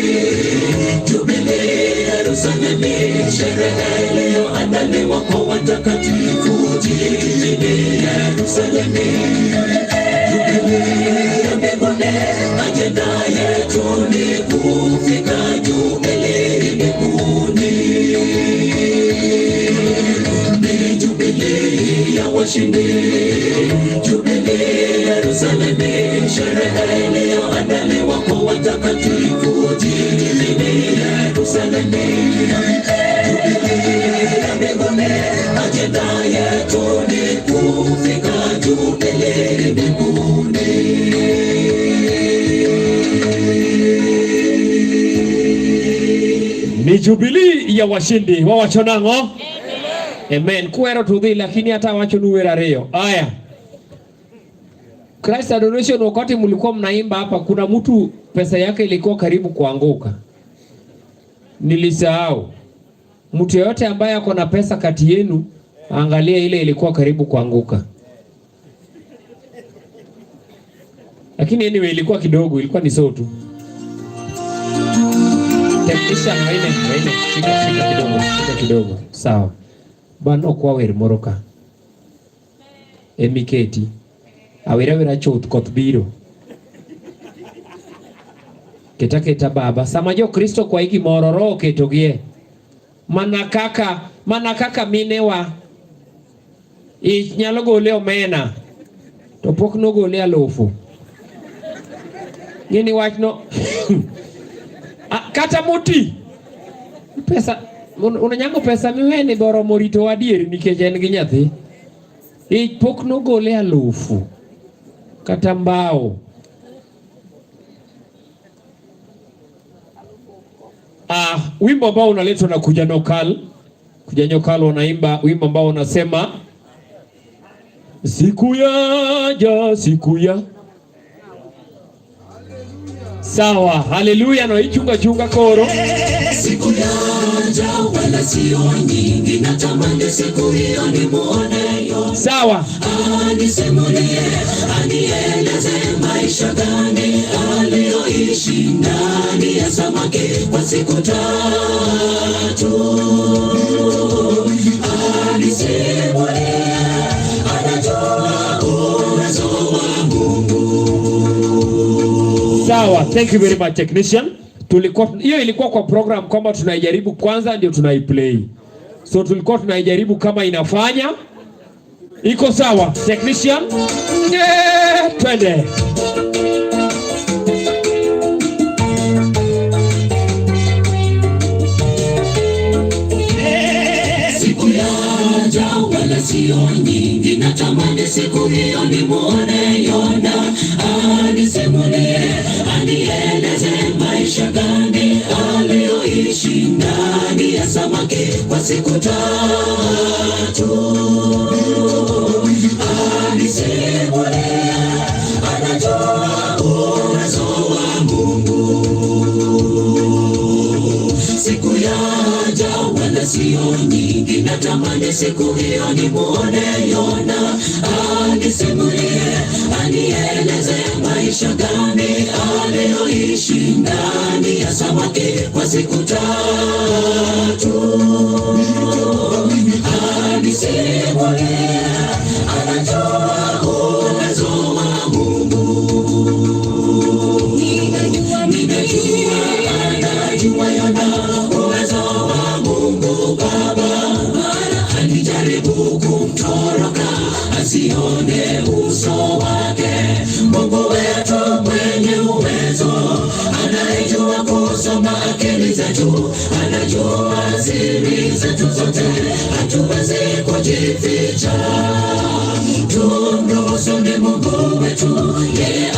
[SPEAKER 2] jubilii Yerusalemu, sherehe iliyoandaliwa kwa watakatifu jijini Yerusalemu. Jubilii ya mbinguni, ajenda yetu ni kufika jubilii mbinguni. Ni jubilii ya washindi, jubilii Yerusalemu, sherehe iliyoandaliwa kwa watakatifu jijini Yerusalemu. Jubilii ya mbinguni, ajenda yetu ni kufika jubilii mbinguni.
[SPEAKER 3] Ni jubilii ya washindi wawacho nang'o? Amen. Kwero to dhi lakini hata wachonu wer ariyo. Aya. Christ Adoration, wakati mlikuwa mnaimba hapa, kuna mtu pesa yake ilikuwa karibu kuanguka. Nilisahau. Mtu yeyote ambaye ako na pesa kati yenu, angalia ile ilikuwa karibu kuanguka. Lakini anyway ilikuwa kidogo, ilikuwa ni so tu. Technician waine, waine, shika, shika kidogo, shika kidogo. Sawa. Bwana ok wawer moro ka. Emiketi. Awera wera chuth koth biro. Keta keta baba. Sama jo Kristo kwayi gimoro roho oketogie. Mana kaka minewa ich nyalo gole omena to pok nogole alufu. Ng'eni wachno kata moti pesa Onyango pesa miweni be oromo rito adier nikech en gi nyathi. Ich pok nogole alufu kata mbao. Ah, wimbo ambao unaletwa na Kuja Nokal. Kuja Nyokal wanaimba wimbo ambao unasema siku yaja, siku ya sawa. Haleluya, no ichunga chunga koro
[SPEAKER 2] Siku yaja wala sio nyingi, natamani siku hiyo nimuone yo.
[SPEAKER 3] Sawa,
[SPEAKER 2] Anisimulie, anieleze maisha gani aliyoishi ndani ya samaki kwa siku tatu. Anisimulie, anajua uwezo wa Mungu.
[SPEAKER 3] Sawa, thank you very much technician. Tulikuwa hiyo ilikuwa kwa program kwamba tunaijaribu kwanza ndio tunaiplay. So tulikuwa tunaijaribu kama inafanya. Iko sawa technician? Yeah, twende.
[SPEAKER 2] Siku yaja wala sio nyingi, natamani siku hiyo nimuone Yona, anisimulie, anieleze maisha gani aliyoishi ndani ya samaki kwa siku tatu. Anisimulie, anajua uwezo wa Mungu. Siku yaja wala sio nyingi, natamani siku hiyo nimuone Yona, anisimulie, anieleze maisha gani aliyoishi ndani ya samaki kwa siku tatu. Anisimulie, anajua uwezo wa Mungu. Ninajua, anajua Yona uwezo wa Mungu Baba, maana alijaribu kumtoroka asione uso wake. Mungu wetu mwenye uwezo, anayejua kusoma akili zetu, anajua siri zetu zote, hatuwezi kujificha. Tumruhusu ni Mungu wetu, yeye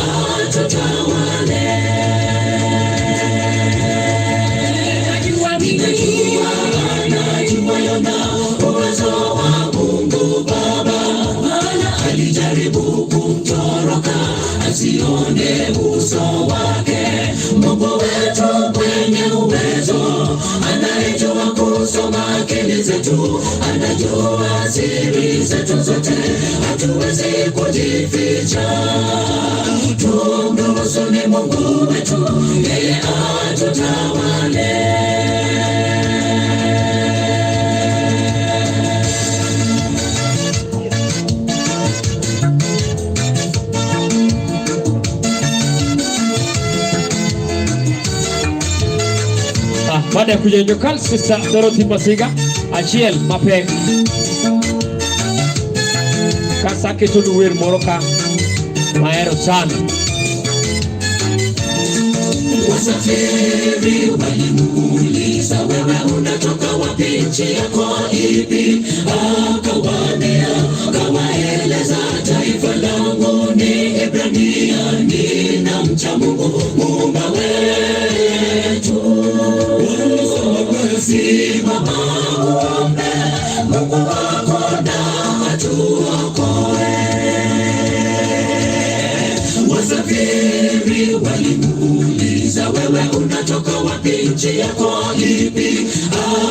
[SPEAKER 2] atutawale. Ninajua, anajua Yona uwezo wa Mungu Baba, maana alijaribu kumtoroka asione uso wake. Mungu wetu mwenye uwezo, anayejua kusoma akili zetu, anajua siri zetu zote, hatuwezi kujificha. Tumruhusu ni Mungu wetu, yeye atutawale.
[SPEAKER 3] Ah, baada ya Kuja Nyokal, Sister Dorothy Masiga, achiel mapek. Kasa keto ni wer moro ka mahero sana.
[SPEAKER 2] Wasafiri walimuuliza, wewe unatoka wapi, nchi yako ipi? Akawaambia, kawaeleza, taifa langu ni Ibrania, ninamcha Mungu muumba wetu. Simama uombe Mungu wako na atuokoe. Wasafiri walimuuliza, wewe unatoka wapi, nchi yako ipi?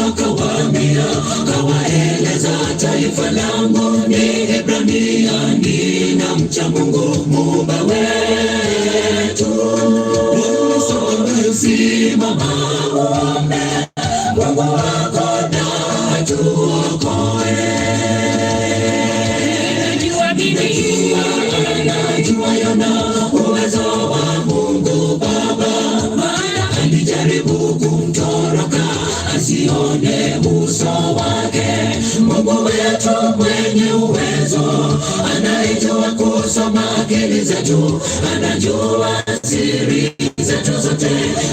[SPEAKER 2] Akawaambia, kawaeleza, taifa langu ni Ibrania, ninamcha Mungu muumba wetu. Simama uombe Mungu wako na atuokoe. Najua Yona uwezo wa Mungu Baba, maana alijaribu kumtoroka asione uso wake. Mungu wetu mwenye uwezo, anayejua kusoma akili zetu, anajua siri zetu zote, zote,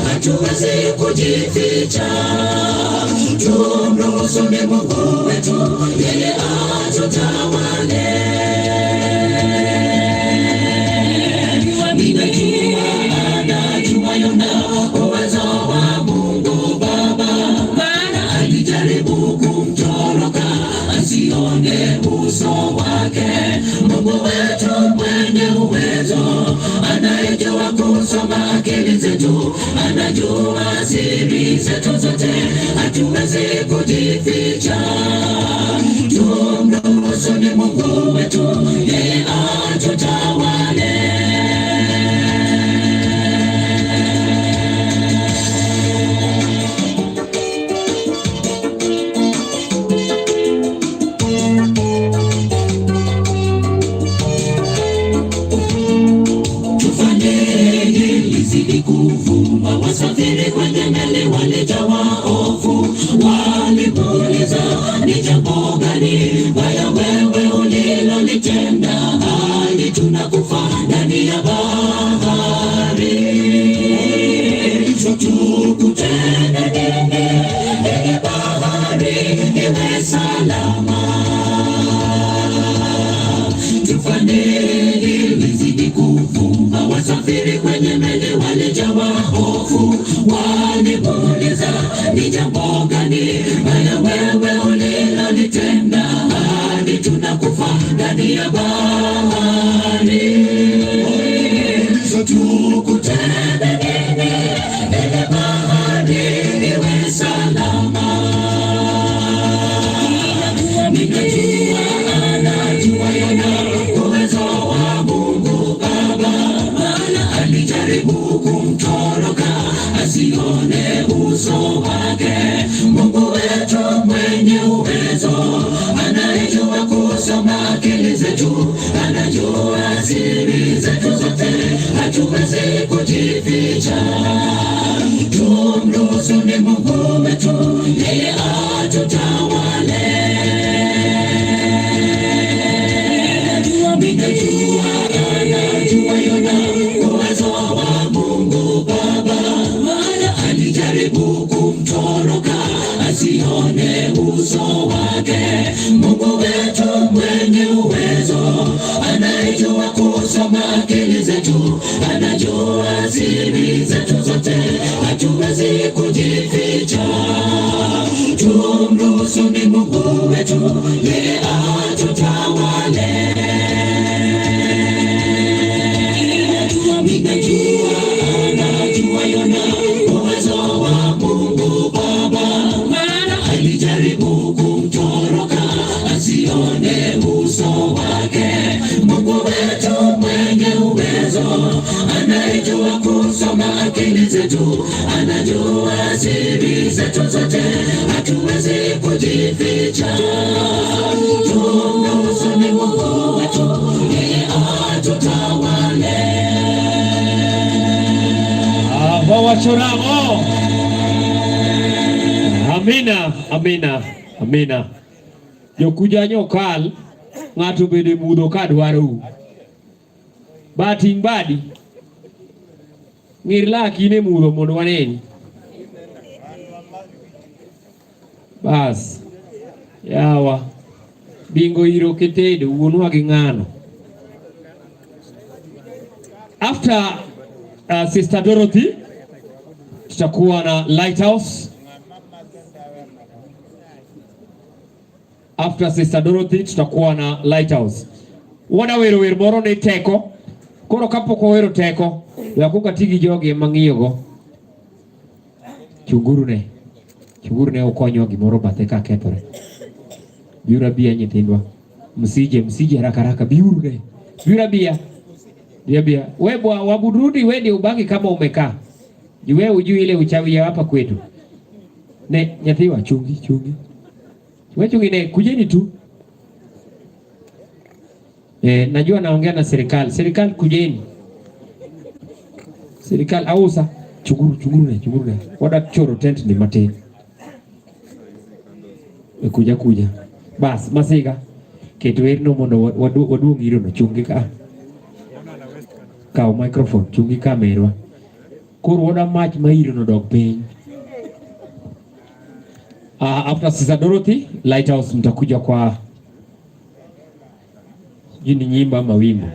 [SPEAKER 2] hatuwezi kujificha. Tumruhusu ni Mungu wetu, yeye atutawale. Ninajua, anajua Yona uwezo wa Mungu Baba, maana alijaribu kumtoroka asione uso wake. Mungu wetu mwenye uwezo, anayejua kusoma akili zetu, anajua siri zetu zote, hatuwezi kujificha. Tumruhusu ni Mungu wetu, yeye atutawale. Tufanyeni lizidi kuvuma, wasafiri kwenye meli walijawa hofu, walimuuliza ni jambo gani baya wewe ulilolitenda, hadi tunakufa ndani ya bahari. Tukutende nini ili bahari iwe salama? Tufanyeni lizidi kuvuma, wasafiri kwenye meli walijawa hofu, walimuuliza ni jambo gani baya wewe ulilolitenda, hadi tunakufa ndani ya bahari. Tukutende nini ili bahari iwe salama? Ninajua, anajua Yona uwezo wa Mungu Baba, maana alijaribu kumtoroka asione uso wake. Mungu wetu mwenye uwezo, anayejua kusoma akili zetu, anajua siri zetu zote, hatuwezi kujificha. Tumruhusu ni Mungu wetu, yeye atutawale. Ninajua, anajua Yona uwezo wa Mungu Baba, maana alijaribu kumtoroka asione uso wake. Mungu wetu mwenye uwezo, anayejua kusoma akili zetu, anajua siri zetu zote, hatuwezi kujificha. Tumruhusu ni Mungu wetu, yeye atutawale. Ninajua, anajua Yona uwezo wa Mungu Baba, maana alijaribu kumtoroka asione uso wake. Mungu wetu mwenye uwezo, anayejua kusoma akili zetu, anajua siri zetu zote, hatuwezi kujificha. Tumruhusu ni Mungu wetu, yeye atutawale.
[SPEAKER 3] Wawachoramo. Amina, amina, amina. Jokuja nyokal ng'ato bede mudho ka dwarou. Ba ting' badi. Ng'ir laki in e mudho mondo waneni. Bas. Yawa. Bingo iro kitedo wuonwa gi ng'ano. After Sister Dorothy tutakuwa na Lighthouse. After Sister Dorothy tutakuwa na Lighthouse. Wana wero wer moro ni teko. Koro kapok wawero teko, we akuong ati gi jogi ema ng'iyogo. Chunguru ne. Chunguru ne ukonywa gimoro bathe ka kethore. Biuru abia nyithindwa. Msije, msije haraka haraka. Biuru ne. Biuru abia. Biu abia. We bwa wa Burundi, we ndio ubaki kama umekaa. Wewe hujui ile uchawi ya hapa kwetu. Ne, nyathiwa chungi, chungi. We chungi ne, kujeni tu. Najua naongea na serikali. Serikali kujeni. Serikali ausa chunguru, chunguru ne, chunguru ne. Wada choro tent ni matin. Kuja kuja. Bas, masiga. Ket werno mondo waduong iro no chungi ka. Kaw microphone, chungi ka merwa. Koro wuoda mach ma iro nodog piny. After Sister Dorothy, Lighthouse mtakuja kwa sijui ni nyimbo ama wimbo.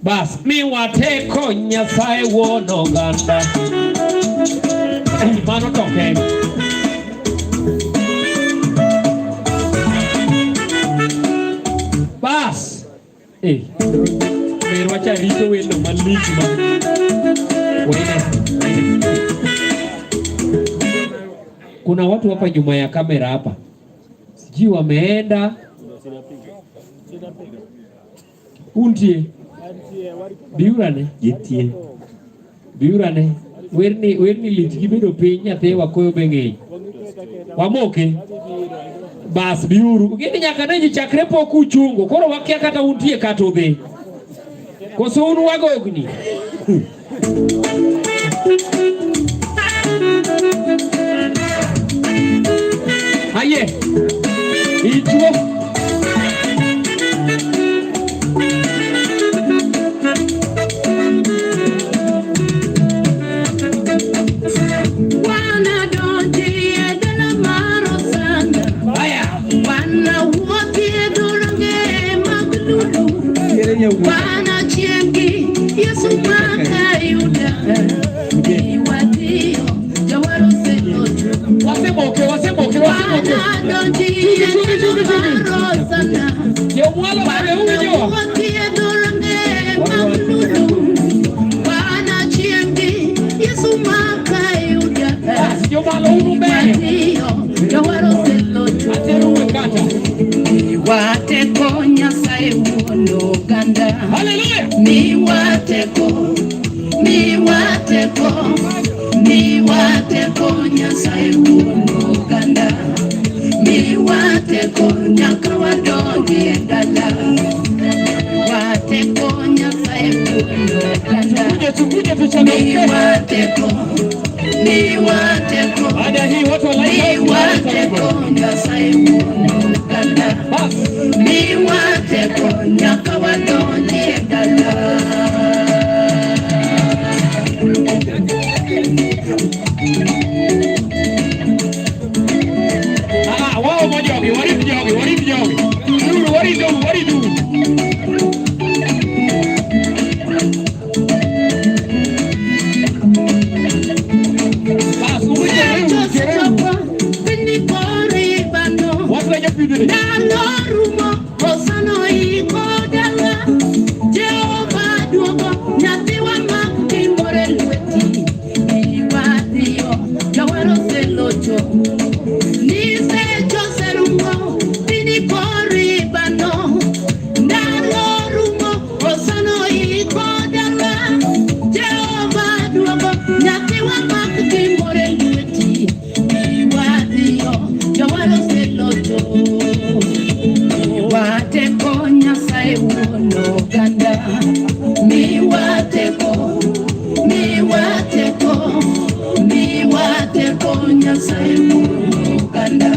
[SPEAKER 3] Bas mi wateko Nyasaye wuon oganda. Mano to kende. Bas. Eh. Ber wacha rito wendo malich ma. Wene. Kuna watu hapa nyuma ya kamera hapa. Sijui wameenda. Untie. Biurane.
[SPEAKER 4] Gitie.
[SPEAKER 3] Biurane. Werni werni lich gibedo piny nyathiwa koyo be ng'eny. Wamoke. Bas biuru. Gini nyaka ne ji chakre pok uchungo. Koro wakia kata untie kata udhi. Koso un wagogni. Aye. Ichuo.
[SPEAKER 16] Wana chiengi Yesu makayuda Iwatio jawaro selocho
[SPEAKER 3] Wasemoke, wasemoke, wasemoke.
[SPEAKER 16] Wanadonji
[SPEAKER 3] Chungi, chungi, chungi.
[SPEAKER 16] Rosana
[SPEAKER 3] Jomwalo bade uwinjowa.
[SPEAKER 16] Wanawuothie dhorange mag lulu Wana chiengi Yesu makayuda
[SPEAKER 3] Jomwalo unu ber.
[SPEAKER 16] Iwatio jawaro selocho
[SPEAKER 3] Ateruwe kata.
[SPEAKER 16] Miwateko Nyasaye wuon oganda.
[SPEAKER 3] Hallelujah.
[SPEAKER 16] Miwateko, miwateko, miwateko Nyasaye wuon oganda. Miwateko nyaka wadonji e dala. Miwateko Nyasaye wuon oganda.
[SPEAKER 3] Tukuje, tukuje tuchangamke.
[SPEAKER 16] Miwateko, miwateko,
[SPEAKER 3] Baada ya hii watu wa Lighthouse
[SPEAKER 16] miwateko Nyasaye wuon oganda.
[SPEAKER 3] Bas.
[SPEAKER 16] Miwateko nyaka wadonji e dala.
[SPEAKER 3] Ah, wao mojogi, warit jogi, warit jogi. Uru, warit uru, warit uru. Bas, uwinjore, uwinjore.
[SPEAKER 16] Piny kori bano.
[SPEAKER 3] Watu wenye pidhni.
[SPEAKER 16] Ndalo rumo, osano iko dala. Jehova duogo, nyathiwa mak timore lweti. Iwadhiyo, jawar oselocho. Nisecho oserumo, piny kori bano. Ndalo rumo, osano iko dala. Jehova duogo, nyathiwa mak timore lweti. Iwadhiyo, jawar oselocho. Miwateko Nyasaye wuon oganda. Miwateko, miwateko, miwateko Nyasaye wuon oganda.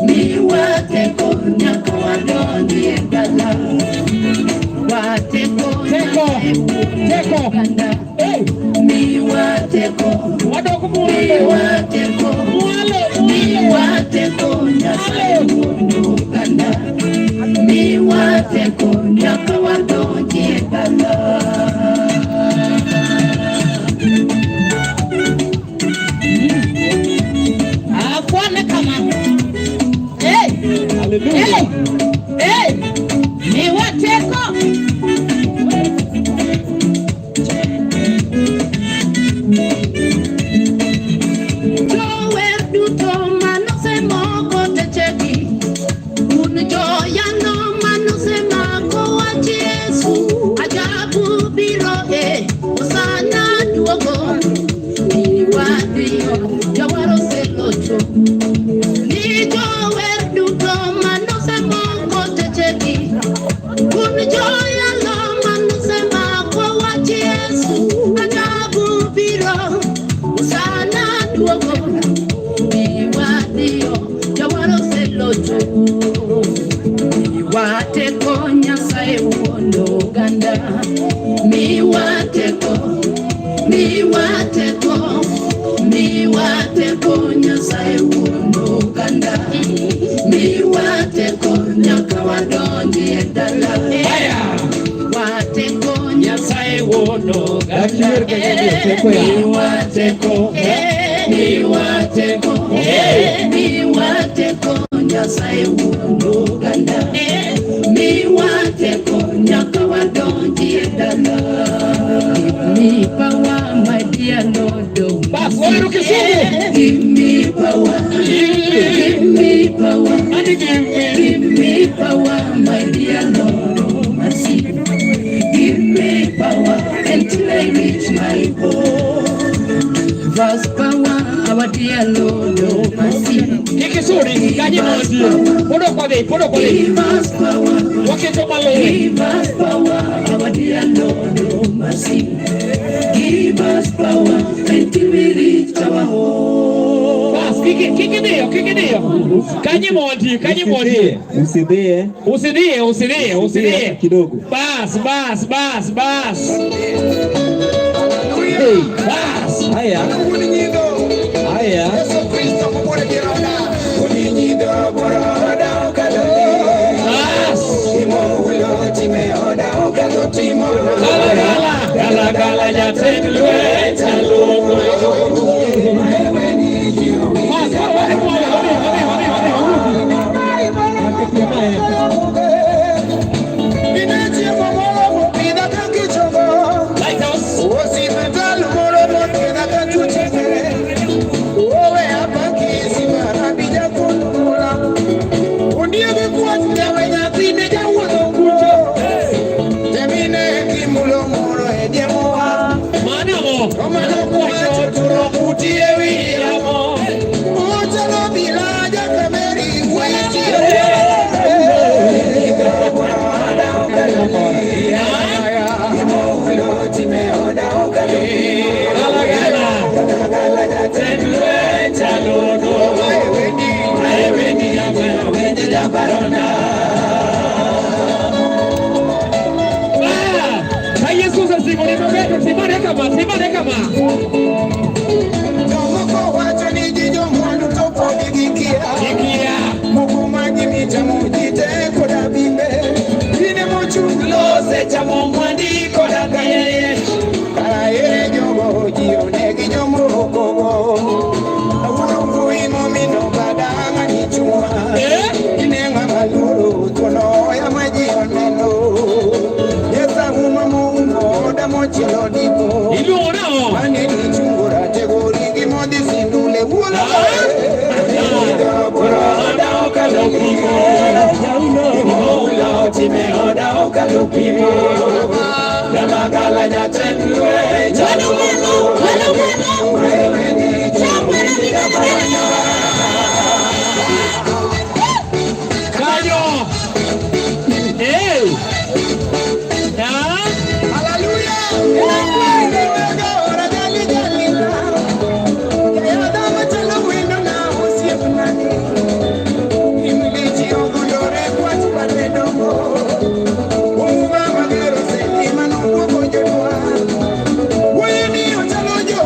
[SPEAKER 16] Miwateko nyaka wadonji e dala. Wateko Nyasaye wuon oganda. Miwateko,
[SPEAKER 3] Wadok mwalo.
[SPEAKER 16] miwateko,
[SPEAKER 3] Mwalo,
[SPEAKER 16] miwateko Nyasaye wuon oganda. Miwateko nyaka wadonji e dala.
[SPEAKER 11] Akwane kama. Hey!
[SPEAKER 3] Hallelujah.
[SPEAKER 11] Hey! Hey! Miwateko.
[SPEAKER 16] Jower duto manosemoko techegi, un joyano manosemako wach Yesu, ajabu biro e osana duogo. Iwadhiyo, jawar oselocho. Ni jower duto manosemoko techegi, un joyalo manosemako wach Yesu, ajabu biro osana duogo. Iwadhiyo, jawar oselocho. Iwateko Nyasaye wuon oganda. oganda. Miwa teko, miwa teko, miwa teko Nyasaye wuon oganda. Miwa teko nyaka wadonji e dala. Wateko
[SPEAKER 3] Nyasaye wuon oganda. Miwa teko,
[SPEAKER 16] miwa teko, miwa teko Nyasaye wuon oganda. Miwa teko nyaka wadonji e dala. Give me power, my dear Lord. Oh,
[SPEAKER 3] Bas, wawero Kisumu.
[SPEAKER 16] Give me power, give me power, give me power, my dear Lord. Oh, mercy. Give me power until I reach my goal. Verse power, our dear Lord, oh, mercy.
[SPEAKER 3] Kik isudi, kanyo mantie. Pod ok wadhi, pod ok wadhi.
[SPEAKER 16] Give us power.
[SPEAKER 3] Waketo maluwe.
[SPEAKER 16] Give us power, our dear Lord, oh, mercy. Give us power until we reach our home.
[SPEAKER 3] Bas, kik kik idhiyo, kik idhiyo. Kanyo mantie, kanyo mantie.
[SPEAKER 4] Usidhie.
[SPEAKER 3] Usidhiye, usidhiye, usidhiye.
[SPEAKER 4] Kidogo.
[SPEAKER 3] Bas, bas, bas, bas.
[SPEAKER 4] Hey.
[SPEAKER 3] Bas.
[SPEAKER 4] Haya. Haya.
[SPEAKER 3] Bas. Gala, gala, gala, gala, jatend lweta luongo. Bas, koro wadhi mwalo, wadhi, wadhi, wadhi, wadhi, wadhi. Lighthouse. Mano. Gala, gala. Jatend lweta luongo. Ah, ka Yesu osesimone maber to timane kama, timane kama.
[SPEAKER 1] Jomoko wacho ni ji jomwandu to pod gikia.
[SPEAKER 3] Gikia.
[SPEAKER 1] Moko ma gimichamo ji te koda bimbe. Gine mochung' losechamo mwandi koda kayech. Kara ere jogo ji onegi jomokogo. Awuoro mbui momino badang'a ni chuma. Ine ng'ama luoro thuono oya ma ji oneno. Yesauma moumo oda mochielo dipo.
[SPEAKER 3] Iluongo nang'o?
[SPEAKER 1] Mane gichungo ratego ringi modhi sindule wuono.
[SPEAKER 3] Kanyo. Hey. Ah.
[SPEAKER 1] Wuoyi ni ochalo jo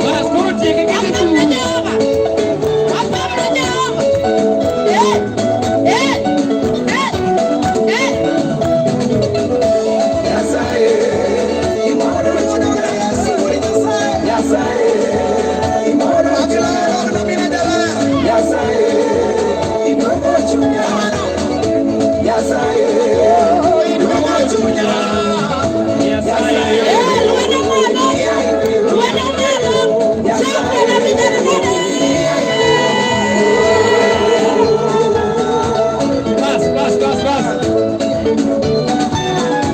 [SPEAKER 3] Bas, koro tieke gi dhi thum. Bas, bas, bas, bas.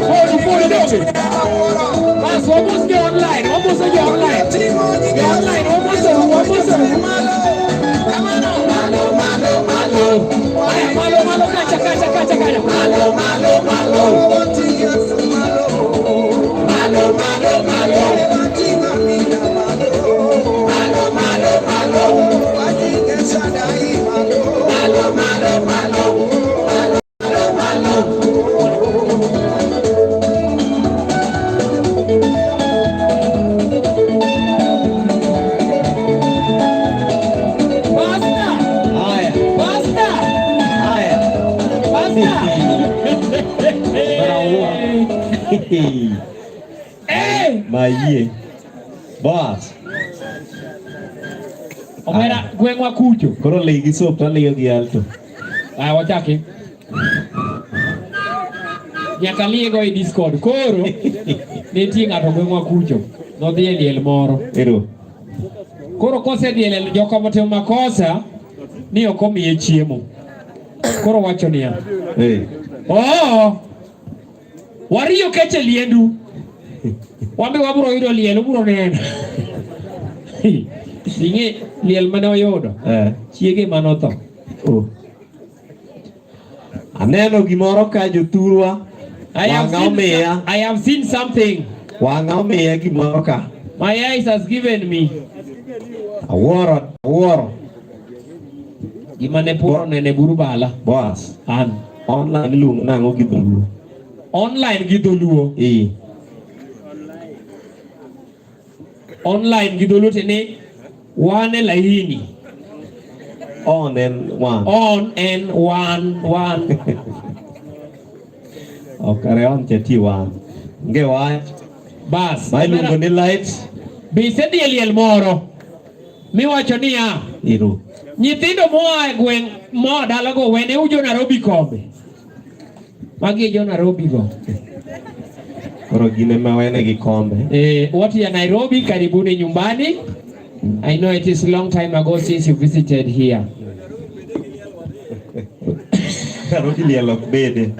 [SPEAKER 3] Podi, podi, doge. Bas, wamos ge online, wamos ge online. Ge online, wamos, wamos. Malo, malo, malo. Aya, malo, malo, kacha, kacha, kacha, kacha. Malo, malo, malo. Malo, malo, malo. Malo, malo, malo. Malo, malo, malo. Malo, malo. Basta!
[SPEAKER 4] Haya.
[SPEAKER 3] Basta!
[SPEAKER 4] Haya.
[SPEAKER 3] Basta! Eh!
[SPEAKER 4] Mayie. Boss.
[SPEAKER 3] Omera gweng'wa kucho.
[SPEAKER 4] Koro ligi sop taliyo gi alto.
[SPEAKER 3] Aya wachaki. Nyaka liego e Discord. Koro nitie ng'ato gweng'wa kucho. Nodhi e liel moro.
[SPEAKER 4] Ero.
[SPEAKER 3] Koro kosedhi e liel joka motimo makosa ni ok omiye chiemo. Koro wacho niya.
[SPEAKER 4] Eh.
[SPEAKER 3] Oo. Wariyo kech e liendu. Wambe wabro yudo liel, ubro neno. Ing'e liel mane oyudo.
[SPEAKER 4] Eh.
[SPEAKER 3] Chiege mane otho.
[SPEAKER 4] Oh. Aneno gimoro ka jothurwa.
[SPEAKER 3] I have
[SPEAKER 4] Wang'a
[SPEAKER 3] seen,
[SPEAKER 4] omiya.
[SPEAKER 3] I have seen something.
[SPEAKER 4] Wang'a omiya gimoro ka.
[SPEAKER 3] My eyes has given me.
[SPEAKER 4] Awuoro, awuoro.
[SPEAKER 3] Gima ne puro nene buru bala.
[SPEAKER 4] Boss.
[SPEAKER 3] An.
[SPEAKER 4] Online iluongo nang'o gi dholuo?
[SPEAKER 3] Online gi dholuo.
[SPEAKER 4] Eh.
[SPEAKER 3] Online gi dholuo tiende ni wan e laini.
[SPEAKER 4] On en one.
[SPEAKER 3] On en one, one.
[SPEAKER 4] Ok kare on cha tie one. Nge wach.
[SPEAKER 3] Bas.
[SPEAKER 4] Ma iluongo ni light.
[SPEAKER 3] Be isedhi e liel moro miwacho niya,
[SPEAKER 4] Ero.
[SPEAKER 3] nyithindo moa e gweng' moa dalago wene u jo Nairobi kombe. Magi e jo Nairobi go.
[SPEAKER 4] Koro gin ema wene gi kombe.
[SPEAKER 3] Eh, watu ya Nairobi karibuni nyumbani. I know it is long time ago since you visited here.
[SPEAKER 4] Nairobi liel ok bede.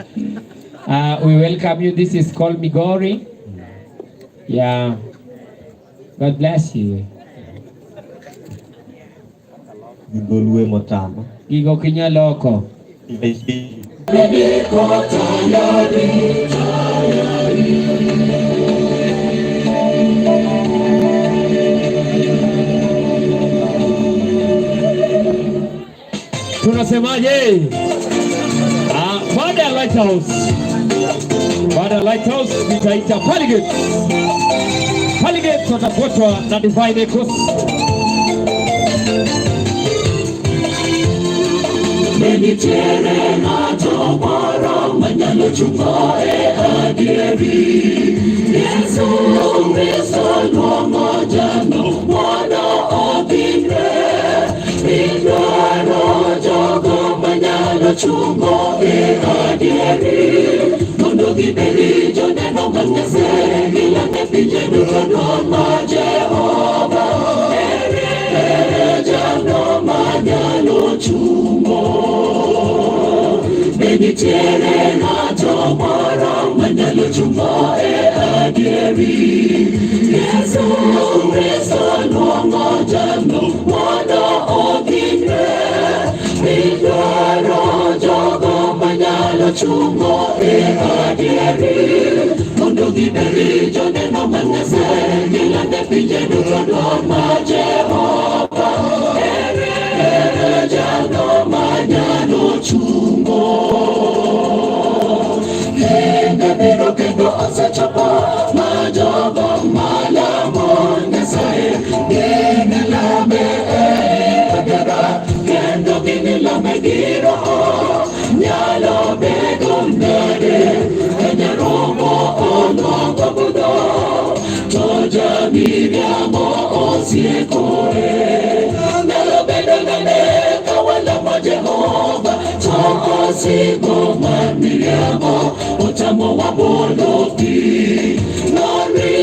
[SPEAKER 3] We welcome you. This is called Migori. Yeah. God bless you.
[SPEAKER 4] Gi dholuo motamo.
[SPEAKER 3] Gigo ok inyal loko. Tunasemaje? Ah, baada ya Lighthouse, baada ya Lighthouse nitaita Paligate. Paligate watafuatwa na Divine Echoes.
[SPEAKER 16] Nitiere ng'ato moro manyalo chungo e adieri. Yesu Kristo luongo jalo mondo obimre. Idwaro jogo manyalo chungo e adieri. Mondo gibedi joneno mag Nyasaye, giland e pinje duto duong' mar Jehova. Ere jalno manyalo chungo? Be nitiere ng'ato moro manyalo chungo e adieri? Yesu Kristo luongo jalno mondo obimre. Idwaro jogo manyalo
[SPEAKER 2] chungo e adieri mondo gibedi joneno mag Nyasaye gilande pinje duto duong' mar Jehova. Ere jalno manyalo chungo? Kinde biro kendo osechopo ma jogo malamo Nyasaye ginilame e adiera kendo ginilame gi roho. Nyalo bedo nade ka nyaromo oluongo budho to jamiriambo osiekoe? Nyalo bedo nade ka walamo Jehova to osigo mar miriambo otamowa bolo pi? Nori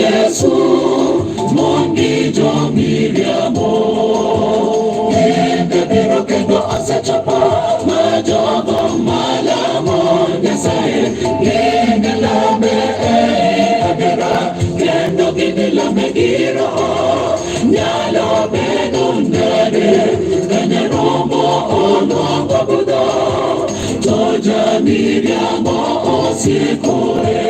[SPEAKER 2] Yesu mondi jomiriambo. Kinde biro kendo osechopo ma jogo malamo Nyasaye ginilame e adiera kendo ginilame gi roho. Nyalo bedo nade ka nyaromo oluongo budho to jamiriambo osiekoe?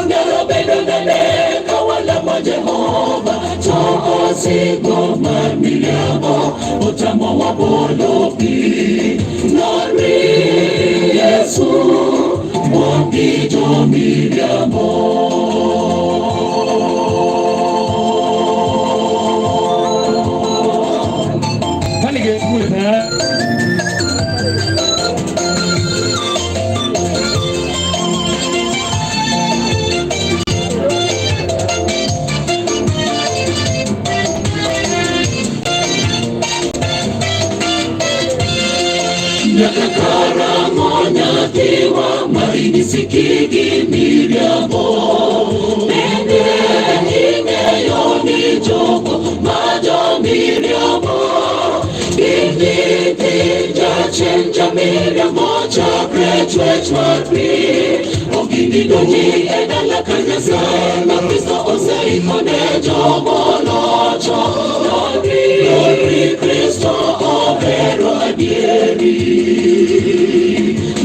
[SPEAKER 2] Nyalo bedo nade ka walamo Jehova to osigo mar miriambo otamowa bolo pi? Nori Yesu mondi jomiriambo. Nyaka karang'o nyathiwa ma inisiki gi miriambo? Bende ing'eyo ni jogo ma jomiriambo gin nyithi jachien jamiriambo chakre chwech mar piny? Ok ginidonji e dala ka Nyasaye ma Kristo oseikone jomolocho. Nonri Kristo ohero adieri.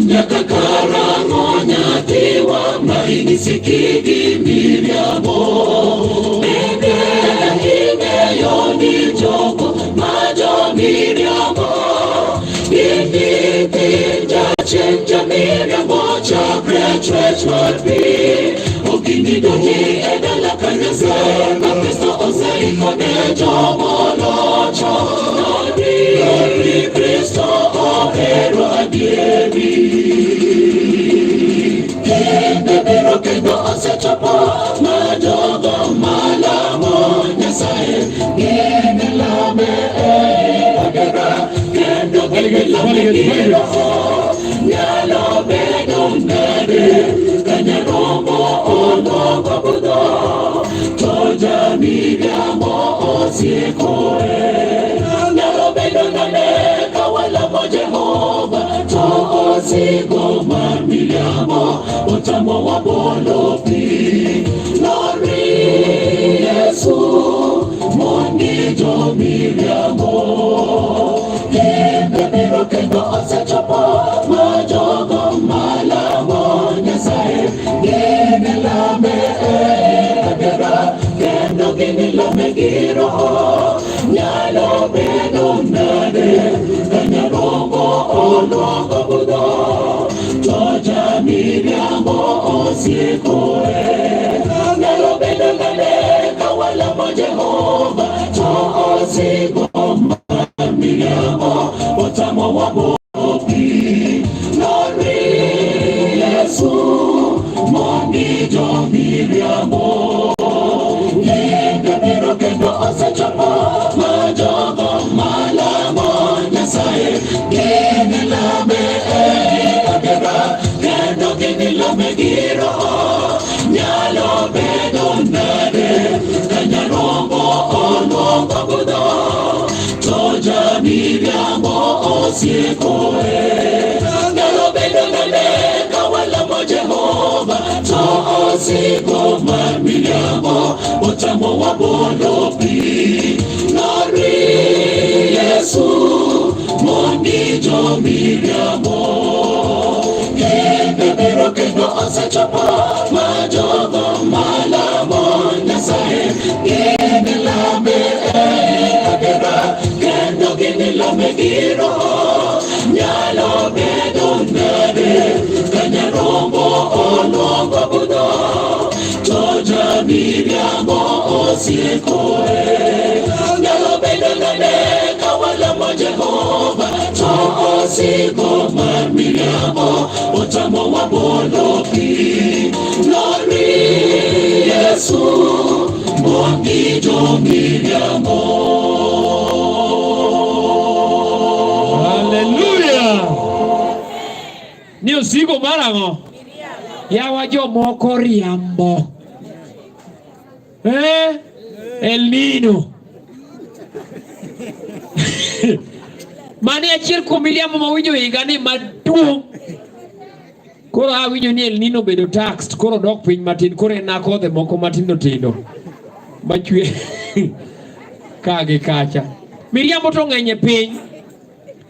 [SPEAKER 2] Nyaka karang'o nyathiwa ma inisiki gi miriambo? Bende ing'eyo ni jogo ma jomiriambo gin nyithi jachien jamiriambo chakre chwech mar piny? Ok ginidonji e dala ka Nyasaye ma Kristo oseikone jomolocho. Nonri Kristo ohero adieri. Kinde biro kendo osechopo ma jogo malamo Nyasaye ginilame e adiera kendo ginilame gi roho. Nyalo bedo nade ka nyaromo oluongo budho to jamiriambo osiekoe? Nyalo bedo nade ka walamo Jehova to osigo mar miriambo otamowa bolo pi? Nori Yesu mondi jomiriambo. Kinde biro kendo osechopo ma jogo malamo Nyasaye ginilame e adiera kendo ginilame gi roho. Nyalo bedo nade ka nyaromo oluongo budho to jamiriambo osiekoe? Nyalo bedo nade ka walamo Jehova to osigo mar miriambo otamowa bolo pi? Nori Yesu mondi jomiriambo. Kinde biro kendo osechopo ma jogo malamo Nyasaye ginilame e adiera kendo ginilame gi roho. Nyalo bedo nade ka nyarombo oluongo budho to jamiriambo osiekoe? Nyalo bedo nade ka walamo Jehova to osigo mar miriambo otamowa bolo pi? Nori Yesu mondi jomiriambo. Osebiro kendo osechopo ma jogo malamo Nyasaye ginilame ei adiera kendo ginilame gi roho. Nyalo bedo nade ka nyarombo oluongo budho to jamiriambo osiekoe? Nyalo bedo nade ka walamo Jehova to osigo mar miriambo otamowa bolo pi? Lori Yesu mon gi jomiriambo.
[SPEAKER 3] Haleluya! Ni osigo mar ang'o? Yawa jomoko riambo. Eh? El Nino. Mane achiel kuom miriambo mawinjo higa ni maduong'. Koro awinjo ni El Nino obedo taxed, koro dok piny matin, koro en nakodhe moko matindo tindo machwe ka gi kacha. Miriambo to ng'eny e piny.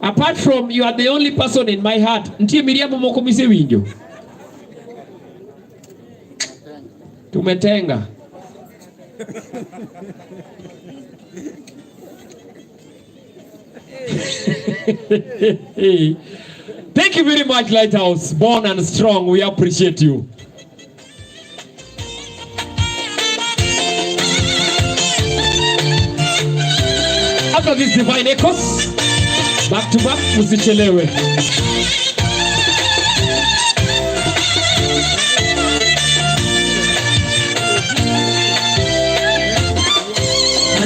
[SPEAKER 3] Apart from you are the only person in my heart, nitie miriambo moko misewinjo? Tumetenga. Thank you very much, Lighthouse. Born and strong, we appreciate you. After this divine echoes, back to back, usichelewe.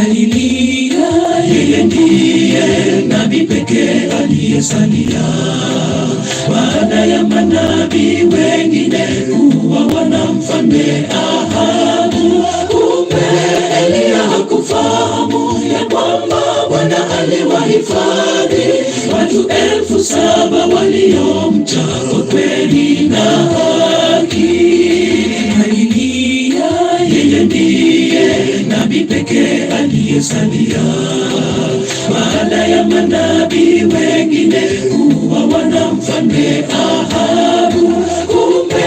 [SPEAKER 2] Alilia, yeye ndiye nabii pekee aliyesalia baada ya manabii wengine kuuawa na mfalme Ahabu. Kumbe Eliya hakufahamu ya kwamba Bwana aliwahifadhi watu 7,000 waliomcha kwa kweli na haki. Alilia, yeye ndiye nabii pekee aliyesalia baada ya manabii wengine kuuawa na mfalme Ahabu. Kumbe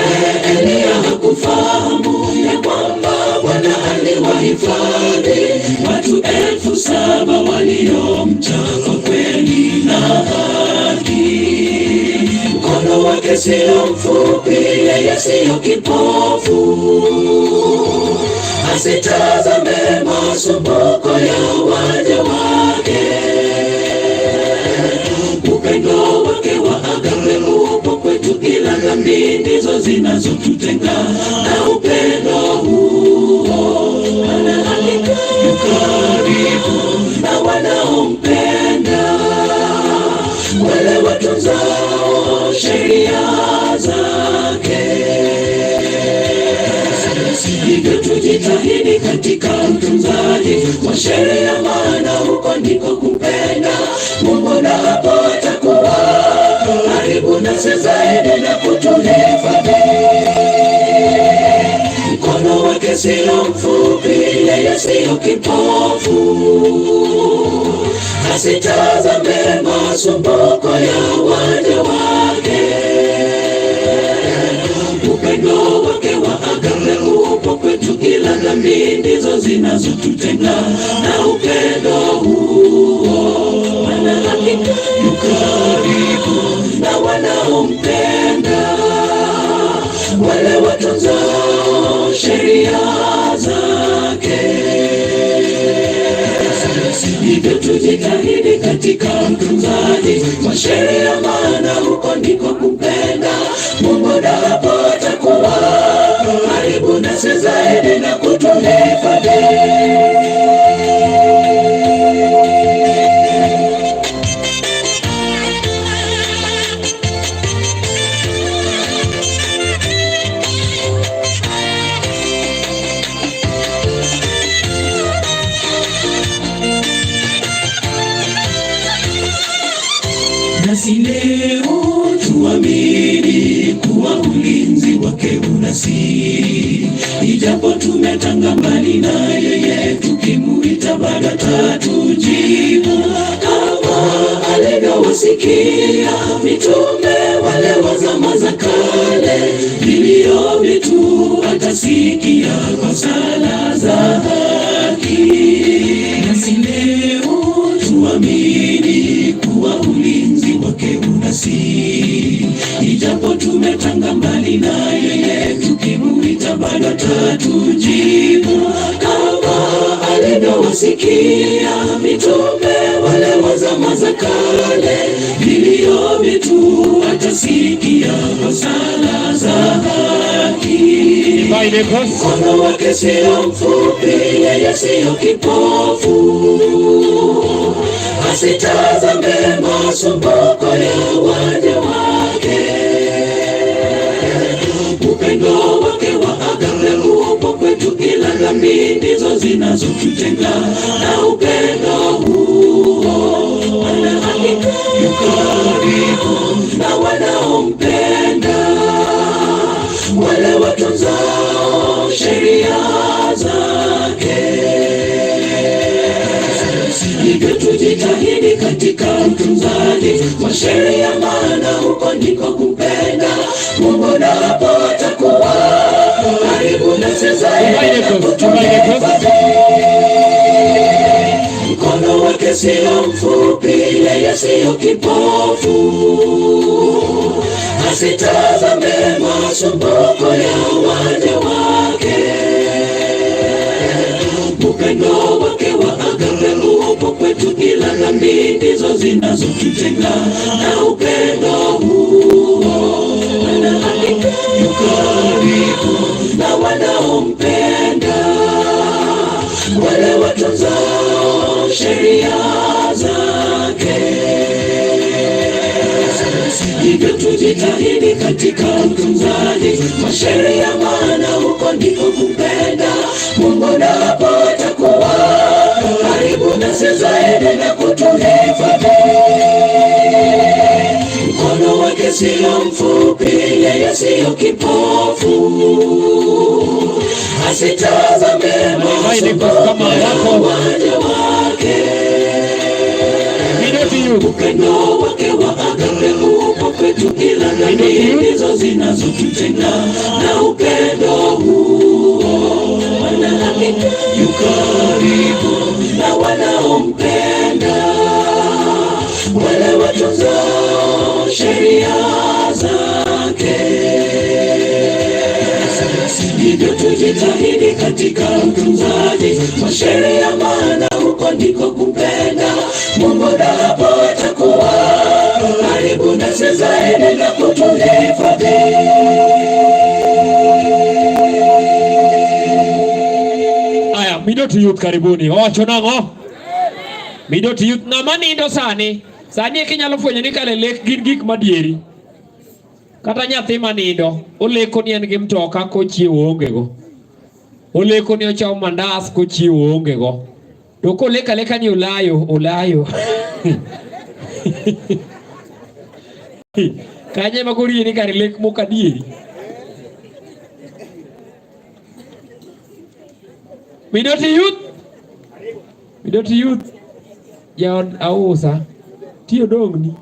[SPEAKER 2] Eliya hakufahamu ya kwamba Bwana aliwahifadhi watu 7,000 waliomcha kwa kweli na haki. Mkono wake sio mfupi, yeye sio kipofu, asitazame masumbuko ya waja wake. Upendo wake wa agape upo kwetu, ila dhambi ndizo zinazotutenga na upendo huo. Maana hakika yu karibu na wanaompenda, wale watunzao sheria zake. Hivyo tujitahidi katika utunzaji wa sheria, maana huko ndiko kupenda Mungu, na hapo atakuwa karibu nasi zaidi na kutuhifadhi. Mkono wake sio mfupi, yeye sio kipofu, asitazame masumbuko ya waja wake. Upendo wake wa agape upo kwetu, ila dhambi ndizo zinazotutenga na upendo huo. Maana hakika yu karibu na wanaompenda, wale watunzao sheria zake. Hivyo tujitahidi katika utunzaji wa sheria, maana huko ndiko kupenda Mungu, na hapo atakuwa karibu nasi zaidi na kutuhifadhi. Nasi leo tuamini kuwa ulinzi wake unasi, ijapo tumetanga mbali na yeye, tukimuita bado atatujibu. Kama
[SPEAKER 16] alivyowasikia mitume wale wa zama za kale, vilio vyetu atasikia kwa sala za haki. Nasi leo tuamini kuwa ulinzi wake unasi, ijapo tumetanga mbali na yeye, tukimuita bado atatujibu. Kama alivyowasikia mitume wale wa zama za kale, vilio vyetu atasikia kwa sala za haki. Mkono wake sio mfupi, yeye sio kipofu, asitazame masumbuko ya waja wake. Upendo wake wa agape upo kwetu, ila dhambi ndizo zinazotutenga na upendo huo. Maana hakika yu karibu na wanaompenda, wale watunzao sheria zake. Hivyo tujitahidi katika utunzaji wa sheria, maana huko ndiko kumpenda Mungu, napo atakuwa karibu nasi zaidi na kutuhifadhi. Mkono wake sio mfupi, yeye sio kipofu, asitazame masumbuko ya waja wake. Upendo wake wa agape upo kwetu, ila dhambi ndizo zinazotutenga na upendo huo. Maana hakika yu karibu na wanaompenda, wale watunzao sheria zake. Hivyo tujitahidi katika utunzaji wa sheria, maana huko ndiko kumpenda Mungu, napo atakuwa karibu nasi zaidi na kutuhifadhi. Mkono wake sio mfupi, yeye sio kipofu, asitazame masumbuko ya waja wake. Upendo wake wa agape upo kwetu, ila dhambi ndizo zinazotutenga na upendo huo. Maana hakika yu karibu na wanaompenda, wale watunzao sheria zake. Hivyo tujitahidi katika utunzaji wa sheria, maana huko ndiko kumpenda Mungu, napo atakuwa karibu nasi zaidi na kutuhifadhi.
[SPEAKER 3] Aya, Midoti Youth karibuni. Owacho nang'o? Midoti Youth ng'ama nindo sani. Sani eka inyalo fwenyo ni kare lek gin gik madieri. Kata nyathi manindo, oleko ni en gi mtoka kochiewo oonge go. Oleko ni ochamo mandas kochiewo oonge go. To koleko aleka ni olayo, olayo. Kanye ema koro yie ni kare lek mok adieri. Midoti Youth. Midoti Youth. Jaod ausa. Tiyo dong'ni.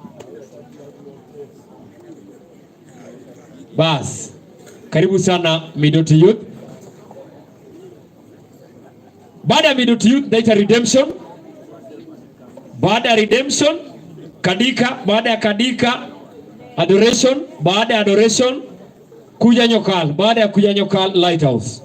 [SPEAKER 3] Bas. Karibu sana Midoti Youth. Baada ya Midoti Youth naita Redemption. Baada ya Redemption Kadika, baada ya Kadika Adoration, baada ya Adoration Kuja Nyokal, baada ya Kuja Nyokal Lighthouse.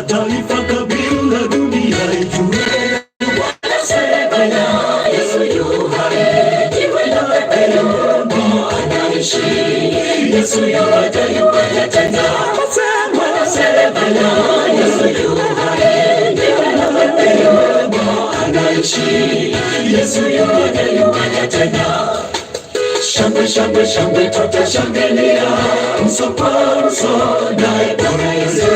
[SPEAKER 2] Mataifa, kabila, dunia ijue. Wanasema Yesu yu hai, jiwe la pembeni anaishi. Yesu yuaja, yuaja tena. Wanasema Yesu yu hai, jiwe la pembeni anaishi. Yesu yuaja, yuaja tena. Shangwe, shangwe, shangwe, tutashangilia uso kwa uso naye Bwana Yesu.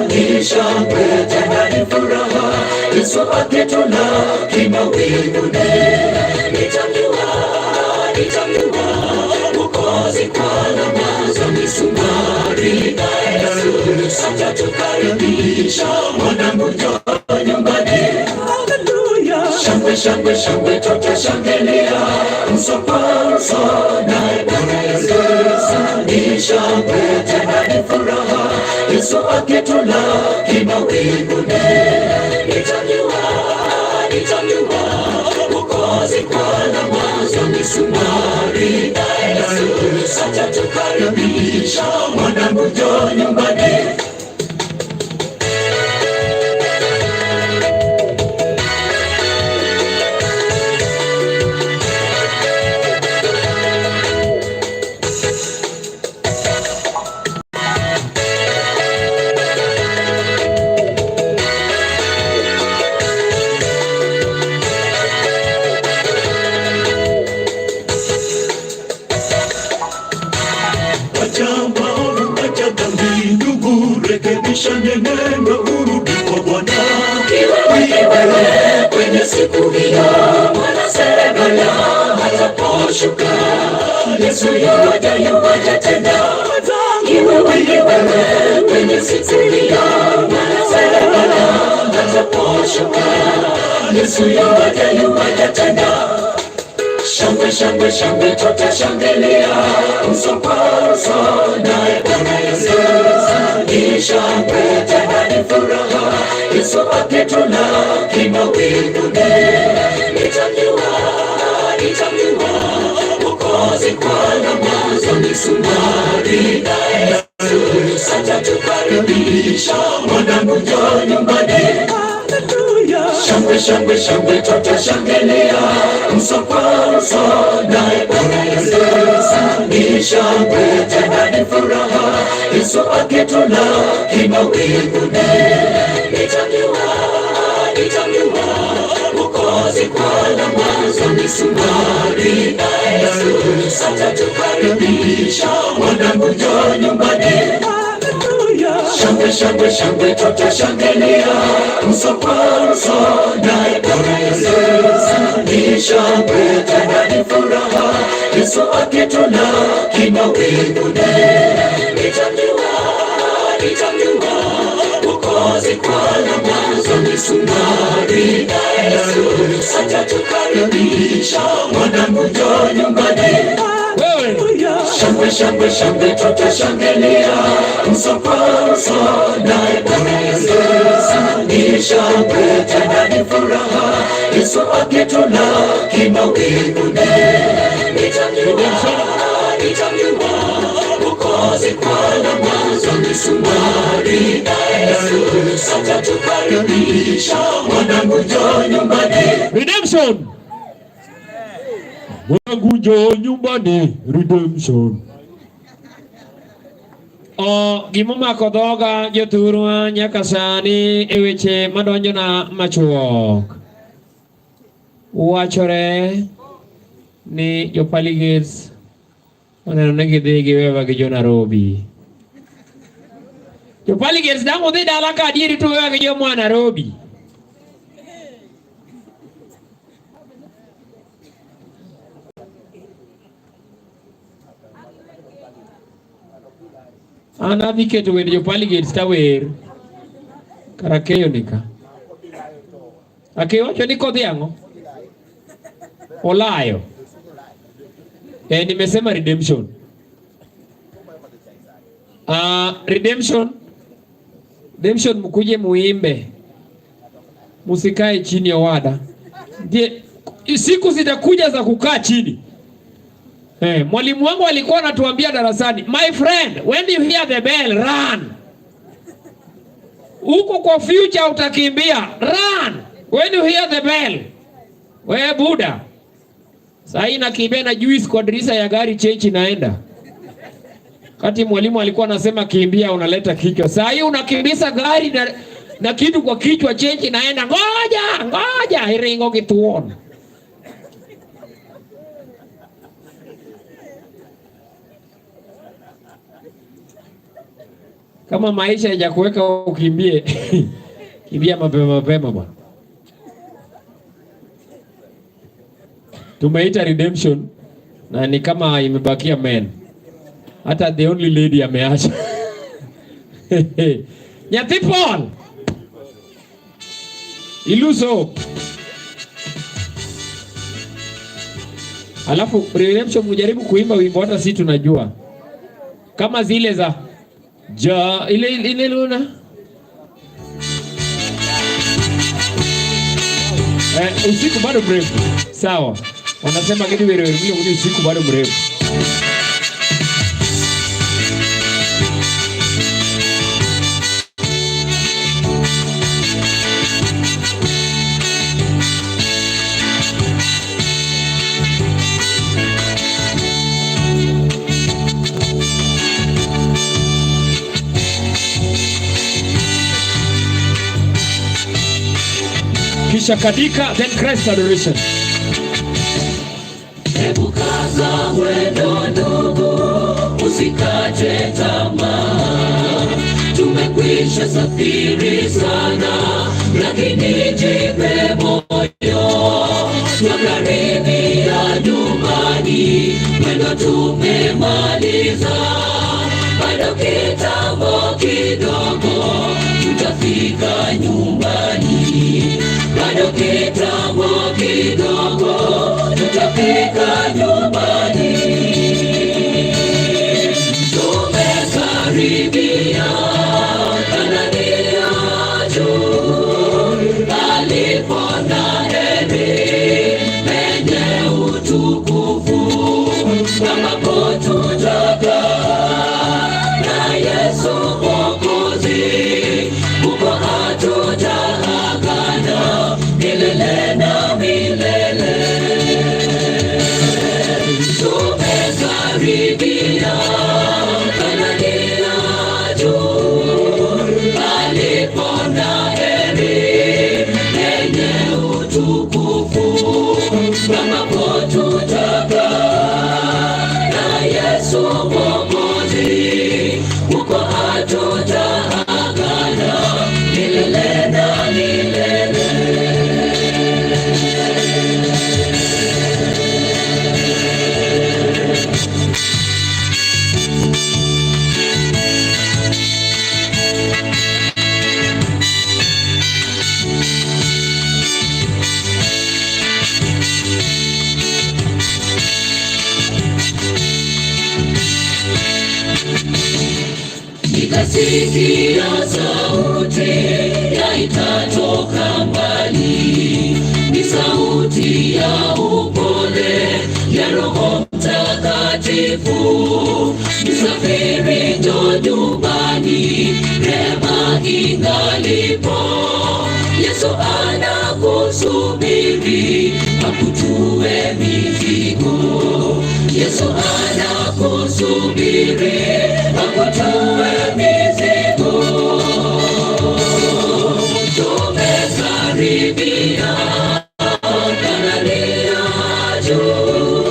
[SPEAKER 2] Ni shangwe tena ni furaha, Yesu akitulaki mawinguni. Nitamjua, nitamjua Mwokozi kwa alama za misumari, naye Yesu atatukaribisha. Mwanangu njoo nyumbani. Shangwe, shangwe, shangwe, tutashangilia uso kwa uso naye Bwana Yesu. Ni shangwe tena ni furaha, Yesu akitulaki mawinguni. Nitamjua, nitamjua Mwokozi kwa alama za misumari, naye Yesu atatukaribisha. Mwanangu njoo nyumbani. Acha maovu, acha dhambi, ndugu, rekebisha mienendo, urudi kwa Bwana. Iwe kwenye siku hiyo, Bwana seremala atakaposhuka. Yesu yuaja, yuaja tena. Iwe kwenye siku hiyo, Bwana seremala atakaposhuka. Yesu yuaja, yuaja tena. Shangwe, shangwe, shangwe, tutashangilia uso kwa uso naye Bwana Yesu. Ni shangwe tena ni furaha, Yesu akitulaki mawinguni. Nitamjua, nitamjua Mwokozi kwa alama za misumari, naye Yesu atatukaribisha. Mwanangu njoo nyumbani. Shangwe, shangwe, shangwe, tutashangilia uso kwa uso naye Bwana Yesu. Ni shangwe tena ni furaha, Yesu akitulaki mawinguni. Nitamjua, nitamjua Mwokozi kwa alama za misumari, naye Yesu atatukaribisha. Mwanangu njoo nyumbani. Shangwe, shangwe, shangwe, tutashangilia uso kwa uso naye Bwana Yesu. Ni shangwe tena ni furaha, Yesu akitulaki mawinguni. Nitamjua, nitamjua Mwokozi kwa alama za misumari, naye Yesu atatukaribisha. Mwanangu njoo nyumbani. Shangwe, shangwe, shangwe, tutashangilia uso kwa uso naye Bwana Yesu. Ni shangwe tena ni furaha, Yesu akitulaki mawinguni. Nitamjua, nitamjua Mwokozi kwa alama za misumari, naye Yesu atatukaribisha. Mwanangu njoo nyumbani.
[SPEAKER 3] Redemption. Mwanangu njoo nyumbani, redemption. O gimomako dhoga jothurwa nyaka sani e weche madonjona machuok. Wachore ni jo Paligates oneno ni gidhi giwewa gi jo Nairobi. Jo Paligates dang' udhi dala ka adieri to uwewa gi jo moa Nairobi. An adhi keto wend jo Paligates tawer. Kara keyo ni ka. Akeyo wacho ni kodhi ang'o? Olayo. Eh, nimesema redemption. Redemption. Redemption mkuje muimbe. Musikae chini ya wada. Ndiye siku zitakuja za kukaa chini. Mwalimu wangu alikuwa anatuambia darasani, my friend, when you hear the bell, run. Huko kwa future utakimbia. Run when you hear the bell. We buda. Sasa hii nakimbia na juice kwa dirisha ya gari, change inaenda. Kati mwalimu alikuwa anasema kimbia, unaleta kichwa. Sasa hii unakimbiza gari na kitu kwa kichwa, change inaenda. Ngoja, ngoja, iringo kituon. Kama maisha haijakuweka ukimbie, kimbia mapema mapema bwana. Tumeita redemption na ni kama imebakia men. Hata the only lady ameacha. Nyathi Paul. Iluso. Alafu redemption mjaribu kuimba wimbo hata si tunajua. Kama zile za ja ile ile luna. Usiku bado mrefu. Sawa. Wanasema kitu wewe wewe usiku bado mrefu. Kisha kadika, then Christ adoration.
[SPEAKER 16] Hebu kaza mwendo ndugu, usikate tamaa. Tumekwisha safiri sana, lakini jipe moyo. Twakaribia nyumbani, mwendo tumemaliza. Bado kitambo kidogo, tutafika nyumbani. Bado kitambo kidogo, tutafika nyumbani. Tumekaribia Kanaani ya juu, palipo na heri penye utukufu, ambapo tutakaa na Yesu Mwokozi. Huko hatutaagana milele na milele. Tumekaribia Kanaani ya juu, palipo na heri penye utukufu, ambapo tutakaa na Yesu Mwokozi. Huko hatutaagana milele na milele. Nikasikia sauti ya itatoka mbali, ni sauti ya upole ya Roho Mtakatifu. Msafiri njoo nyumbani, rehema ingalipo. Yesu anakusubiri akutue mizigo. Yesu anakusubiri akutue mizigo. Tumekaribia Kanaani ya juu,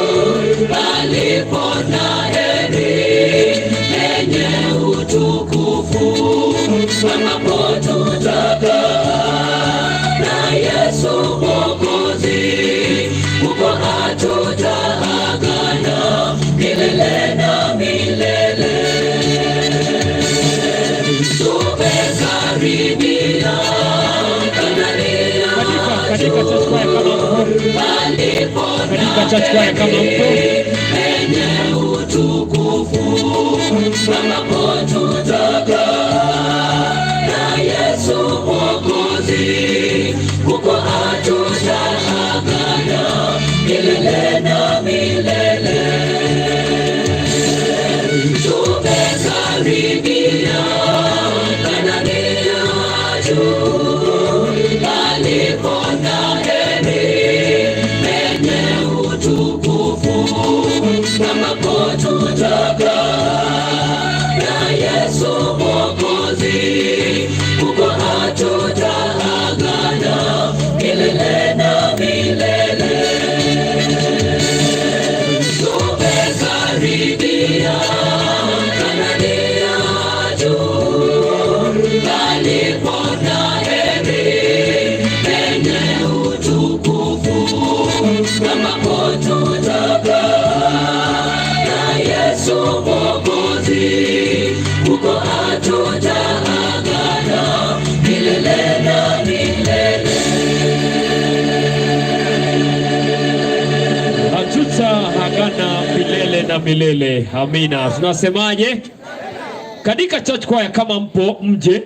[SPEAKER 16] palipo na heri penye utukufu, ambapo tutakaa na Yesu Mwokozi. Huko hatutaagana milele na milele. Tumekaribia Kanaani ya juu, palipo na heri penye utukufu, ambapo tutakaa na Yesu Mwokozi. Huko hatutaagana milele na milele. Tumekaribia Kanaani ya
[SPEAKER 3] na milele. Amina. Tunasemaje? Katika church choir kama mpo mje.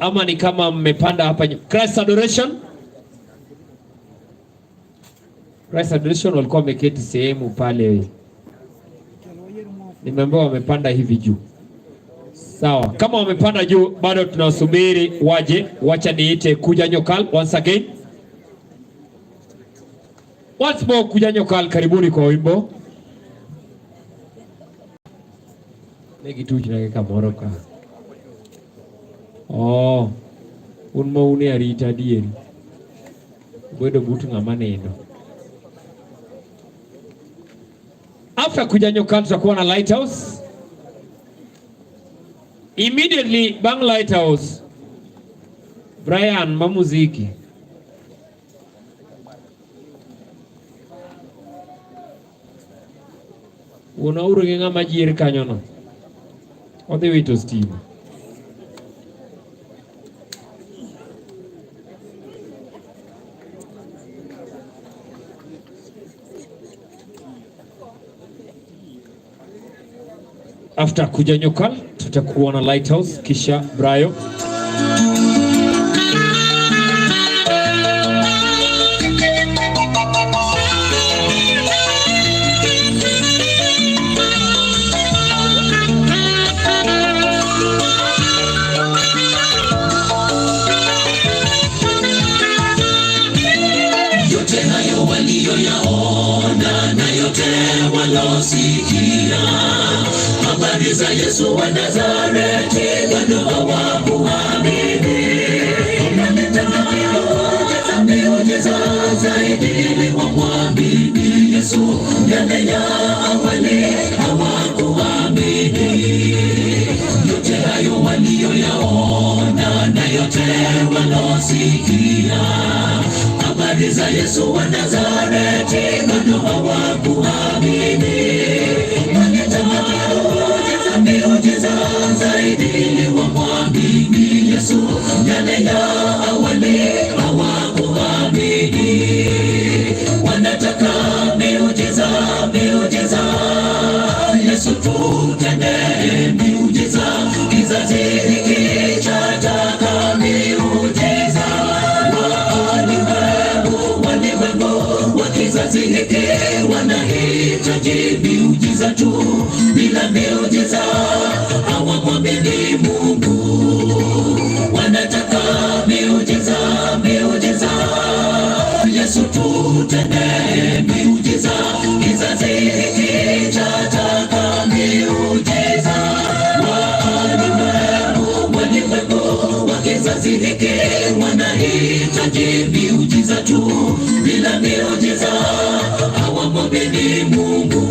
[SPEAKER 3] Ama ni kama mmepanda hapa Christ Adoration. Christ Adoration walikuwa wameketi sehemu pale. Nimeambiwa wamepanda hivi juu. Sawa, kama wamepanda juu bado tunasubiri waje. Wacha niite Kuja Nyokal once again. Once more Kuja Nyokal, karibuni kwa wimbo. Negi tuch nage kamoro ka. Oh, un ma un e arita adieri. Ubedo but ng'ama nindo. After Kuja Nyokal tutakuwa na Lighthouse. Immediately bang Lighthouse, Brian Mamuziki. Unauru gi ng'ama jier kanyo no. Odhi wito stima. After Kuja Nyokal tutakuwa na Lighthouse kisha Brayo.
[SPEAKER 16] Yote hayo waliyoyaona na yote walosikia, habari za Yesu wa Nazareti, bado hawakuamini. Wanataka miujiza zaidi ili wamwamini Yesu, yale ya awali hawakuamini. Yote hayo waliyoyaona na yote walosikia, habari za Yesu wa Nazareti, bado hawakuamini. Wanataka miujiza zaidi ili wamwamini Yesu, yale ya awali hawakuamini. Wanataka miujiza, miujiza, Yesu tutendee miujiza, kizazi hiki chataka miujiza. Walimwengu wa kizazi hiki wanahitaji miujiza tu, bila miujiza hawamwamini Mungu. Wanataka miujiza, miujiza, Yesu tutendee miujiza, kizazi hiki chataka miujiza. Walimwengu wa kizazi hiki wanahitaji miujiza tu, bila miujiza hawamwamini Mungu.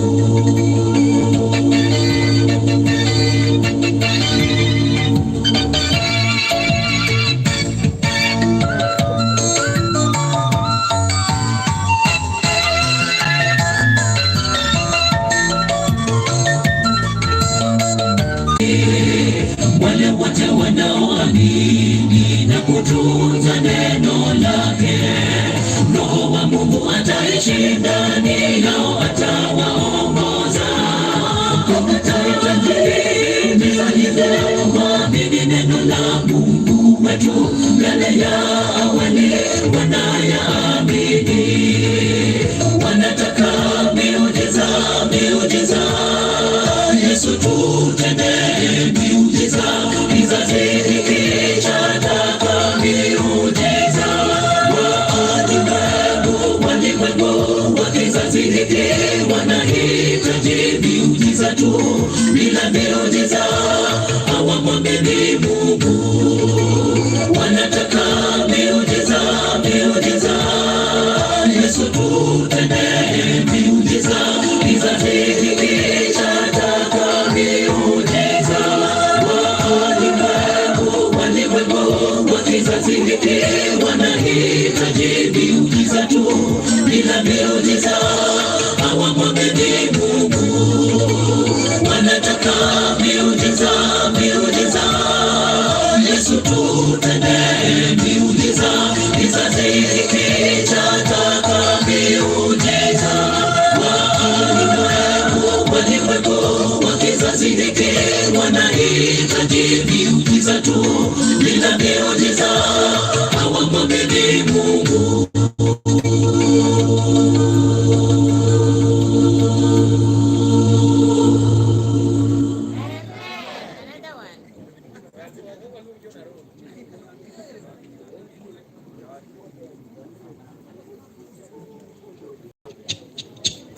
[SPEAKER 16] Wale wote wanaoamini na kutunza neno lake, Roho wa Mungu ataishi ndani yao, atawaongoza. Waamini neno la Mungu wetu, yale ya awali wanayaamini. Wanataka miujiza, miujiza, Yesu tutendee miujiza, kizazi hiki chataka miujiza. Walimwengu wa kizazi hiki wanahitaji miujiza tu, bila miujiza hawamwamini Mungu. Wanataka miujiza, miujiza, Yesu tutendee miujiza, kizazi hiki chataka miujiza. Walimwengu wa kizazi hiki wanahitaji miujiza tu, bila miujiza hawamwamini Mungu. Wanataka miujiza, miujiza, Yesu tutendee miujiza, kizazi hiki chataka miujiza.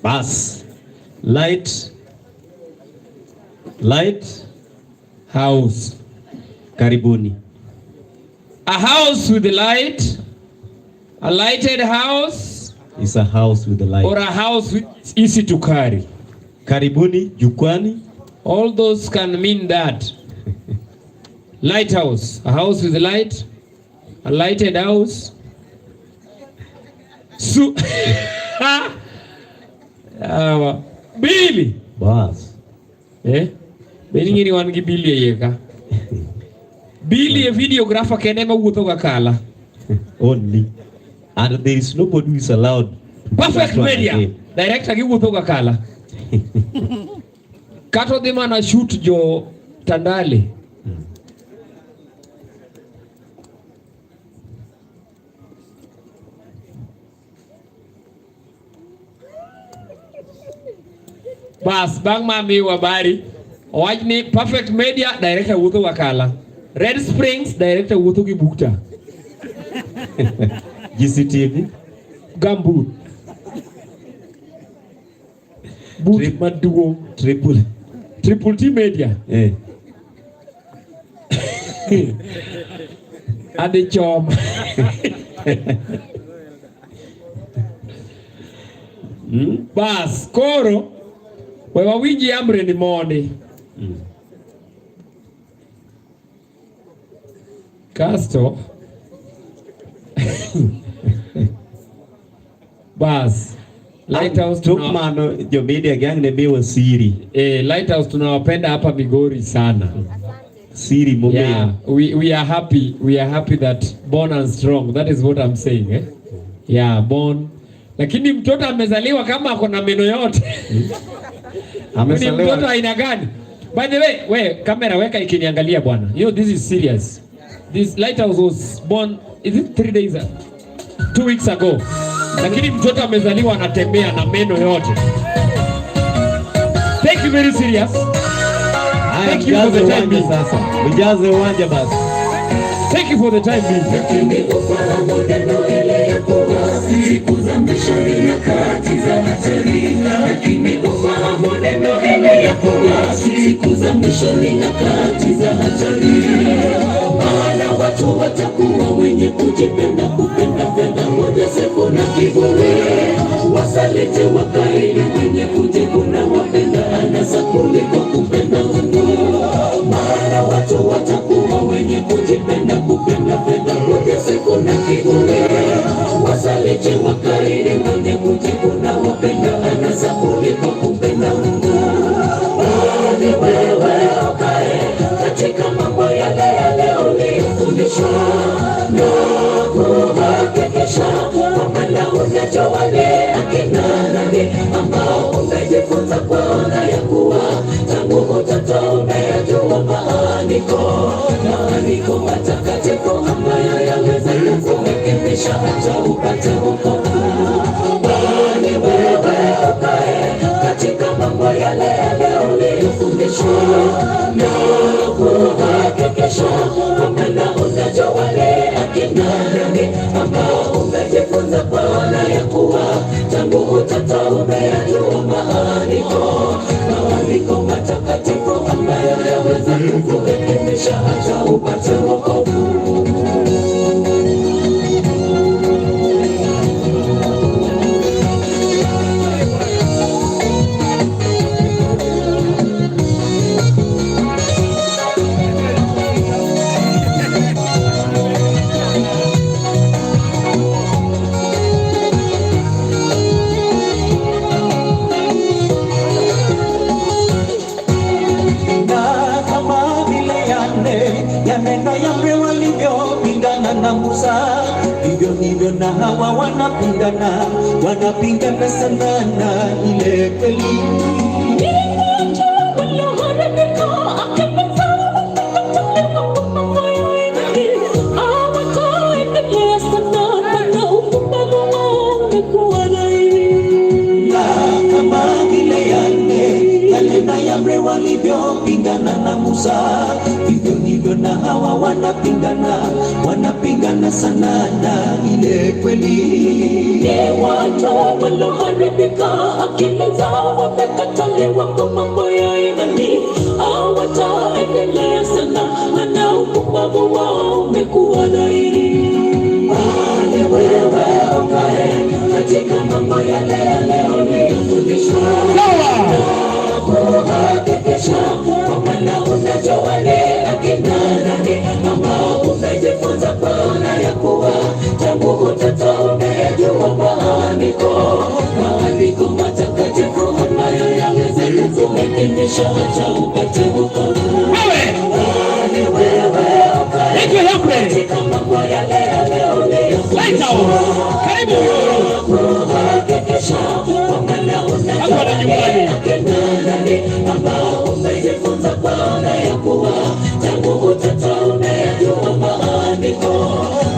[SPEAKER 4] Bas. Light. Light
[SPEAKER 3] House.
[SPEAKER 4] Karibuni.
[SPEAKER 3] A house with light, a lighted house,
[SPEAKER 4] It's a house with the light.
[SPEAKER 3] or a house which is easy to carry.
[SPEAKER 4] Karibuni jukwani.
[SPEAKER 3] All those can mean that. Lighthouse, a house with light, a lighted house. Su Billy.
[SPEAKER 4] Bas.
[SPEAKER 3] Eh? Be ni wan gi Billy e iye ka. Billy e videographer kende ma wuotho ga kala.
[SPEAKER 4] Only. And there is nobody who is allowed. To do
[SPEAKER 3] Perfect
[SPEAKER 4] that one
[SPEAKER 3] Media.
[SPEAKER 4] again.
[SPEAKER 3] Director giwuotho ga kala. Kata odhi mana shoot jo Tandale. Bas, bang' ma miwa habari, owach ni Perfect Media director wuotho ga kala. Red Springs director wuotho gi bukta.
[SPEAKER 4] GCTV.
[SPEAKER 3] Gumboot. Boot maduong'.
[SPEAKER 4] Triple.
[SPEAKER 3] Triple T Media.
[SPEAKER 4] Eh.
[SPEAKER 3] Adhi chom. Bas, koro we wawinji amri ni mondi. Kasto Bas. Lighthouse
[SPEAKER 4] Tok
[SPEAKER 3] tuna,
[SPEAKER 4] mano jo media gang ne miwa siri.
[SPEAKER 3] Lighthouse tunawapenda hapa Migori sana.
[SPEAKER 4] Siri momiyo.
[SPEAKER 3] Yeah, we are happy. We are happy that born and strong. That is what I'm saying, eh? Yeah, born. Lakini mtoto amezaliwa kama ako na meno yote. Ni
[SPEAKER 4] Amezaliwa-
[SPEAKER 3] mtoto aina gani? By the way, we kamera weka ikiniangalia bwana. You know this is serious. This Lighthouse was born, is it 3 days 2 weeks ago. Lakini mtoto amezaliwa anatembea na meno yote. Thank you, very serious.
[SPEAKER 4] Haya,
[SPEAKER 3] Thank you for
[SPEAKER 4] mjaze
[SPEAKER 3] the time
[SPEAKER 4] uwanja
[SPEAKER 3] being.
[SPEAKER 4] sasa. Mjaze uwanja basi.
[SPEAKER 3] Thank you for the time being.
[SPEAKER 16] Siku za mwisho ni nyakati za hatari, lakini ufahamu neno hili ya kuwa siku za mwisho ni nyakati za hatari. Maana watu watakuwa wenye kujipenda, kupenda fedha, ukosefu na kiburi, wasaliti, wakaidi, wenye kujivuna, wapenda anasa kuliko kupenda Mungu. Maana watu watakuwa wenye kujipenda, kupenda fedha, ukosefu na kiburi, wasaliti, wakaidi, wenye kujivuna, wapenda anasa kuliko kupenda Mungu. Bali wewe ukae katika mambo yale yale uliyofundishwa na kuhakikisha kwamba unajua ni akina nani ambao umejifunza kwao, na ya kuwa tangu utoto umeyajua maandiko, maandiko matakatifu ambayo yaweza kukuhekimisha hata upate wokovu. Bali wewe ukae katika mambo yale yale uliyofundishwa na kuhakikisha kwamba unajua ni akina nani ambao umejifunza kwao, na ya kuwa tangu utoto umeyajua maandiko, maandiko matakatifu ambayo yaweza kukuhekimisha hata upate wokovu.
[SPEAKER 2] Na kama vile yale yaneno Yambre walivyopingana na Musa, vivyo hivyo na hawa wanapingana, wanapingana sana na ile kweli. Na kama vile yale yanena Yambre walivyopingana na Musa, vivyo hivyo na hawa wanapingana, wanapingana
[SPEAKER 16] Chungana sana na ile kweli.
[SPEAKER 2] Ni watu walioharibika, akili zao wamekataliwa kwa mambo ya imani, hawataendelea sana, maana upumbavu wao umekuwa dhahiri. Bali wewe ukae katika mambo yale yale uliyofundishwa na kuhakikisha kwamba unajua ni akina nani ambao umejifunza kuona ya kuwa tangu utoto umeyajua maandiko, maandiko matakatifu ambayo yaweza kukuhekimisha hata upate wokovu. Bali wewe ukae katika mambo yale yale uliyofundishwa na kuhakikisha kwamba unajua ni akina nani ambao umejifunza kuona ya kuwa tangu utoto umeyajua maandiko,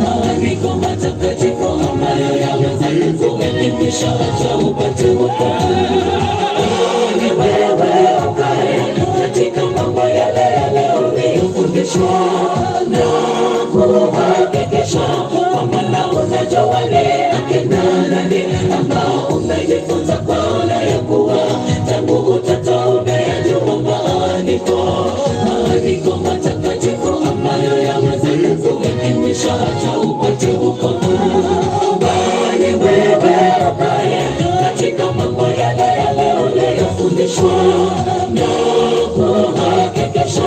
[SPEAKER 2] maandiko matakatifu ambayo yaweza kukuelimisha hata upate wokovu. Bali wewe ukae katika mambo yale yale uliyofundishwa na kuhakikisha kwamba unajua ni akina nani ambao umejifunza kuona ya kuwa tangu utoto umeyajua maandiko, maandiko matakatifu ambayo yaweza kukuelimisha hata upate wokovu. Bali wewe ukae katika mambo yale yale uliyofundishwa na kuhakikisha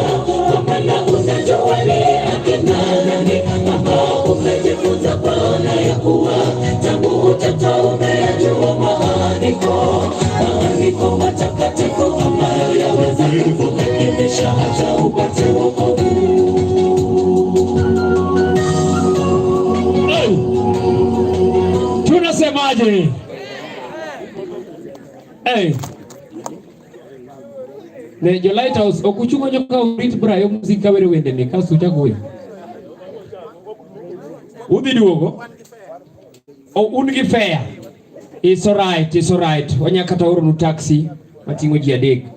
[SPEAKER 2] kwamba unajua ni akina nani ambao umejifunza kuona ya kuwa tangu utoto umeyajua maandiko, maandiko matakatifu ambayo yaweza kukuhekimisha hata upate wokovu.
[SPEAKER 3] Hey! Tunasemaje? Hey. Ne jo Lighthouse okuchungo nyoka urit Brayo Music kawere wende ni kasto uchako wer. Udhi duogo? Oh, un gi fare. It's alright, it's alright. Wanya kata oronu taxi mating'o ji adek.